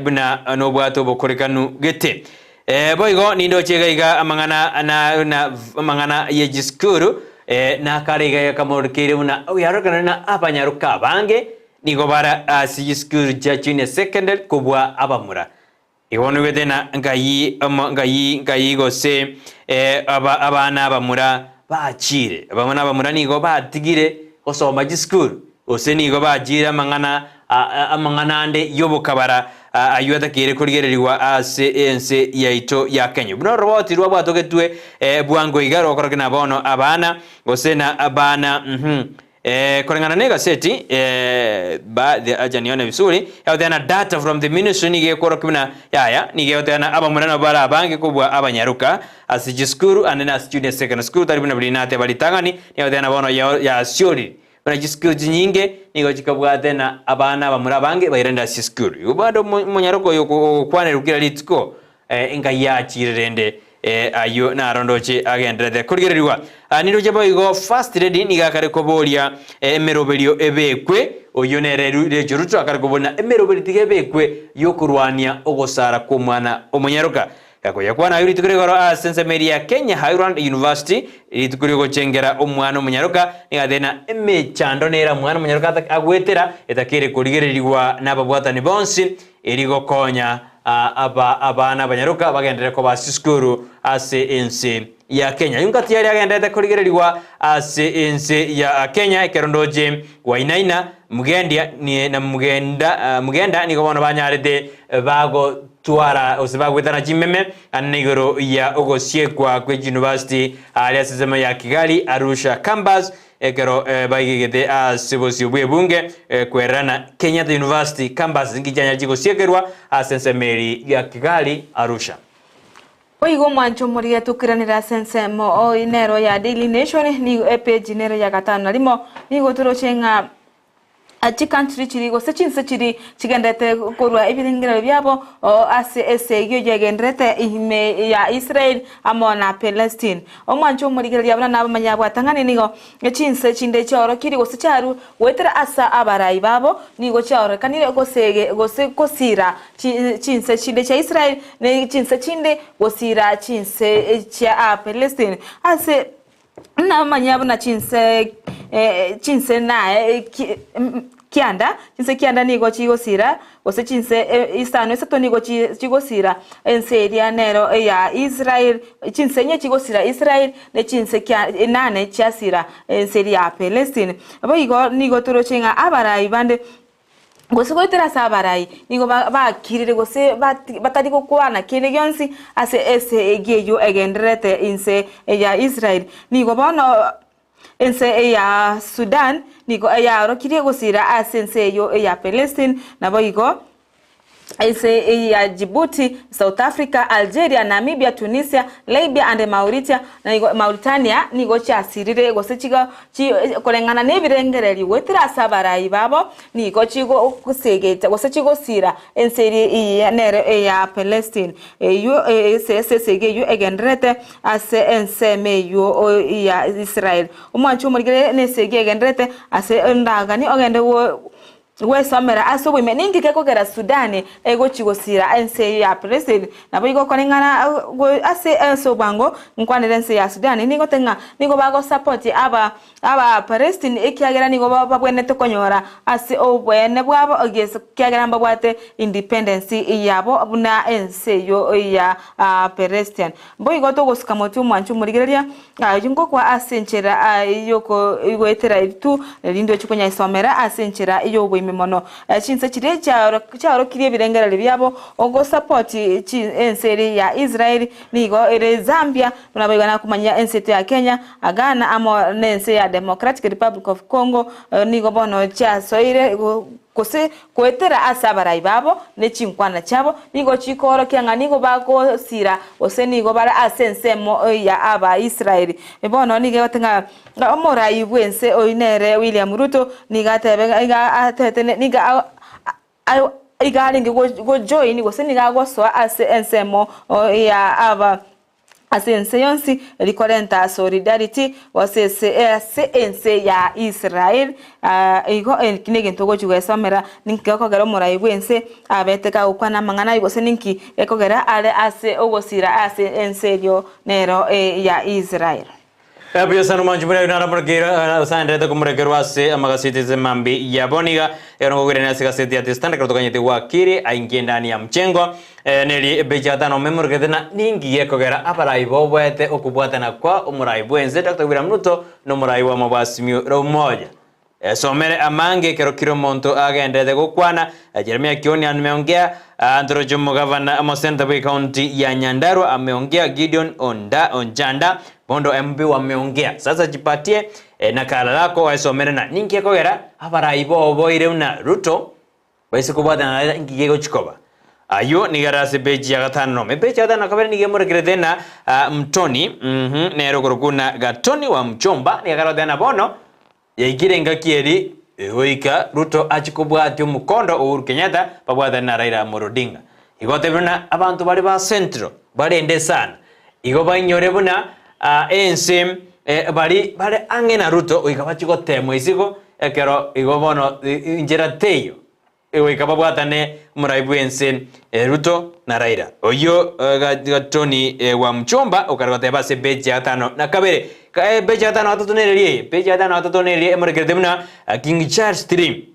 buna nobwate obokorekanu gete. Eh, boigo nindoche iga iga amang'ana na na amang'ana ye chisukuru eh, nakare iga yakamorokeire buna oyarorekana na abanyaroka abange nigo bare ase chisukuru chia junior secondary kobua abamura. Igo bono oigwete na ngai omo ngai ngai gose eh, aba abana abamura bachire abana abamura nigo batigire gosoma chisukuru gose nigo bachire amang'ana amang'ana ande y'obokabara ayio atakeire korigererigwa ase ense yaito ya Kenya. Buna oroboti rwabwatogetwe bwango iga rogokora na bono abana gose na abana koreng'ana na egaseti ba the acha nione vizuri egoteba data from the ministry nigo ekworokia buna yaya nigo egoteba abamura nabo bare abange kobua abanyaroka ase chisukuru ande na ase junior secondary school tari buna biri nateba ritang'ani nigo egoteba bono yasiorire Buna chisukuru chinyinge nigo chikabwate na abana abamura abange bairanire ase chisukuru. Igo bado omonyaroka oyo ogokwanerwa kera rituko enkai yachire rende ayio naro ndoche agenderete korigererigwa. Nindoche boigo First Lady nigo akare koboria emeroberio ebekwe, oyio nere Rachel Ruto akare koboria na emeroberio tiga ebekwe yokorwania ogosara kw'omwana omonyaroka. Gakoyakwana ayio rituko rigoro ase ensemo eria ya Kenya Highland University, rituko riogochengera omwana omonyaroka, nigo atebire na emechando nere omwana omonyaroka agwetera etakeire korigererigwa nababwatani bonsi eri gokonya aba abana abanyaroka bagenderere koba ase chisukuru ase ense ya Kenya. Ayio ngati aria agendererete korigererigwa ase ense ya Kenya ekero ndoche Wainaina, Mugendia na Mugenda Mugenda nigo bono banyarete bago Twara gose bagwetana chimeme ane igoro ya ogosiekwa kwe chiyunivasiti aaria ase ensemo ya Kigali, Arusha Campus, ekero baigegete ase bosio bw'ebunge kwererana Kenyatta University Campus inki chianyare chigosiekerwa ase ensemo eri ya Kigali, Arusha. Boigo omwancho omoria tokiranire ase ensemo nero ya Daily Nation nigo epeji nero ya gatano na rimo nigo toroche ng'a Chicountry chiria gose chinse chiria chigenderete korwa ebirengererio biabo ase esegi eyio egendererete ime ya Israel amo na Palestine. Omwancho omorigereria buna nabamanya abwatang'ani nigo chinse chinde chiaorokirie gose chiarwe goetera ase abarai babo nigo chiaororekanire gose gose gosira chinse chinde chia Israel ne chinse chinde gosira chinse chia Palestine ase Namanya buna chinse chinse naye kianda, chinse kianda nigo chigosira, gose chinse isano isato nigo chigosira ense eria nero eya Israel, chinse inye chigosira Israel, ne chinse inane chiasira ense eria ya Palestine. Boigo nigo toroche ng'a abarai bande Gose goetera ase abarai nigo bakirire gose batari gokwana kende gionsi ase esegi eyio egendererete inse ya Israel. Nigo bono ense ya Sudan nigo yaorokirie gosira ase ense eyio ya Palestine, naboigo ense ya Djibouti, South Africa, Algeria, Namibia, Tunisia, Libya and Mauritia, Mauritania nigo chiasirire gose chiga koreng'ana nebirengererio goetera ase abarai babo nigo chigosegeta gose chigosira ense eria nere eya Palestine eyio ase esegi eyio egendererete ase ensemo eyio ya Israel. Omwancho omorikire nesegi egendererete ase endagani ogende Gwesomera ase oboime ninki gekogera Sudani egochi gosira ense eyio ya Palestine? Naboigo koreng'ana ase ase obwango nkwanere ense ya Sudani nigo tari ng'a nigo bagosapoti aba aba Palestine ekiagera nigo babwenerete konyora ase oboene bwabo ekiagera mbabwate independence yabo buna ense eyio ya Palestine. Boigo togosuka motwe omwancho omorigereria Ayio ngokwa ase enchera y'okoigwetera ebitu, erinde ochie konyaisomera ase enchera y'oboime mono. Chinse chiria chiaorokirie ebirengererio biabo ogosapoti ense eria ya Israel nigo ere Zambia, buna boigo nakomanyia ense yaito ya Kenya, Ghana amo nense ya Democratic Republic of Congo nigo bono chiasoire Gose goetera ase abarai babo ne chinkwana chiabo, nigo chikoorokia ng'a nigo bagosira gose nigo bare ase ensemo ya Abaisraeli. Bono nigo egoteba ng'a omorai bw'ense oyio nere William Ruto nigo atebe nigo atebete nigo iga arenge gojoin gose nigo agosoa ase ensemo ya aba. Ase ense yonsi rikorenta solidarity gose ase ase ense ya Israel igo eki negento ogochi gwesomera ninki gekogera omorai bwense abete kagokwana amang'ana aywo gose ninki gekogera are ase ogosira ase ense erio nero ya Israel. Buya sana omwanchi buna naramorekeire osanderete komorekerwa ase amagaseti ase mambi ya bono iga ekero ngokoirania ase egaseti ya The Standard ekero tokanyete gwakire aingie ndani ya mchengo neri epeji ya tano memorekete na ninki gekogera abarai boboete okobwatana kwa omorai bwense Doctor William Ruto na omorai bwa Mabasimiu la Umoja. Esomere amange ekero kera omonto agenderete gokwana. Jeremia Kioni ameongea, Ntoroche omogavana omoseneta bw'ecounty ya Nyandarua ameongea, Gideon Onda Onjanda Bondo MP wameongea. Sasa jipatie nakala lako oesomere na ninki ekogera abarai boboire buna Ruto baise kobwatana na Raila inki gegochi koba. Ayio nigo are ase epeji ya gatano nomo. Epeji ya gatano na kabere nigo emorekerete na Mtoni, nere okorokwa buna Gatoni wa Mchomba, nigo akaroteba na bono Yaikire engaki eri goika Ruto achie kobwatia omokondo o Uhuru Kenyatta babwatane na Raila Amolo Odinga. Igo otebire buna abanto baria ba Central barende sana. Igo bainyore buna ense bari bare ang'e na Ruto goika bachie gotemwa isiko ekero igo bono inchera teiyo. Goika babwatane omorai bw'ense Ruto na Raila. Oyio Gatoni wa Mchomba okare goteba ase page ya gatano na kabere. Page ya gatano na gatato nereria eye. Page ya gatano na gatato nereria emorekerete buna King Charles III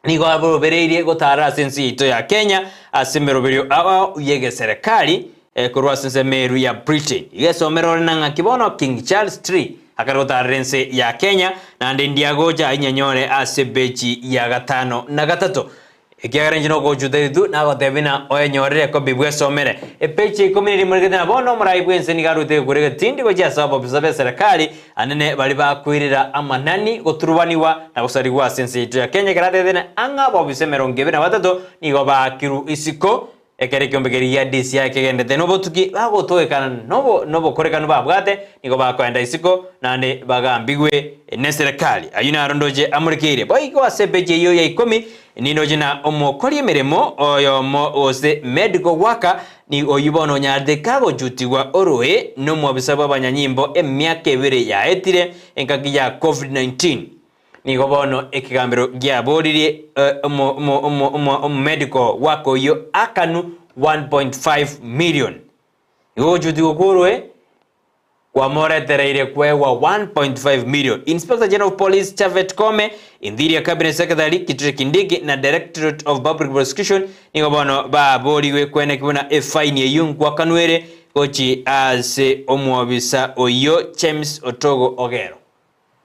nigo arobereirie gotara ase ense yaito ya Kenya ase emeroberio ao y'egeserekari korwa ase ensemo eru ya Britain. Iga esomere ore na ng'aki bono King Charles III akare gotarera ense ya Kenya, naende ndiagocha ainyanyore ase ebechi ya gatano na gatato. Ekiagera inche nogochuta ritu, nagotebia ng'a oyenyorere ekobi bwesomere. Epeji ya ikomi na rimo rigete na bono omorai bw'ense nigo arwete egekuro egetindi gochia ase abobisa b'eserekari anene baria bakoirera amanani goturubanigwa na gosarigwa ase ense yaito ya Kenya ekero atebete ng'a ang'e abobisa emerongo ebere na batato nigo baakirwe isiko Ekero ekeombe keria gia DCI kegendete nobotuki bagotogekana nobokorekanu babwate, nigo bakoenda isiko naende bagambigwe neserekari. Ayio naro ndoche amorekeire. Boigo ase epeji eyio ya ikomi nindoche na omokori emeremo oyomo gose medical worker ni oyio bono onyarete kagochutigwa oroe nomwabisa bw'abanyanyimbo emiaka ebere yaetire engaki ya Covid-19. Nigo bono ekegambero giaboririe omomedical worker oyio akanu 1.5 million. Igo ogochutigwa kworwe kwamoretereire koegwa 1.5 million. Inspector General of Police Japhet Koome, Interior Cabinet Secretary Kithure Kindiki na Directorate of Public Prosecution nigo bono baborigwe kweneki buna efaini eyio nkwakanwa ere gochi ase omwobisa oyio James Otogo Ogero.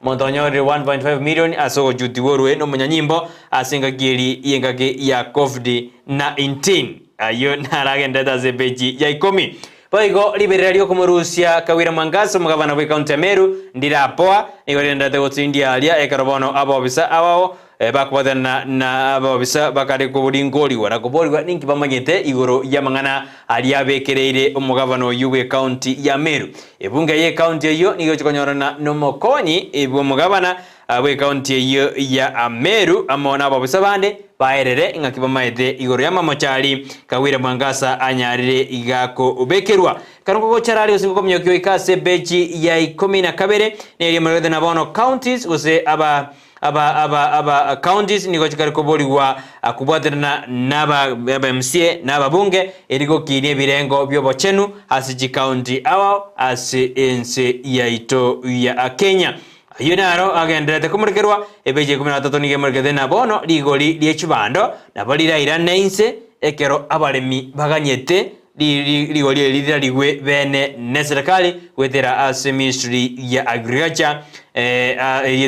Omonto onyorire 1.5 million ase ogochutigwa orwe nomonyanyimbo ase engaki eri y'engaki ya Covid-19. Ayio naragenderete ase epeji ya ikomi. Boigo riberera riokomorusia Kawira Mwangaza omogabana bw'ecounty ya Meru ndirapoa nigo rigendererete gotsindia aria ekero bono abobisa abao bakobwatana na abobisa bakare koringorigwa na koborigwa ninki bamanyete igoro y'amang'ana aria abekereire omogabana oyio bw'ecounty ya Meru. Ebunge y'ecounty eyio nigo egochia konyorana nomokonyi bw'omogabana bw'ecounty eyio ya Meru amo nabobisa bande baerere ing'aki bamaete igoro y'amamochari Kawira Mwangaza anyarire iga kobekerwa. Ekero ngogochara aria gose ngokominyokia goika ase ebechi ya ikomi na kabere, neria omorwete na bono counties gose aba aba aba aba counties nigo chikare koborigwa kobwaterana naba aba MCA na ababunge eri gokinia ebirengo bi'obochenu ase chicounty ao ase ense yaito ya Kenya. Ayio naro agendererete komorekerwa ebeji ikomi na gatato nigo emorekete na bono rigori rie chibando nabo rirairane inse ekero abaremi baganyete Rigori eri rirarigwe bene neserekari goetera ase ministry ya agriculture eyio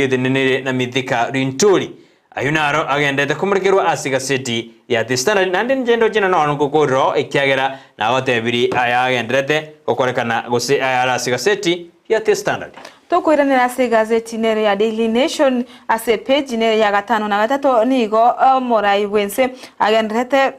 etenenire na Mithika Linturi. Ayio naro agenderete komorekerwa ase egaseti ya The Standard naende inche ndoche na nonya nkokorera oo ekiagera nagotebirie aya agenderete gokorekana gose ayare ase egaseti ya The Standard. Tokoiranera ase egazeti nero ya Daily Nation ase epeji nere ya gatano na gatato nigo omorai bwense agenderete.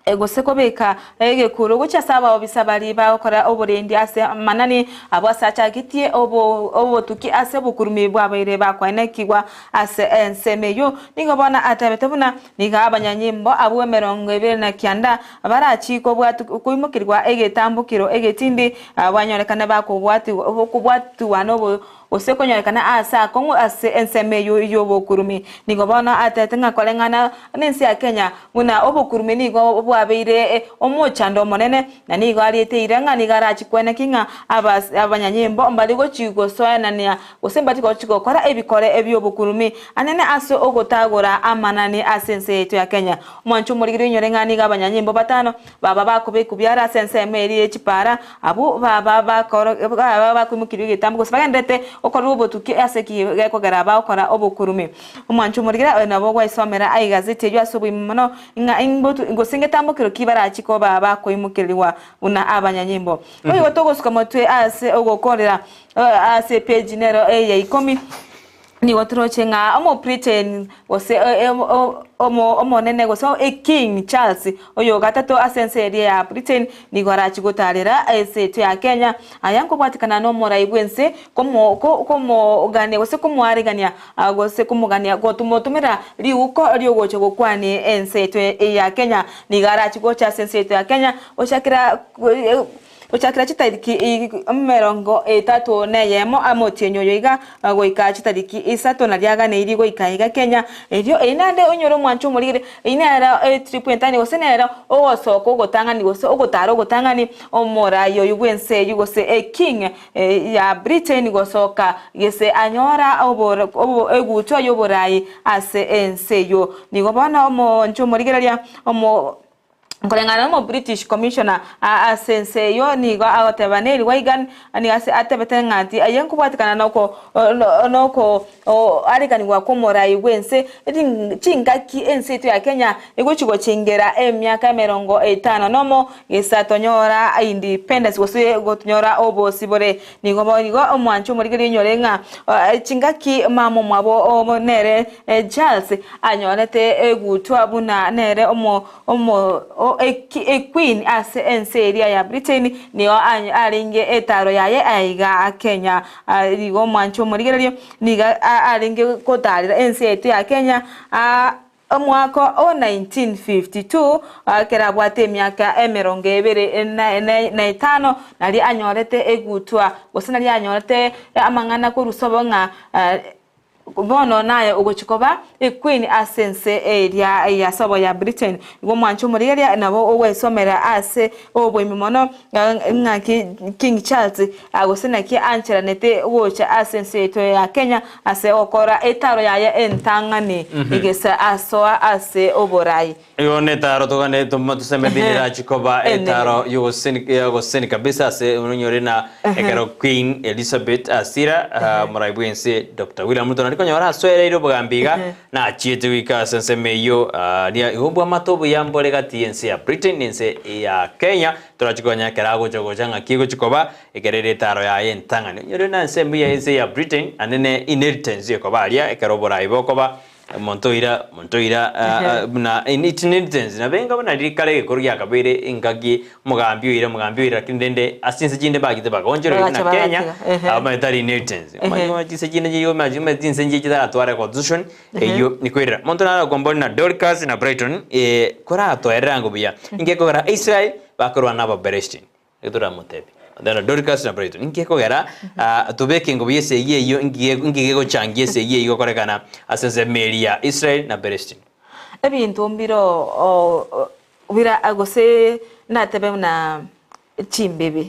Gose kobeka egekuro gochia ase abaobisa baria bagokora oborendi ase amanani abwo ase achagetie obotuki ase obokurumi bwabaire bakoenekigwa ase ensemo eyio. Nigo bono atebete buna nigo abanyanyimbo abwo 29 barachie koimokerigwa egetambokero egetindi banyorekane bakobwatiwa nobo Gose konyorekana aase akong'u ase ensemo eyio y'obokurumi. Nigo bono atete ng'a koreng'ana nense ya Kenya, buna obokurumi nigo bwabeire omochando omonene, na nigo ariete eira ng'a nigo arachie kweneki ng'a abanyanyimbo mbari gochi gosoenania gose mbari gochi gokora ebikore bi'obokurumi anene ase ogotagora amanani ase ense yaito ya Kenya. Omwancho omorigereria oinyore ng'a nigo abanyanyimbo batano Baba bakobekwa biara ase ensemo eria ye chipara, abwo baba bakoro baba bakoimokerigwa egetambo gose bagendererete gokorerwa obotuki ase eki gekogera bagokora obokurume. Omwancho omorigera oyo nabo gwaisomera aye egazeti eyio ase oboimo mono ng'a imbotu gose ngetambo kero ki barachie koba bakoimokerigwa buna abanyanyimbo. Boigo togosuka motwe ase ogokorera ase epeji nero eya ikomi. Nigo toroche ng'a omobritain gose omonene gose King Charles oyo gatato ase ense eria ya Britain nigo arachie gotarera ense yaito ya Kenya aya nkobwatikana nomorai bwense komogania gose komoarigania gose komogania gotomotomera riuko riogocha gokwania ense yaito ya Kenya. Nigo arachie gocha ase ense yaito ya Kenya gochakera Gochakera chitariki emerongo etato neyemo omotienyi oyo iga goika chitariki isato naria aganeirie goika iga Kenya. Erio eri naende onyore omwancho omorigere, eyio nero etrip entang'ani gose nero ogosoka ogotang'ani gose ogotara ogotang'ani omorai oyio bw'ense eyio gose eking ya Britain gosoka gese anyora eguchwa y'oborai ase ense eyio. Nigo bono omonche omorigereria omo. Koreng'ana nomo British Commissioner ase ense eyio nigo agoteba Neil Wigan nigo ase atebete ng'a nti aye nkobwatekana noko noko arekanigwa kw'omorai bw'ense chingaki ense yaito ya Kenya egochi gochingera emiaka emerongo etano nomo gesa tonyora independence gose gotonyora obosibore. Nigo boigo omwancho omorigereria onyore ng'a chingaki mama omwabo nere Charles anyorete egutwa buna nere omo omo equeen ase ense eria ya Britain nigo arenge etaro yaye aiga Kenya. Igo omwancho omorigereria nigo arenge gotarera ense yaito ya Kenya Omwaka o 1952, ekero abwate emiaka emerongo ebere na etano, nario anyorete egutwa, gose nario anyorete amang'ana korwa sobo ng'a bono naye ogochia koba equeen ase ense eria ya sobo ya Britain. Igo omwancho omorigereria nabo ogwesomera ase oboime mono ng'aki King Charles gose naki ancheranete gocha ase ense yaito ya Kenya Ase ogokora etaro yaye entang'ani, egesa asoa ase oborai. Igo netaro togane tosemeti nerachi koba etaro yogoseseni kabisa ase onyore na ekero Queen Elizabeth asira omorai bwense Dr. William Ruto nari konyora asoereire obogambi iga nachiete goika ase ensemo eyio aria igo bwamate obuya mbore gati yense ya Britain na ense ya Kenya torachi konya ekero agocha gocha ng'aki egochi koba Ekero ere etaaro yaye entang'ani, onyore na ensemo ya ense ya Britain naende ne inheritance ekoba aria ekero oborai bokoba, omonto oira, omonto oira buna inheritance nabo enga buna riria kare egekoro giakabeire engaki omogambi oira, omogambi oira lakini rende ase chinse chinde mbachete bagaonchorwa Bagacha buna Kenya, bagatiga, ehe. abwo omanyete tari inheritance. Ehe. Omanyete chinse chinde chiria omanyete chinse nchiria chitaratware constitution, eyio nikoirera. Omonto naro akombori na Dorcas na Brighton, koratoerere ango buya, inki ekogera Israel bakorwana na Abapereshiti? Toramotebie. Then Dorcas na Brighton. Inki ekogera tobeke engobo y'esegi eyio inki gegochangia esegi eyio gokorekana ase ensemo eria ya Israel na Palestine? Ebinto mbiro bira gose natebe buna chimbebe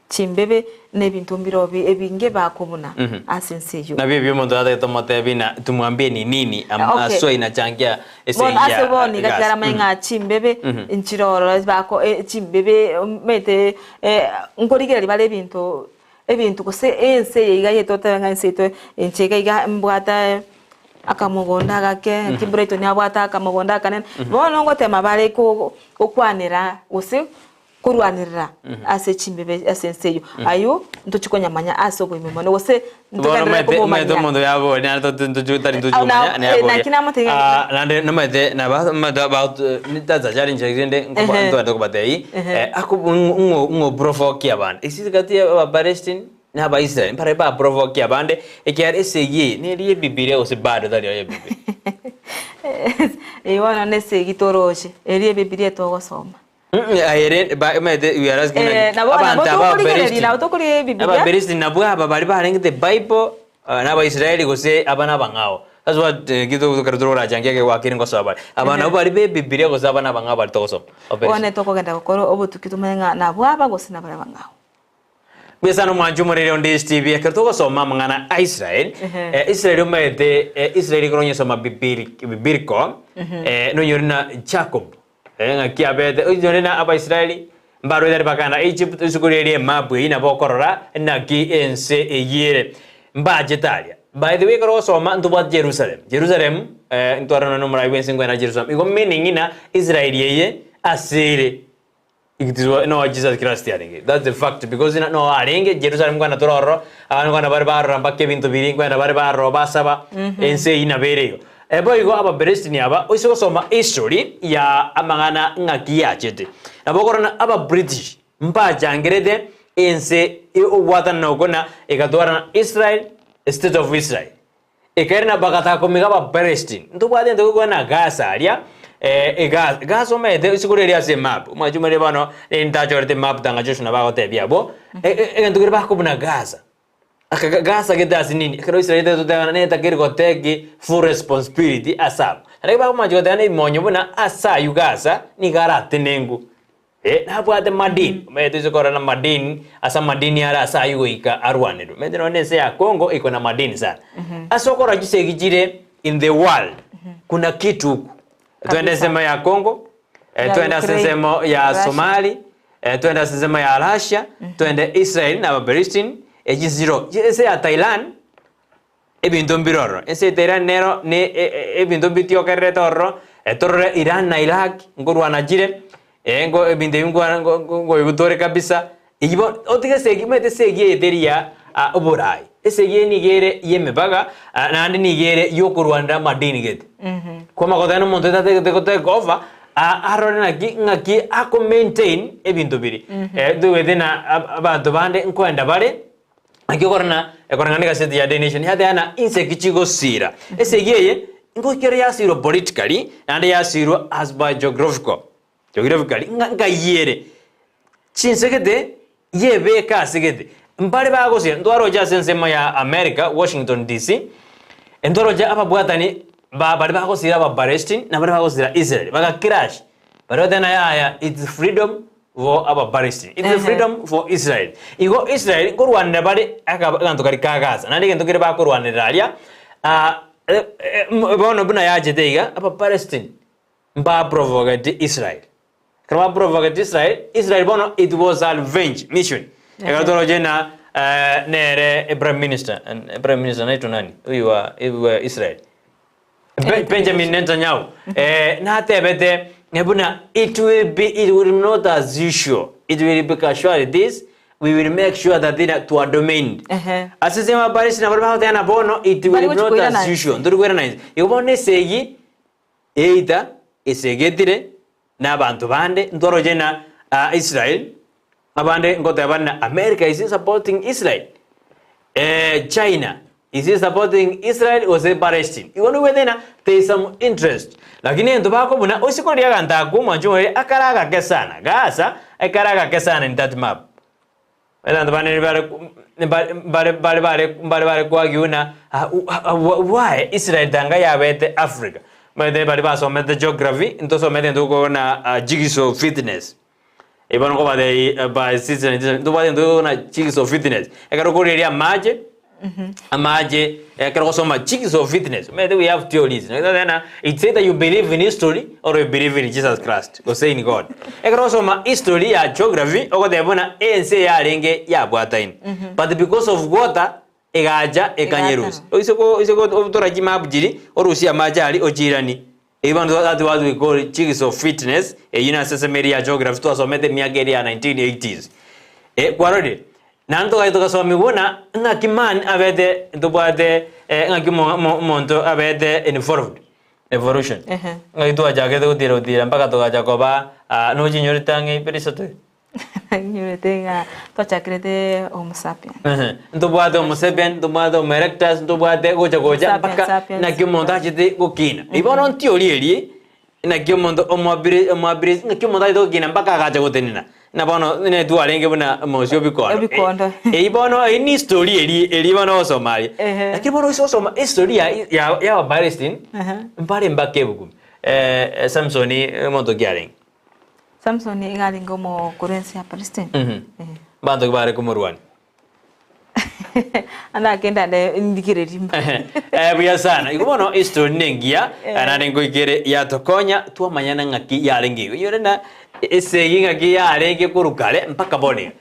chimbebe na ebinto mbiro ebinge bakobuna ase ense eyio. Nabio ebio omonto natagete tomotebi na tumwambie ni nini Okay. aswa inachangia esegi Bono ase ya bono iga egasi. tigaramanye ng'a chimbebe nchire ororo bako chimbebe omanyete nkorigereria bare ebinto ebinto gose ense eye iga yaito totebe ng'a ense yaito inche iga iga mbwate akamogondo agake, naki Brighton abwate akamogondo akanene, bono ngotema bare ko gokwanera gose. Korwanerera ase chimbebe ase ense eyio. Ayio ntochie konyamanya ase oboime mono, gose Bono ntogenderere omanyete omanyete komomanya. omonto yaboria naende to- to- tari ntochi Ah, komanya na- nayaboria. naki namotebia Ah, naende nomanyete naba omanyete about that's a challenge rende nkoba Ehe. ntobwate kobatebia Ehe. eh, ako ng'o ng'o ng'o provoke abande. Ase gati ya abapalestine na abaisrael mbare ba provoke abande ekiagera esegi eye neri ebibiria gose bado tari oye ebibiria. Eye bono nesegi toroche, eria ebibiria etogosoma. Aye ba omanyete we are asking Eh, naki nabo nabo abanto aba tokorigereria nabo Abaperesti tokorigereria Ebibilia. Abaperesti nabwo aba baria barengete Bible eh, na Abaisraeli gose aba nabang'ao. That's what eh, kitu ekero tororachangia ekegwakire ngosoa bare. Aba nabwo baria ba Ebibilia gose aba nabang'ao baria togosoma. Abaperesti. Bono tokogenda gokora obotuki tomanye ng'a nabwo aba gose nabare abang'ao. Mbuya sana omwanchi omorere onde STV ekero togosoma amang'ana a Israel eh, Israel omanyete eh, Israel ekero onyesoma bibili bibiliko eh, nonyore na Jacob eh, ng'aki abete onyore na Abaisraeli mbarwete aria bakagenda Egypt risuko riria emapu eyio nabo okorora naki ense eyio ere mbachete aria. By the way ekero ogosoma ntobwate Jerusalem, Jerusalem eh, ntware nonye na omorai bwense nkoenda Jerusalem igo meaning ng'a Israel eye ase ere It is no Jesus Christ arenge. That's the fact because no arenge Jerusalem kwana tore ororo abana kwana bare barora mpaka ebinto biri kwana bare barora basaba ense eyio nabo ere igo. Ebo igo Abapelestini aba oise gosoma history ya amang'ana ng'aki yachete. Nabo okorora ng'a aba British mbachangerete ense ogwatanana oko na egatwarana Israel, state of Israel. Ekeene na bagataka komiga Abaperesti. Ntobwate ento egokwana Gaza aria, eh, Gaza. Gaza omanyete isiko riria ase emap. Omwanchi omanyete bono, eh, ntachorete emap tanga Joshua nabo agotebia abwo, e- e- egento keria bakobuna Gaza. Aka ga- Gaza gete ase nini? Ekero Israel etotebana netakeri goteki full responsibility ase abwo. Naende bakomancha goteba na ebimonyo buna ase aywo Gaza, nigo aratenengu. Eh, nabwate madini, omanyete toise korora na madini, ase amadini are ase aywo goika arwanerwe. Omanyete nonye na ense ya Congo iko na madini sana. Ase okorora chisegi chire in the world, kuna kitu huku. Twende Kabisa. ensemo ya Congo, eh, Ya twende ase Ukraine, ensemo ya Russia. Somali, eh, twende ase ensemo ya Russia, twende Israel na Abapalestine, echi chiro. Ense ya Thailand, Ebinto mbire ororo, ense ya Iran nero ne ebinto mbitiokererete ororo, torore Iran na Iraq nkorwana chire, nko ebinto ebi nkwa nkoigwa kabisa, eyio bono otige esegi omanyete esegi eye teri ya oborai, esegi eye nigo ere ya emebaga naende nigo ere ya okorwanera amadini gete. Kwamanya goteba na omonto otatagete go take over, arore naki ng'aki ako maintain ebinto biria. Toigwete na abanto bande nkoenda bare. Naki okorora ekoreng'ana negaseti ya Daily Nation yateba ng'a inseki chigosira. Esegi eye ngoikera yasirwe politically naende yasirwe as by geographical geographically ng'a nkai ere. Chinse gete yebeke ase gete mbare bagosira ntwaroche ase ensemo ya America Washington DC, ntwaroche ababwatani ba baria bagosira aba Palestine na baria bagosira Israel baga clash baria bateba ng'a yaya it's freedom for aba Palestine it's a freedom for Israel. Igo Israel nkorwanera bare aka aganto karia ka Gaza naende egento keria bakorwanerera aria ah, eh, eh, bono buna yachete iga aba Palestine mbaprovoketi Israel. Ekero baprovoketi Israel, Israel bono it was a revenge mission. Ekero toroche na eh, nere e prime minister, eh, prime minister anaitwa nani? Huyu wa, wa Israel. Benjamin Netanyahu eh, natebete eh, buna it will be it will not as usual it will be casualties we will make sure that ina to domain Ehe. ase ensemo ya Palestina baria bagoteba bono it will Bari be gochi not koirana as usual ntori koirana inse igo bono esegi eita esegetire na abanto bande ntoroche na ah, Israel Abande ngoteba ng'a America is supporting Israel, eh, China is supporting Israel gose Palestine. Igo noigwete ng'a there is some interest. Lakini egento bakobuna ose koria aganto akwo omwancho oye akare agake sana. Gaza ekare agake sana in that map. Abanto bande bare bare bare bare bare bare bare koargue ng'a ah, why Israel tanga yabete Africa. Omanyete baria basomete geography, ntosomete intwe kobuna jigsaw fitness. Bono nkobatebia by season ntobwate intwe buna chicks of fitness, ekero okoreria amache, amache ekero ogosoma chicks of fitness, omanyete we have theories, na it's either you believe in history or you believe in Jesus Christ gose in God. Ekero ogosoma history ya geography, ogoteba buna ense yarenge yabwataine, but because of water, egacha ekanyerusia. Oise ko oise ko otora chimap chiria, orusie amache aria ochiiranie. Ebi bono that what we call jigsaw fitness, eyio nase ensemo eria ya geography twasomete emiaka eria ya 1980s. Eh, kwarorire? Naende togacha togasomigwa buna ng'aki man abete ntobwate eh, ng'aki omo- omo- omonto abete involved, evolution. Ehe. Ng'aki twachakete gotira gotira mpaka togacha koba ah, nochinyorete ang'e ibere isato iga. Nyorete ng'a twachakerete Homo sapien. Ehe, ntobwate Homo sapien, ntobwate Homo erectus, ntobwate gocha gocha Sapiens, mpaka sapiens. naki omonto achete gokina. Ebi bono ntiori erie, naki omonto omoabire omoabire naki omonto achete gokina mpaka agacha gotenena. Na bono netwarenge buna omosio obikondo. Ebikondo. Eyio bono eyio ni history eria eria bono ogosoma aria. Ehe. Lakini bono ase ogosoma history ya ya ya abapalestine, Ehe. mbare mpaka ebuku. Samson omonto ki arenge? Samson iga arenge omokoro ense ya Palestine. Mbanto ki bare komorwania? Ande akende ande ndigererie mba. Eh, buya sana. Igo bono history nengiya, naende nkoikere yatokonya twamanyana ng'aki yarenge igo. Inyore na esegi ng'aki yarenge korwa kare mpaka bono iga.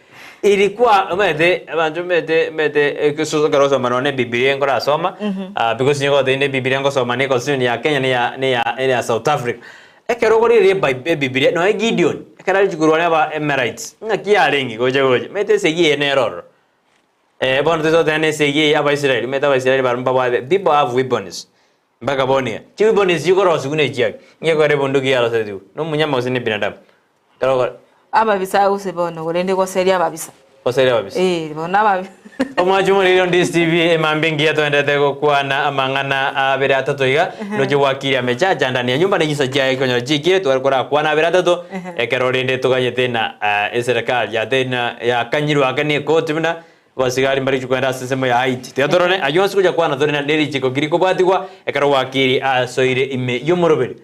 Ilikuwa omanyete abanto omanyete omanyete ekero osoma nonye ebibiria nkorasoma, because nigo ogoteba inde ebibiria ngosoma ne econstitution ya Kenya ne ya ne ya ne ya South Africa. Ekero okorigereria ebible ebibiria nonya Gideon, ekero aria korwania aba Emerites, ng'aki yarenge gocha gocha, omanyete esegi eye nere ororo. Bono toise goteba na esegi eye abaisraeli, omanyete abaisraeli baria mbabwate, people have weapons, mpaka bono iga. Chiweapons chikorosigwa na echiaki, ngekora ebunduki yarosetigwe, na omonyama gose na ebinadamu. Ekero okore. Ababisa gose bono korende goseria ababisa. Goseria ababisa. Eh, bono ababisa. Omwanchi omoriri on this TV emambia engiya toenderete gokwana amang'ana abere atato iga noche gwakire amechacha ndani ya nyumba ne chinsa chiaye konyora chiikire tware korakwana abere atato ekero rende toganyete na eserekari yate na yakanyirwe ake ne ekoti buna abasigari mbare gochia kogenda ase ensemo ya Haiti tiga torore ayio onsi gocha kwana tore na nerichiko ki rikobwatigwa ekero gwakiri asoire ime yomoroberi.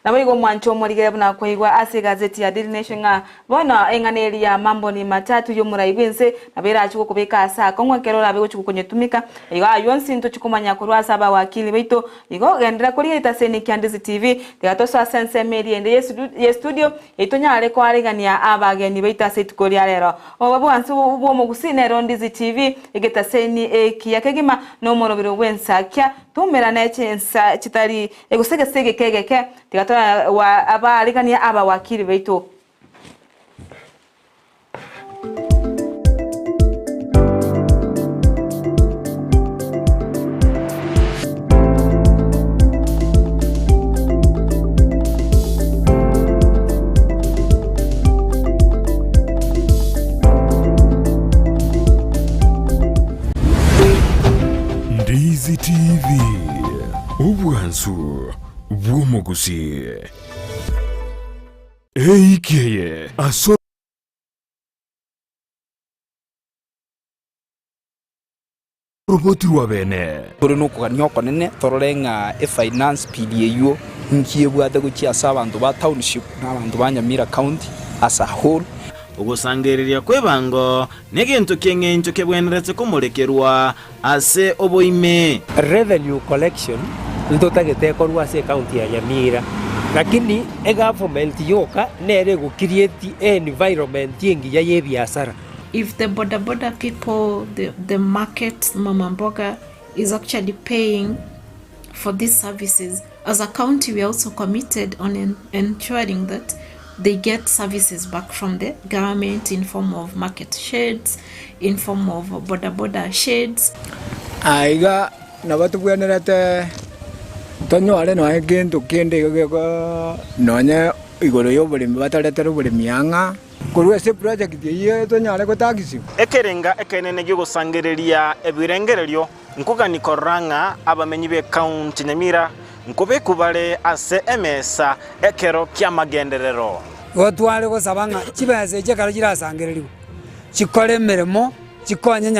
Naboigo omwanche omorigere buna koigwa ase egazeti ya Daily Nation ng'a bono eng'ana eria ya mambo ni matatu y'omorai bw'ense nabo erache gokobeka ase akong'u ekero orabe gochia gokonyetumeka. Igo ayio onsi ntochie komanya korwa ase abawakili baito. Igo genderera korigia etaseni kia Ndizi TV tiga tosoe ase ensemo eria ende y'estudio eyio tonyare koaregania abageni baito ase rituko ria rero. Obobe bwansi bw'omogusii nero Ndizi TV egetaseni ekiya kegima na omorobero bw'ensakia Toumerane chinsa chitari gose gese egeke egeke, tiga torabaariganie abawakili baito. Ndizi TV, obwansu bw'omogusii. Eiki eye ase oroboti rwa bene. Tore nokogania okonene torore ng'a efinance bill eyio nki ebwate gochia ase abanto ba township na abanto ba Nyamira county as a whole. Ogosangereria kw'ebango negento ki'engencho kebwenerete komorekerwa ase oboime. Revenue collection ntotagete ekorwe ase ecounty ya Nyamira lakini egovernment yoka nere ego create environment engiya ye ebiasara. If the boda boda people, the, the market, mama mboga is actually paying for these services, as a county we are also committed on en ensuring that they get services back from the government in form of market sheds, in form of boda boda sheds. Aiga nabo tobwenerete tonyore nonya gento kende iga geko nonye igoro ya oboremi bataretere oboremi ang'a. Korwa ase eproject eyio tonyare gotagisigwa. Ekerenga ekenene gi'ogosangereria ebirengererio nkogania korora ng'a abamenyi b'Ekaunti Nyamira nkobekwa bare ase emesa ekero ki'amagenderero. Igo tware gosaba ng'a chibesa echi ekero chirasangererigwe, chikore emeremo, chikonye.